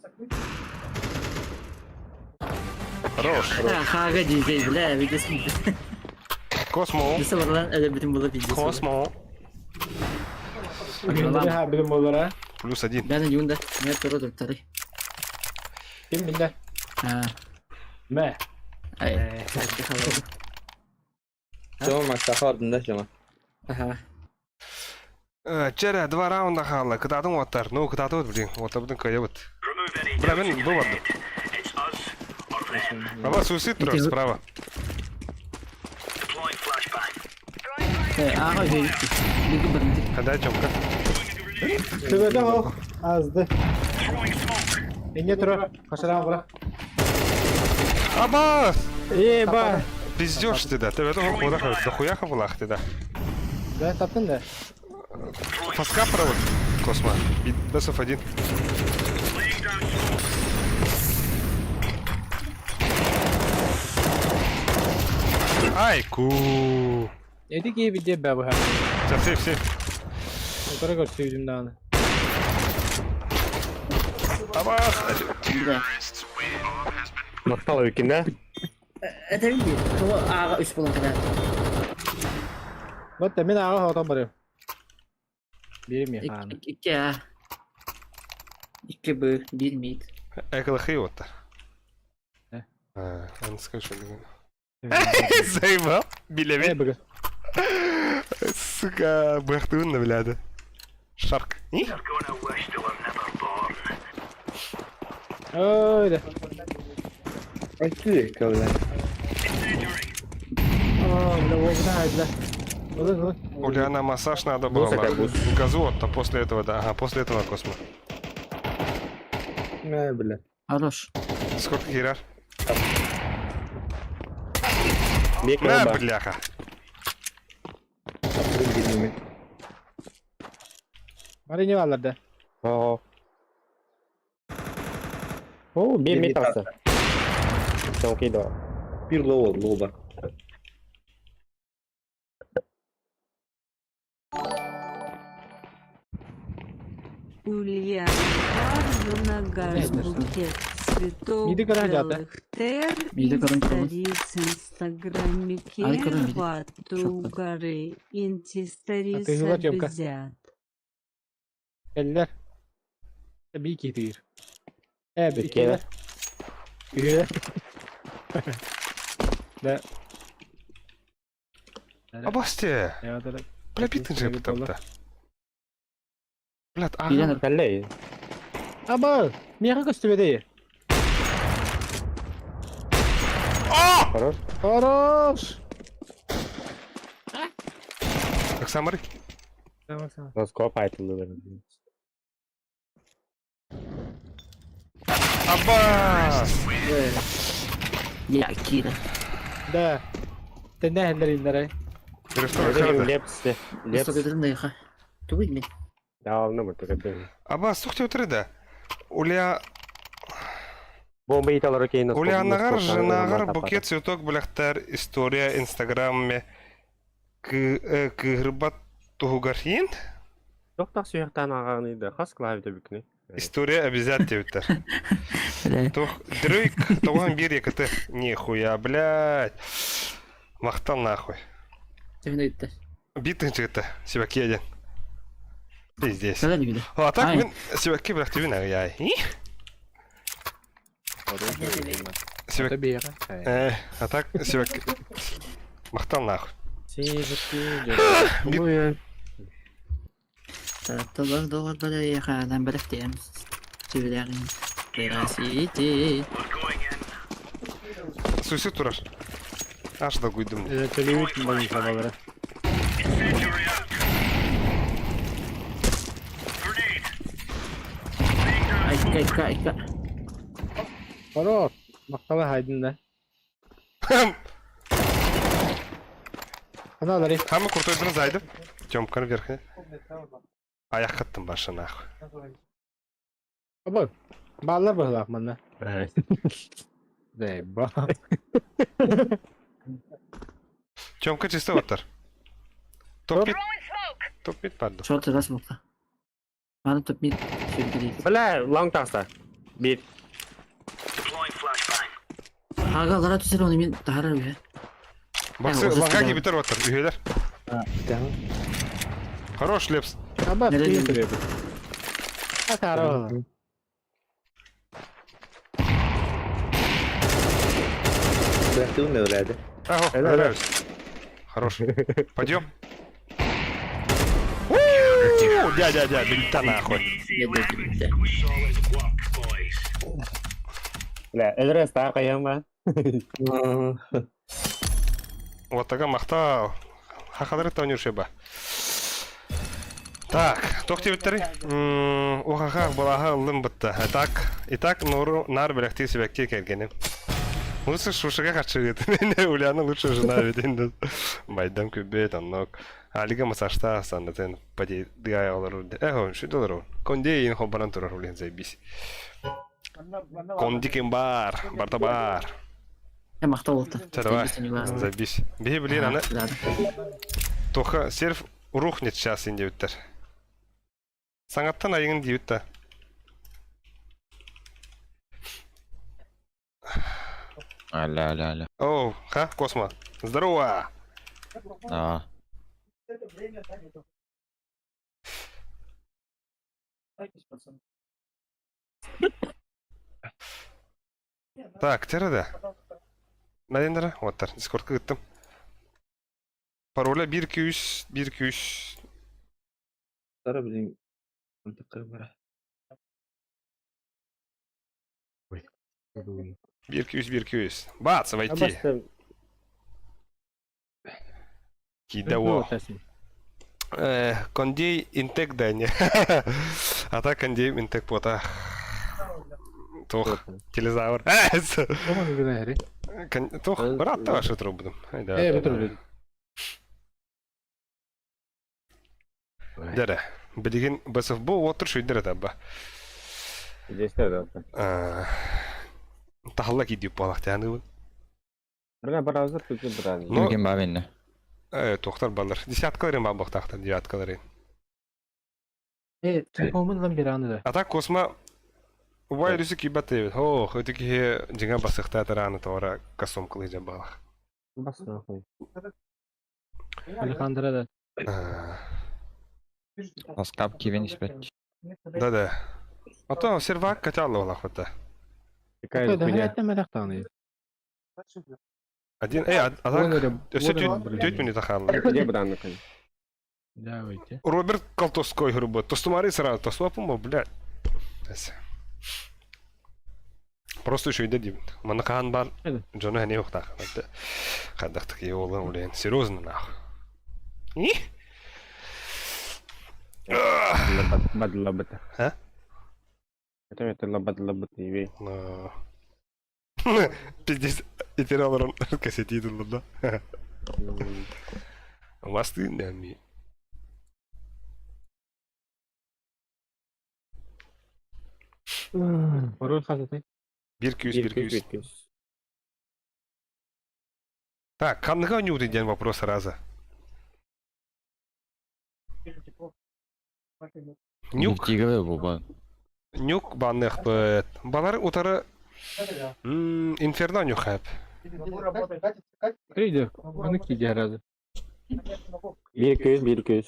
Хорош. Хага диዜ, бля, видесин. Космо. Бисе барлан эле битин була пиздец. Космо. Ha билим болар а. Плюс один. Бәне юнда. Не туры доктор. Ким билде? А. Мә. Ай. Tamam bak ardında Cemal. Ага. Чера, два раунда хала. Кытатын оттар. Ну, кытаты вот, блин. Вот об этом вот. Бля, мен был одну. Аба, суицид турар справа. Э, ага, беги биринчи. Когда Тёмка? Төбөдө ох азды. Эне тура. Кашаран бура. Аба! Еба. Пиздёшь ты, да. Ты этого куда дохуя хавлах ты, да. Да, таптын да. Фаска провод. Космо. Бесов один. Айку. Эдиги виде бә бу. Сейчас, сейф, сейф. Утыры көрсөйдүм дагы. Абас! Бля. Мақтал екен да? Это види. То ага үч болон када. Вот мен ага хотон барым. Бир механ. Икки А. Икки Б, бир мид. Эколохи вот. Э? А, он скажет, что Заебал. Э, Билеви. бүгүн. Сука, бахтуын бляда. Шарк. И? Ой, да. Ay бля. А, бля, ой, бля, бля. Улы, улы. Уля, на массаж надо было. Бус это бус. Газу, а после этого, да. Ага, после этого космо. Мә, бля. Хорош. Сколько херар? Бек На, бомба. бляха. Мари не алар да. О, О, биир мид тахса. Окей, да. Бир лоу, лоу бар. Ульяна Барзунагар букет цветов Миди көрөн жаата. белых тер Миди көрөн турабын. Инстариц инстаграмике Али көрөн миди. вату Шокпат. горы интистарис Атыылар Тёмка. обезят. Кэллэр. Бии киитигир. Э, Иккиэлэр. иккиэлэр. Үһүөлэр. Да. Абасте! Бля, битын же бытапта. Блядь, Билен ага. Кэллэй. Аба, миэхэ көстүбэтэй. Хорош. Хорош! Оксамары. Носкоп айтылды. Абас! Я киирэ. Да. Тэннэ хэллэр иннэрэ. Лепс. Лепс. Согыдырын дайха. Тугуй мен. Да, ну, мы Абас, тухте утыры Уля... Бомба италар окей, носкоп. Ульянагар женагар букет цветок бляхтар история инстаграмме кыгырбат туһугархин Тоқтақ сүйектан ағағыныйды, хас клавида бүкіні. история обязательно диэбиттэр. Тух дрейк тоҕон биир якыты нихуя блядь махтал нахуй. Төһүн өйттер. Битын чыгыта себәкки один. Пиздец. Кэлэн биле. А так Ай. мин себәкки бляхтыбын аяй. Себәк Биэхэ. э а так себәкки махтал нахуй. Толор долор бара яхадан бэрэх тиэм. Сүбэлэҕин. Терасити. Суйсы турар. Аш да гуйдум. Төлөбүт больница балары. Айка айка айка. Хорош. Мактала хайдын да. Аналары. Хамы крутой зайдым. Тёмканы вверх. Аяқ қаттым башы нахуй. Аба. Баллар быһылаах манна. Дэй, ба. Тёмка чисто оттар. Топ-мид. Топ-мид, пардон. Шорт раз болта. Маны топ мид сүргүлейт. Бля, лонг тақса. Бир. Ага, лара түсер оны мен тахарар үһэ. Баксы, Э, ланга кибитер оттар. Үйелер. Хорош, Лепс. Аба, Нэрэ- төлөбүт. Атара. Быраактыбын өләді. Ага, Э, да, нравится. Хорош. Пойдем. У, Дядя, дядя, бельта нахуй. Бедде. Бля, өлрес тағы қаян ба? Вот такая махтал. Хахадры таунюшеба. Так, тохти биттери. Охаха, балаха ылым бытта. Итак, итак, нору нар белекти себекке келгени. Лучше шушага качыгыт. Ульяна лучшая жена ведь. Майдам күбет, аннок. Алига масашта саннатен пади дыгай олар. Эхо, ши доллар. Конде ин хобаран турар улен заебись. Кондикен бар, барта бар. Э, махтал болта. Давай, заебись. Бей, блин, ана Тоха серф рухнет сейчас индивиттер. Саңаттан айыңын дейбит Аля, аля, аля. Оу, ха, Космо. Здорово! А, Так, тереді. Мәдендері, оттар, дискордқа кіттім. Пароля 1 2 3 1 2 3. Тара блин. Мантыкка бара. 1 2 3 1 2 3. Бац, войти. Абасты. Кидао. Кондей интек дани. А так кондей интек пота. Тох, телезавр. Тох, брат, давай шутру будем. Э, бүтүр. Дәрі. Билигин БСФБ отыр шүйдер таба. Здесь да. Таһалла киирдип буолахтааныбын. Бля, браузер тут браузер. Ну, Ким баар иннэ? Туохтар баллар. Десяткаларын баар буохтаахтар, девяткаларын. Э, телефоммун ылан биэрэҕин да. А так Косма убай өрүсү киирбэт диэбит. Ох, ити киһи дьиҥэ басыхтаатар ааны тоҕо косомкалыы дьэ баалах. Бас нахуй. Александра да. Ласкап киирэн испэт. Да-да. А то сервак качал олахвата. Какая хуйня? Этэмэтэх Один, эй, а так, өссө түөрт минута хаалла. Где браузер? Давайте. Роберт Колтовской грубо. Тостумары сразу, тостуапума, блядь. Просто еще иде деймін. Маны қан бар, жоны әне оқтақ. Қандақтық е олы, блин, серьезно нахуй. И? Бадлабата. А? Это лабадлабат ивей. Пиздец, итераларым кассетиді да. Басты нәми. Пароль хазатай. Бір күйіз, бір күйіз. Так, қанныға нюды ден вопрос раза. Нюк. Тигры буба. Нюк банных быт. Балар утары Инферно нюхап. Крейдер, оны киде разы. Bir köz, bir köz.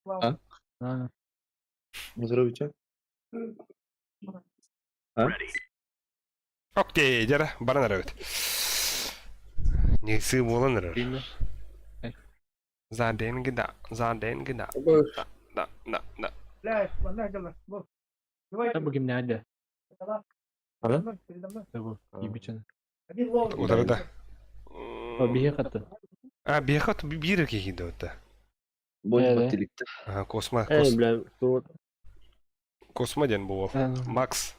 А? А. Здравствуйте. А? Окей, дера, баран арабит. Несы болан арабит. За деньги, да, за деньги, да. Да, да, да. Та бу кимне алды? А? Бу ибичен. Утары да. Бие катты. А, бияхат бир кихиде өтті. Бойын баттеликті. Косма, Эй, бля, тут. Косма ден бол. Макс.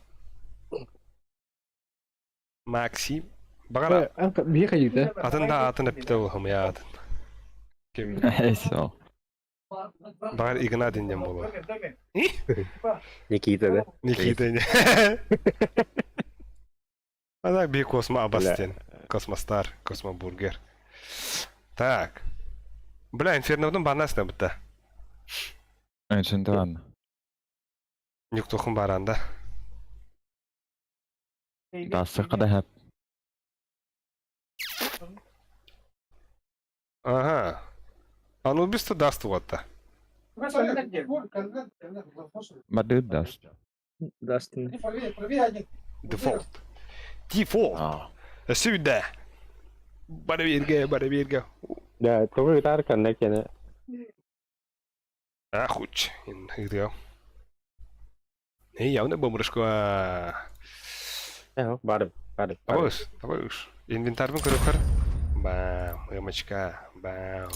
Максим. Бағара. Бие кайды. Атын да атын әпті болым, я атын. Кем? Все. Бағар Игнатин ден болу. Никита, да? Никита. А так би Косма Абастен. Космостар, Космобургер. Так. Бля, Инфернодан банасына бітті. Önсүн ладно. Нюктухын баранда. Дасы қада хәп. Ага. Анубис-то даст вот-то. Бады даст. Дастын. Дефолт. Дефолт. Сюда. Бара бара бирге. Да, тоже гитарка, некене. Ахуч. Где? Не, явно бомбрышка. Бар, бар. Табыш, табыш. Инвентарьбын көрөкөр. Бам, эмочка, бам.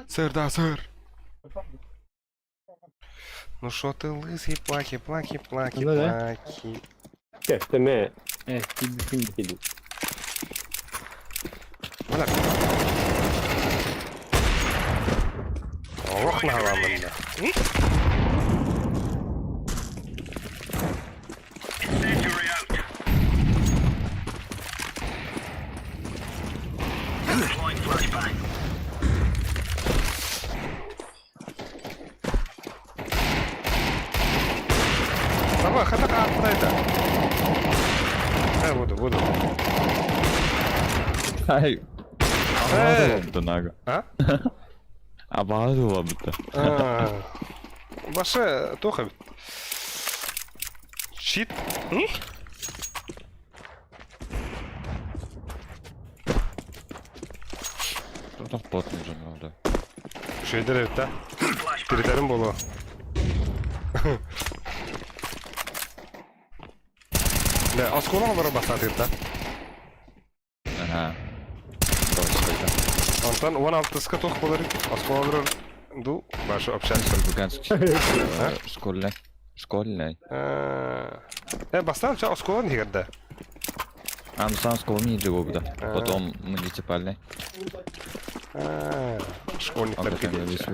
Сыр, да, сыр. Ну шо ты лысый, плаки, плаки, плаки, Ну да. плаки. Кефтеме. Э, киди. Мына. Ох, наламында. Давай, хата куда это? Э, буду, буду. Ай. Э. Абаады А? Абаады бітті. Башы тоха бит. Щит. Тоқ бот нужен oldu. Şeyler evet да. Тиритәрим болу. Да, осколок олары басады да. Ага. Онтон 16-ска тох болар. Осколок ду башы общаться. Республиканский. Школьный. Школьный. Э, бастан ча осколок нигерде. А, ну сам школу не иди да. Потом муниципальный. А, Школьниктар кэлиэччи.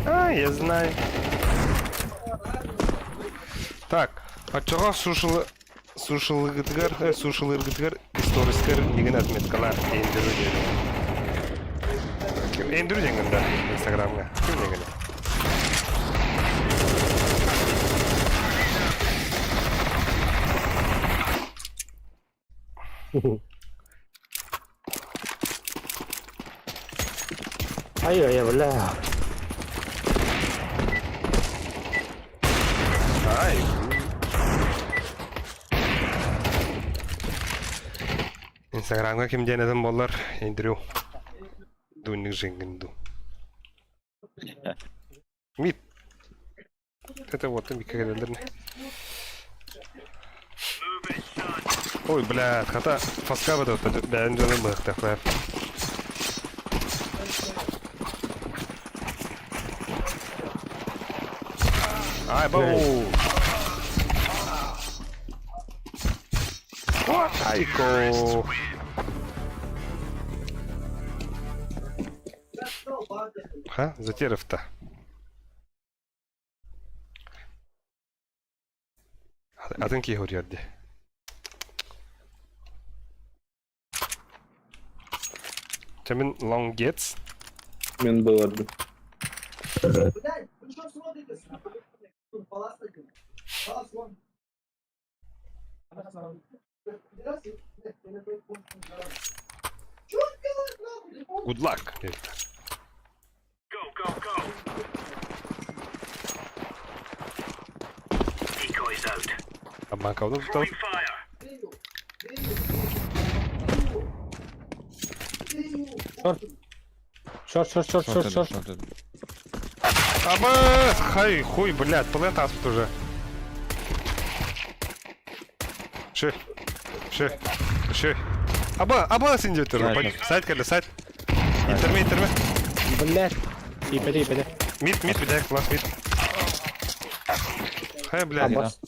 А, я знаю. Так, оччоҕо сушилы сушилыгытыгар, э, сушилыргытыгар историческай мигин отметкалар Эндрю диэн. Эндрю диэн да, Инстаграмҥа. Ким диэн Ай-ай, бля. Ай. Инстаграмҥа ким диэн этэн буоллар, Эндрю. Дунник Жингин ду. Мит. Это вот там кэлэллэр. Ой, блядь, хата фаска бата бэйэн дьону быһыктахтар. Ай, бау! Айко! Ха, затеров-то. Атын киһи хоруйар дии. Чэ мин long gets. Мен быварды. Good luck. диэбиттэр. Обманка тутан. Short, short, short, short, short. Абы, хай, хуй, блядь, плент аспыт уже. Ши, ши, ши. Аба, аба син деп тұр. Сайт кәлі, сайт. Интерме, интерме. Блядь. Ипеде, ипеде. Мид, мид, блядь, класс, мид. Хай, блядь.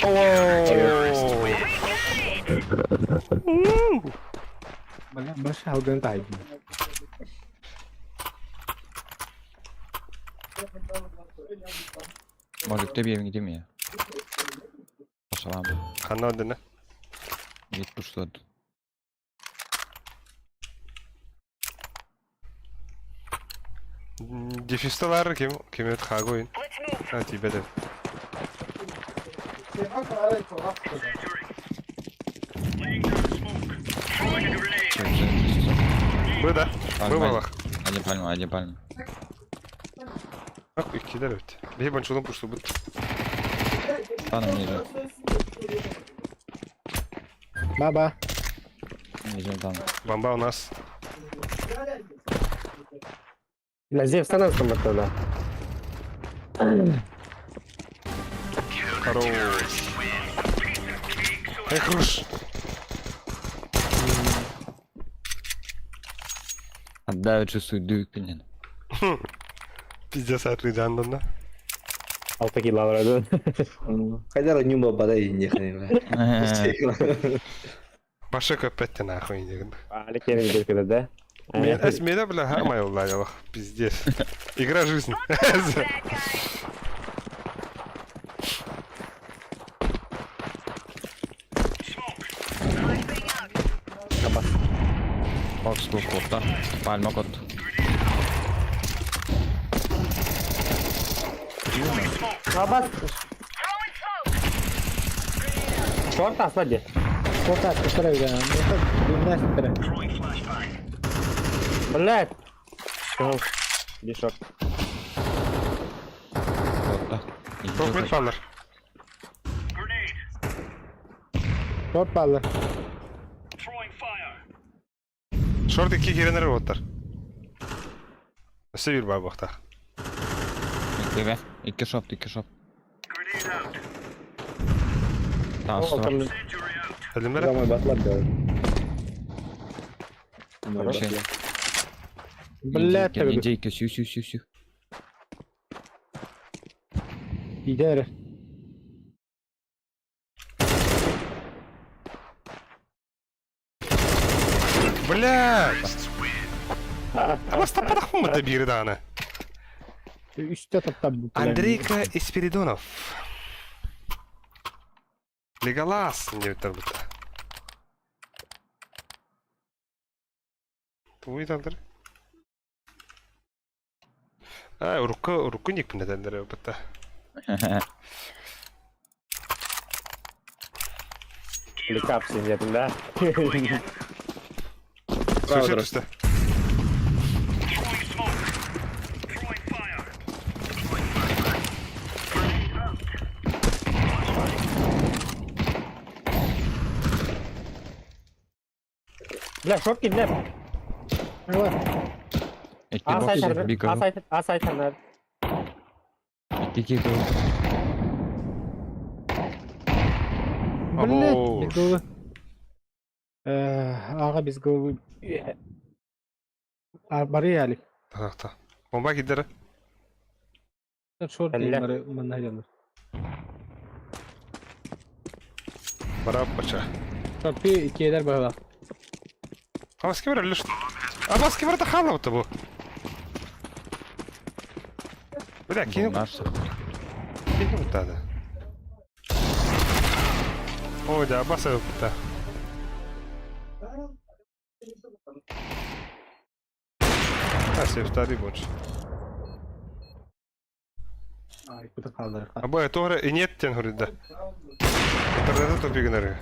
О! Бля, больше алган тайп. Может, тебе где меня? Пошла. Ханна дена. Мид пуштад. Дефисталар ким ким өт хагуин. А тебе де. Быда. Бывалах. Один пальма, один пальма. Ах, иккилер өт. Бей банчулун пушту бут. Ладно, ниже. Баба. Ниже там. Бомба у нас. Бля, Зевс, на нас там это, Хорош. Эй, хорош. Отдаю чувствую дюйпинин. Пиздец, отличан да. Алта килла барады. Хайдар нюмба бадай нехне, бля. Башы көппетте нахуй деген. Али керен беркеде, да? Мен эсмеде, бля, хамай улай, пиздец. Игра жизни. Kaksi kuukautta. Palma kot. Абас. Шорт аслади. Short atmışlar evden. Bilmez bire. Блядь. Bir шорт. Kotta. Çok mid ballar. Short ballı. Шорт iki киренер оттар. Өсө бир бар бакта. İki ve. İki shop, iki shop. Tamam, Там Әлемдер. Замой батлар да. Şey. Блядь, Индейка, сю, сю, сю, сю. Иитэ эрэ. Блядь! А бастаппатахпын бата биири даҕаны. Үстэ таптарбыт. Андрейка Испиридонов. Леголас диэбиттэр бутта. Тугу ыйталлар? А, урукку урукку никпин этэллэр бутта. Лекапсин диэтим да. Слушай, түстэ. Бля, шорт киллэр. Икки А бокс, сайт биг А сайт А сайт ханар. Икки киһи. Блять, без головы. Аҕа без головы. Бары Алик. Так, так. Бомба киддere. Шорт бары манна дьоннор. Барап бача. Топпи иккиэлэр быһалаах. Абас ким эрэ Абас ким эрэ хаалабыта бу. Бля, кини кини куттаады. Ой, да, Абас кутта. Асев больше. Ай, кута хааллар. Абай, тоҕо инет тен хурда. Интернеты тупигнары.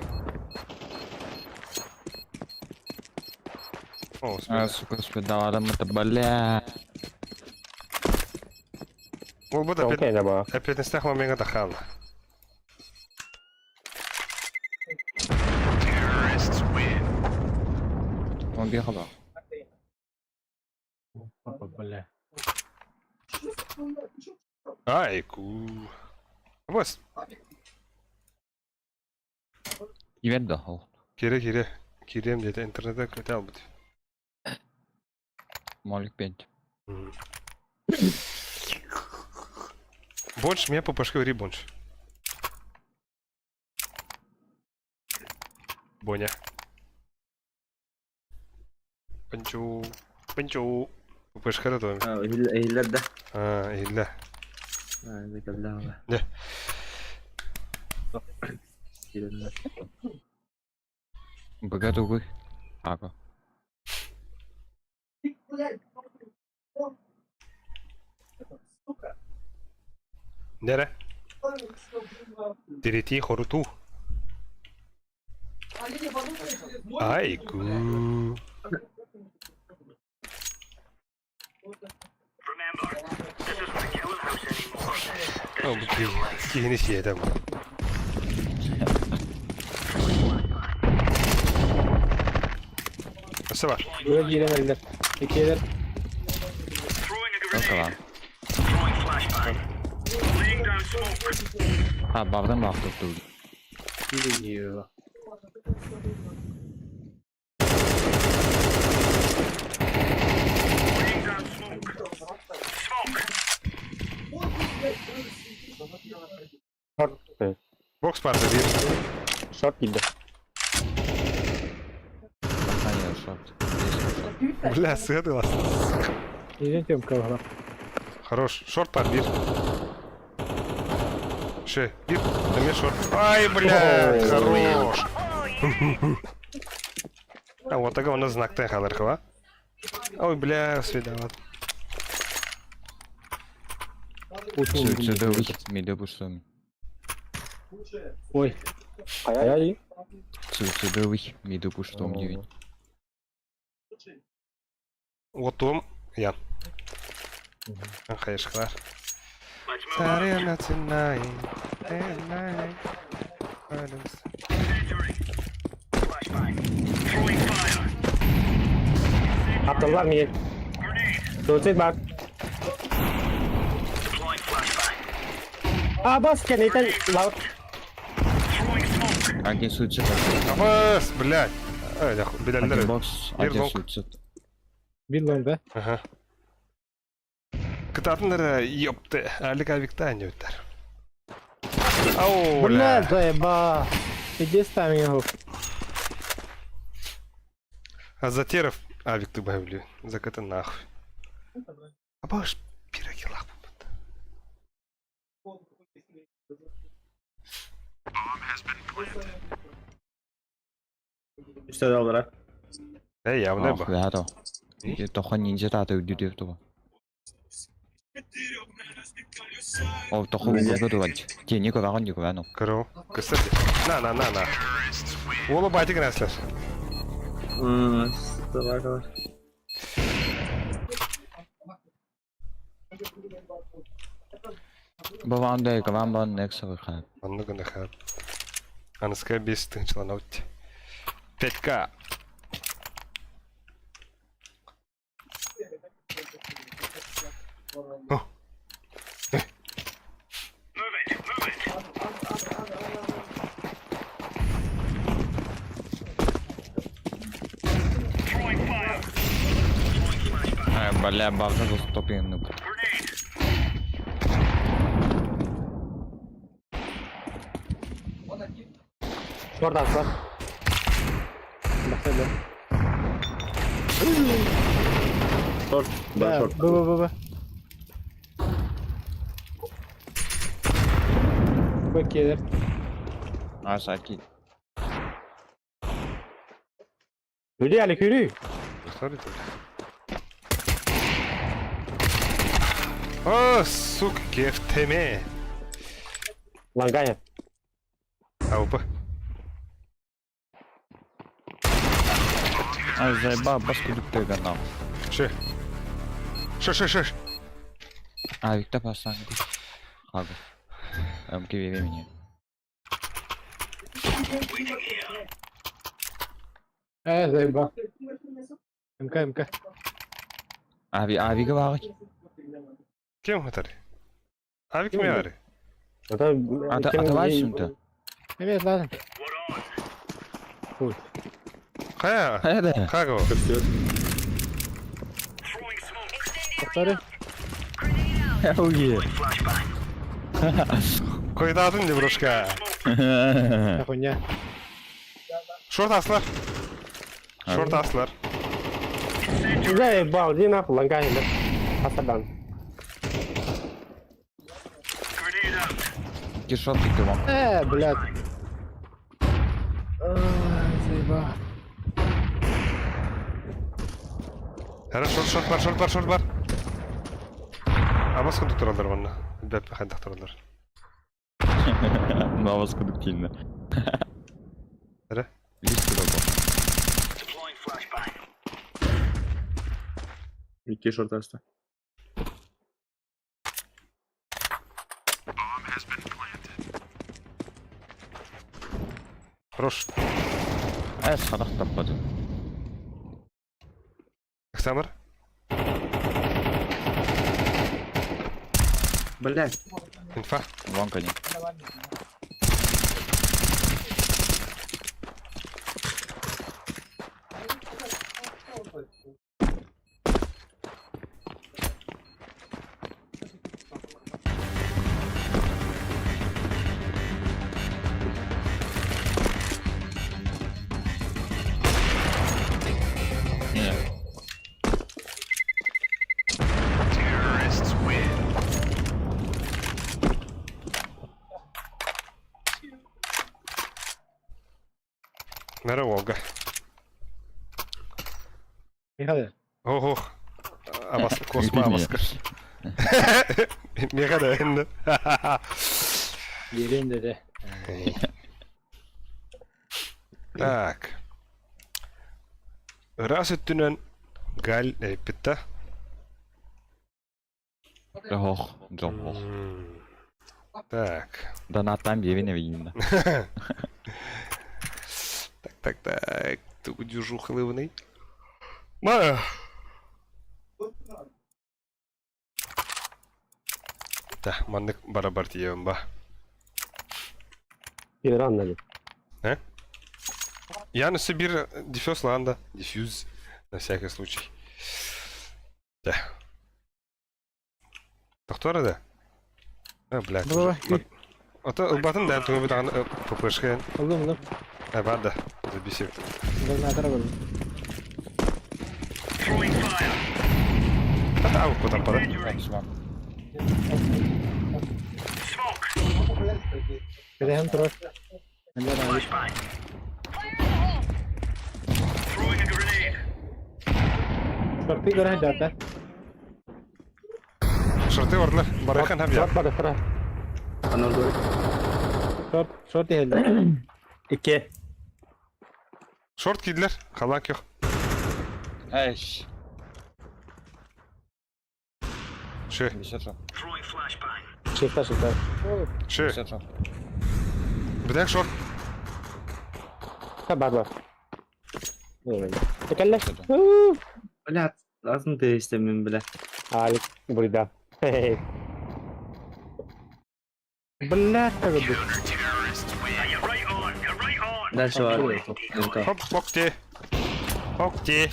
О, А, сука, спидаларым это, бля. Ол бу да опять момента тахал. Он бегал. Бля. Ай, ку. Бас. Кивет да, ол. Кире кире. Кирем деді интернетте көте албыт. Молик пять. Больше меня по башке говори больше. Боня. Панчу. Панчу. ППшка да Иһиллэр да. А, иһиллэ. Да. Не. Богатый Ага. Нере? Тирити хоруту. Айку. О, бу киһини сиэтэ бу. Өссө бар. Быа киирэн эрэллэр. Иккиэлэр. Около. А, бавдан бахты тут. Киирэн Шорт. Бокс барды биир. Шорт киирдэ. А, я шорт. Здесь шорт. Бля, сыадылас. Киирэн Тёмка баһылаах. Хорош. Шорт бар биир. Ше, биир. Эме шорт. Ай, блядь, хорош. А вот такого у нас знак Т халархова. Ой, бля, свидала. Суицидовый медопустом. Ой. Хайа Суицидовый медопустом девять. Вот том я. Хайшхлар. Царина цена. Аттылар миин. Суицид бар. А, бас кэнниттэн лаут. Один суицид. Абас, блядь. Ай, Один билэллэр. бокс, Бир один лонг. суицид. Бир лонг да? Ага. Кытаатыннар ёпты, Алик Авикта өттөр. Ау, Бля, бля. заеба. Иди ставим его. А Затеров... Авик ты бля, заката нахуй. А баш пироги лапу. Үстэ даллара. Э, явно Ох, ба. бля, то. Тохон ниндзя таты үдүдү туба. О, тоху угурга дувальч. Тени кываган дикувану. Кырыл. Кстати. На, на, на, на. Уола батик наслер. Мм, собака. Баван да кыван бан некса выхат. Онны гына хат. Аныска 5 тысяча лаут. 5к. О. Э, бля, бавда застопим ну. Шорт асла. Бахтады. Шорт. Да, Да, шорт. Б, Б, Б, Б. Б келер. А, саки. Yürü Alik yürü. Смотрите. О, сука, кефтеме. Лангая. Аупа. А, заеба, баску дуктыга нам. Ше. Ше, ше, ше. А, Виктор пасан. Хагу. МК времени. Э, заеба. МК, МК. Ави, ави гаварик. Кем это? Авик миари. Это... А, а давай сюда. Эмес, ладно. Хая. Хайда. Хаго. Повтори. Hell yeah. Койдадын немножко. Хуйня. Шорт аслар. Шорт аслар. Заебал, иди нахуй, лангая. Асадан. Кишот ты вам. Э, блядь. Ай, заеба. Хорошо, шорт, шорт бар, шорт бар, шорт бар. Абас кондукторлар манна. Бәп кондукторлар. Наваз кондуктивно. Эре? Лист туда Икки шорт аста. Хорош. Э, садах таппады. Александр? Блядь. Инфа. Вон кони. Не. Нара Волга. Михаил. Ого. Абас, косма абаска. Мега да. Ерен dedi. Так. Раз өттүнөн Галь эппитта. Ох, жок. Так. Донаттан биэбин эбигинна. Так, так, так. Тугу дюжу хлывный. Ма. Так, маннык барабар тиебин ба. Иран нали. Я на Сибирь дефьюз ланда. Дефьюз. На всякий случай. Да. Доктора да? А, блядь. Давай. уже. Ото ылбатын да тугу даҕаны ППшка. Ыллым ыллым. Э бар да. Забесил. Граната көрдүм. Это аук потом пора. Кэтэһэн турар. Шорты көрөн дьаата. Шорты ордылар. Барыхан хабья. Шорт барыхтара. Анал dur. Шорт, шорт иһэллэр. Икки. Шорт кидлер. Халак yok. Эш. Ши. 50 шоп. Шифта, шифта. Ши. 50 шоп. Бдек шорт. Ха, бар бар. Текелле. Бля, азын değiştirmem бля. Алик, бурда. Хе-хе. Блядь, көрдүк. Дальше var. МК. Хоп, окте. Окте.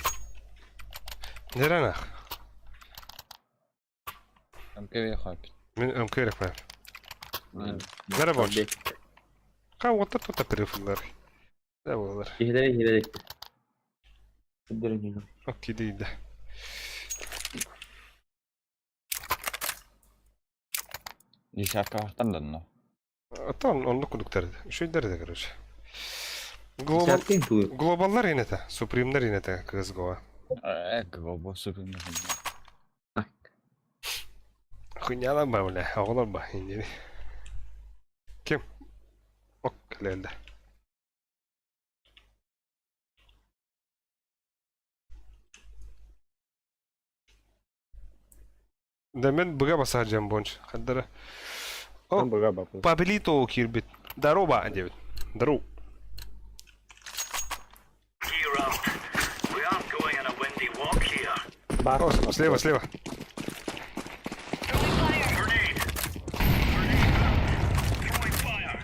Неранах. МК хапит. Мен МК репер. Нера больше. Ха, вот это тут перефуллар. Да, болар. Кихилere кихилere. Кидерин Окей, дейді. Десятка вахтан да но. Ата онлук кудуктар. Үшөйдер де, короче. Глобал Десятка ту. глобаллар инете, супримнер инете КСГО. Глобал супер. Хуйнялар ба, бля, оғлар ба, инде. Ким? Ок, лелде. Да мен бұға басар жам бонч. Хаддара. О, Быга бапын. Паблито кирбит. Здорово, девять. Здорово. Бар. О, слева, слева.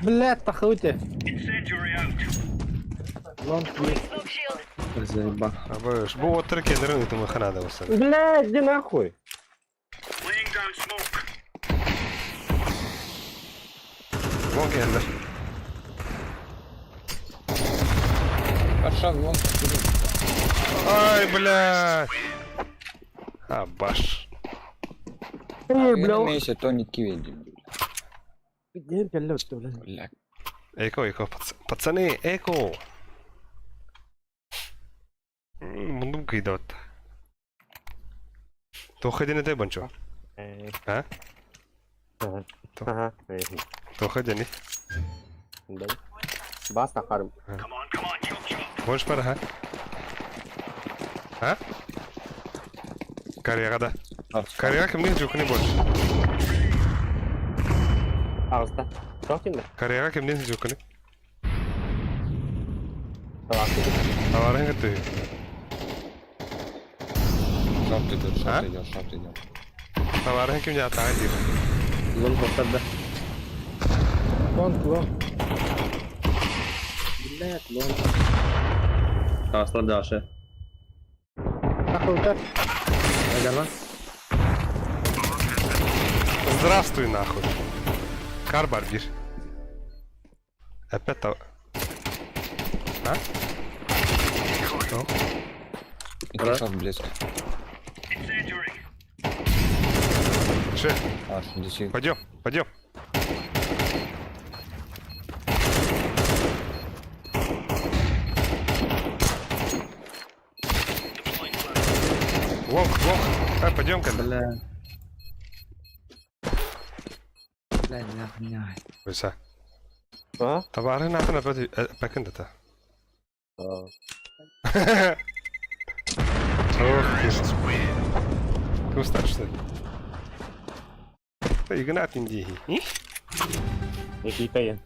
Блядь, тахуйте. Лонг есть. Заеба. Абыш, бу оттыр кендерин ытымы ханада болса. Блядь, иди нахуй. Вон кендер. Пошел вон. Ай, блядь. А, баш. Эй, бля. Месяц то не киведи. Бля. Эко, эко, пацаны, эко. Мундум кыйдат. Тоха дени тай банчо. А? Ага. Тоха дени. Бас тахарым. Больше пара, ха? А? Карьера да. Карьера кімнен жүкіні больше? Ағызда. Жоқ енді. Карьера кімнен жүкіні? Табақты. Аварың күтті. Шорт идет, А? шорт идет, шорт идет. Аварың кімне атаған дейір. Лон тоқтады. Лонг, лонг. Блядь, лон. Тағыслар дашы. Тахуйте. Айдарма. Здравствуй, нахуй. Карбар бир. Опять та... А? Икки шорт близко. Ше, Аж, десять. пойдем, пойдем. Лонг, лонг. А, пойдем ка. Бля. Бля, нахуй. Ойса. А? Табарын атын опять пәкін та. А. Ох, ты. Кім старший? Та Игнат инди. Никита ен.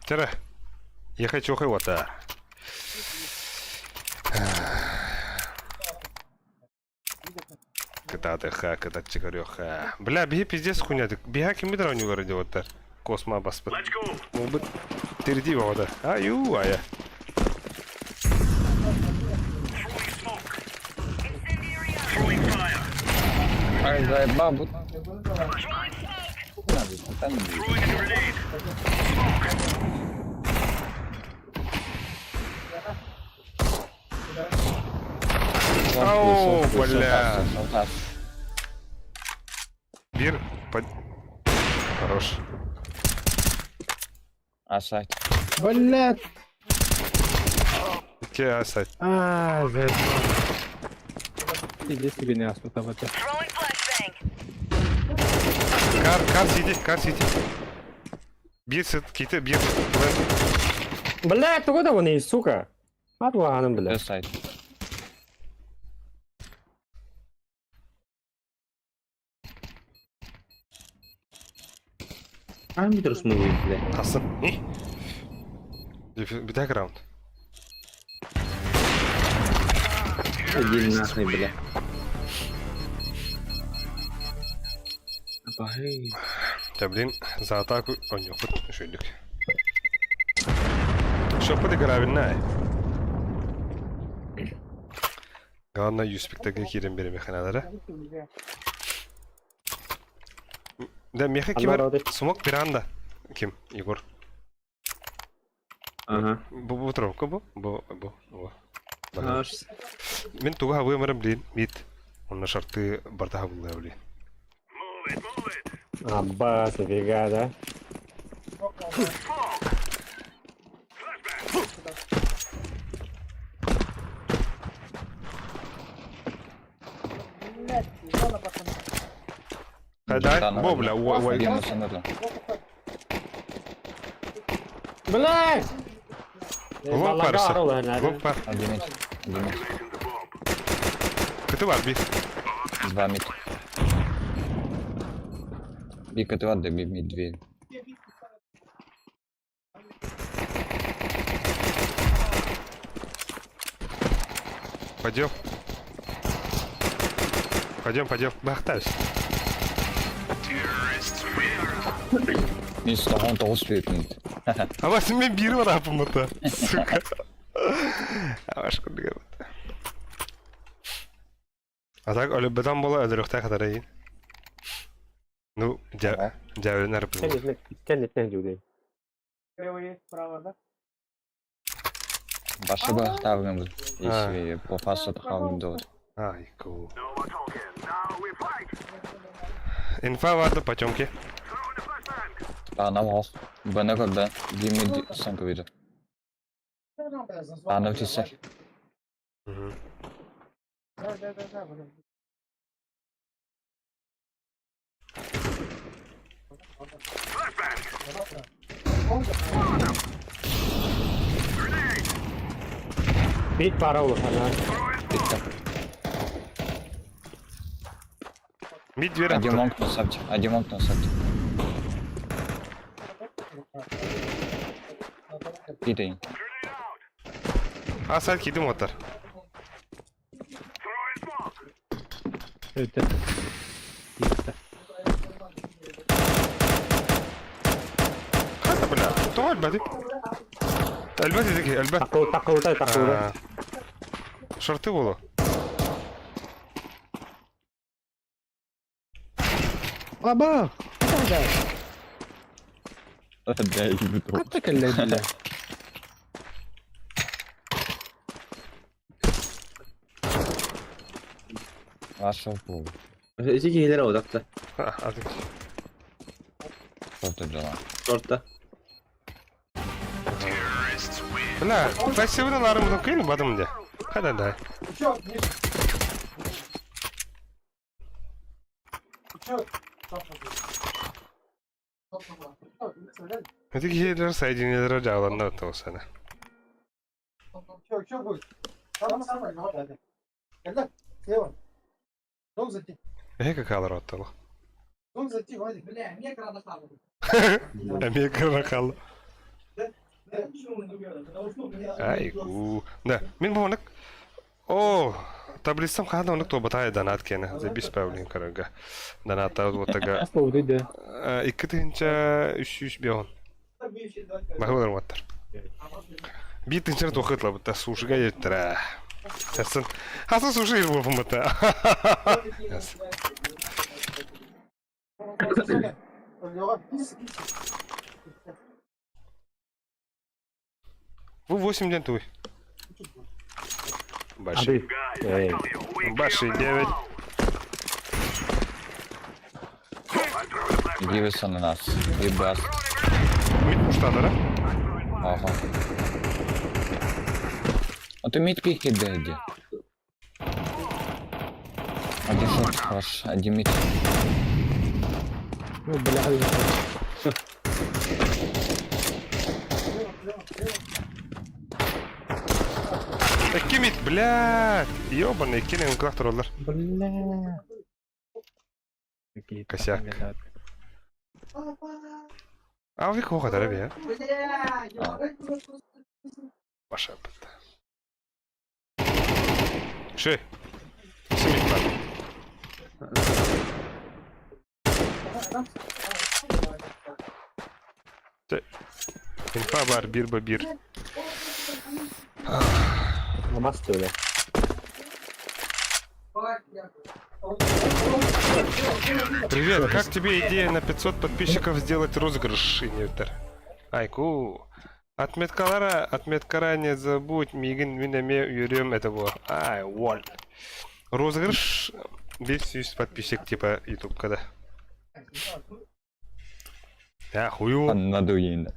Тера. Я хочу хвата. Кататы ха, катат чикарёха. Бля, беги пиздец хуйня. Бега кем метро не городе вот так. Косма баспы. Мол быть, терди вода. Аю, ая. Ай, заебал. Ау, бля. Бир, под... Хорош. Асайт. Блядь! Ке асать. Аа, заебал. Иди себе не аспытабыта. Кар, кар сити, кар сити. Бир сет, ките, бир. Блядь, тугу да вони, сука. Атлаганым, блядь. Асайт. Хаһан бүтэр смугуй, блядь? Хассын. Битак раунд. Иди нахуй, блядь. Абаһы. Да блин, за атаку онньуохпут үчүгүйдүк. Шоппут играбинна. Главное, юспектакль киирэн биэримиэхэ Да, меха кимер смог пиранда. Ким? Егор. Ага. Бу бу тровка бу. Бу бу бу. Мин туга вымырым блин, мит. Онно шарты бардаха булла блин. Аббас, нифига, да? Дай, бо, бля, ой, ой. Бля! Лоп парса. Лоп пар. Кыты бар, би. Два мид. Би кыты бар, да би мид две. Пойдем. Пойдем, пойдем. Бахтаюсь. Мин 119 бердим. А вас мен бир бар апымыта. Сука. Аваш курдуга. А так, өлөбөтөн бола өлөрөхтө катарайын. Ну, жа жабын арпын. Кеннетнен жугдай. Башы бахтабын бу. Если попасться халым дот. Ай, ку. Инфа варды потемки. Ана ол. Бана көрді. Гимми санка видео. Ана тисе. Бит пара olur ана. Битті. Мид дверь. Один монк на сапте. Один монк на сапте. Кидайын. А сайт кидим отар. Өтө. Титтэ. Хата бля. Тоҕо элбэти? Элбэт ити элбэт. Такыл такылтай такылда. Шорты болу. Аба! Да, ебу. Хатта кэллэ бля. Ваша пол. Эти киһилэр одакта. Ады. Шорты дела. Шортта. Бля, пассивный ларым кыйын бадым де. Хада да. Эти киһилэр сайдинелер жааланна тоосана. Эһэ какалар оттолу. Эмиэ кырна Ай, гу. Да, мин бу онук. О, таблицам хада онук то батай донат кене. Забис павлин карага. Доната вот тага. Аспа да. Икки тыһынча үс үс бион. Бахылар ваттар. Бир тыһынча тохытла бутта сушига еттер. Хасан. Хасан суши буфумата. Вы 8 день туй. Баши. Баши 9. Give us ананас. И бас. Мид пуштадара. Ага. А ты мид пики дэдди. Один шорт хорош, один мид. Ну, бля. Икки мид, блядь. Ёбаный, кини ынкылах тураллар. Бля. Косяк. Авик хоҕа бе. Баша бытта. Ши. Семит бар. Инфа бар, бир ба бир. Намасте, бля. Привет, как тебе идея на 500 подписчиков сделать розыгрыш, Инвентор? Айку. Отметкалара, отметкара не забудь, мигин минеме юрем это было. Ай, вол. Розыгрыш, весь весь подписчик типа YouTube когда. Я хую. Надуин.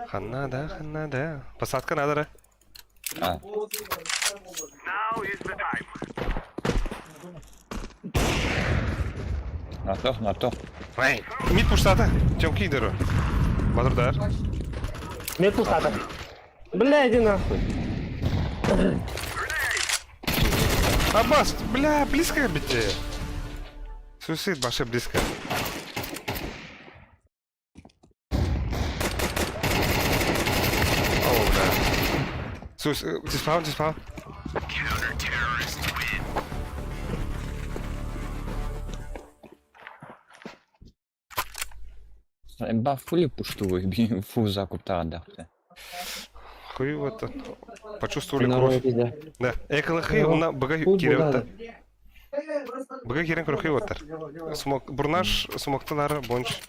Ханна, да, ханна, да. Посадка надо, да? А. На то, на то. Ай, мид пуштата. Тем кидеру. Батырдар. Мид пустата. Бля, иди нахуй. Аббас, бля, близко бите. Суицид баша близко. О, бля. Суицид, диспаун, диспаун. Ба фули пушту фу закуптара дахте. Хуй вот почувствовали кровь. Да. Эколохи, уна бага киревта. Бага кирен крохи оттар. Смок бурнаш смокталар бонч.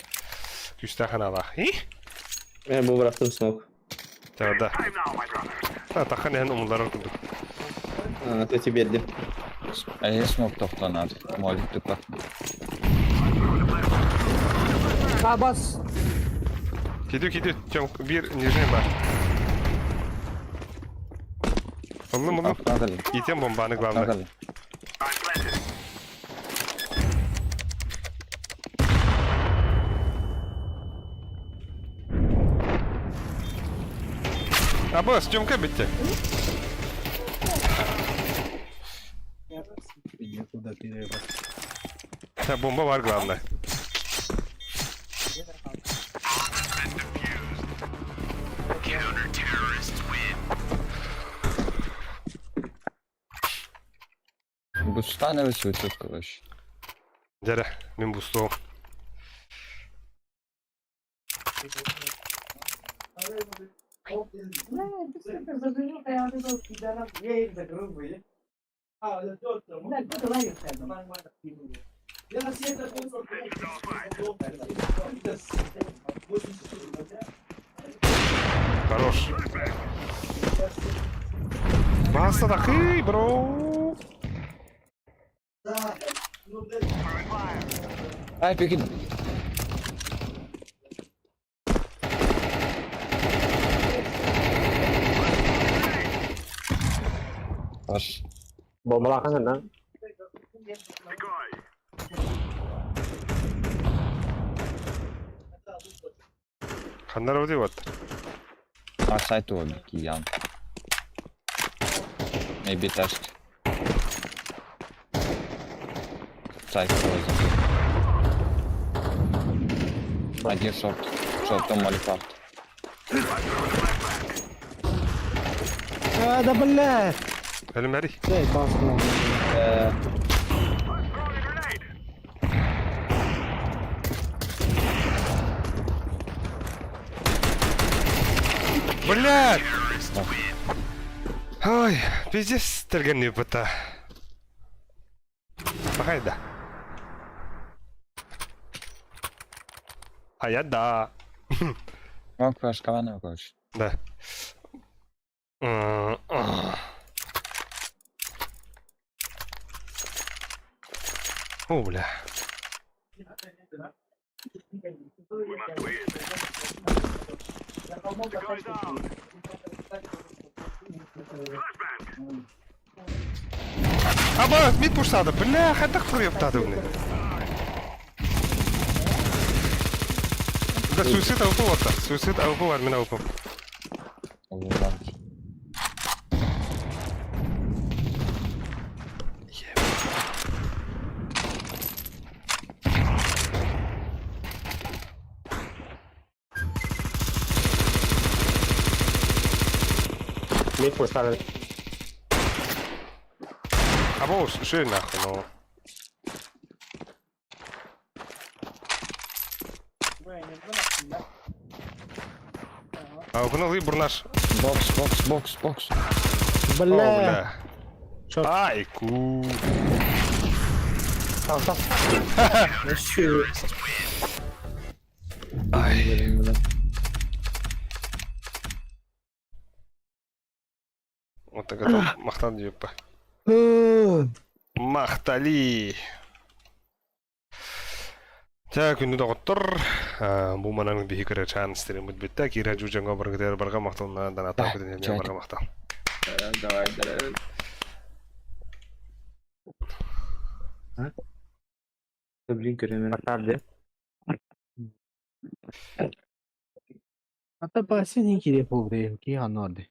Күстәханала. И? Мен бу бырахтым смок. Да, да. Да, тахан эн умулар курдук. А, то тебе бердим. А я смог тохтанар. Молик тупа. Абас. Киду киду, тем бир нижний бар. Ыллым ыллым. Итем бомбаны главное. Абас, Тёмка битте. Да, бомба бар главное. Бустановый суицид, короче. Дядя, мен бустуом. Хорош. Баста такый, бро. Ай, пики. Хорош. Бомбалахан да? Ханнар вот вот. А сайт киян. Maybe test. Сайт Один шорт. Шортом малифарт. А, да бля. Элемери. Эй, баста. Блядь! Ой, пиздец, тергенный пыта. Пахай да. А я да. Мог флешка короче. Да. О, бля. Аба, мид пуштады. Бля, хатак туруйуптады уни. Да, суицид АВП бар. Суицид АВП бар, мен АВП. Ulan. Mid pushlar. Аба, шире нахуй, ну. А, бұны бурнаш. Бокс, бокс, бокс, бокс. О, Бля. бля. Чёрт. Ай, ку. Ай. Вот так это махтан деппа. Махтали. Тә күнді доғыттыр. Бу манан биһи көрөр чаан истерим бүтбүттэ. Кира жужанга баргытер барга мактална даната күден барга мактал. Давай, давай. Блин, көрөмөр. Ата басын керек болды, ки анорды.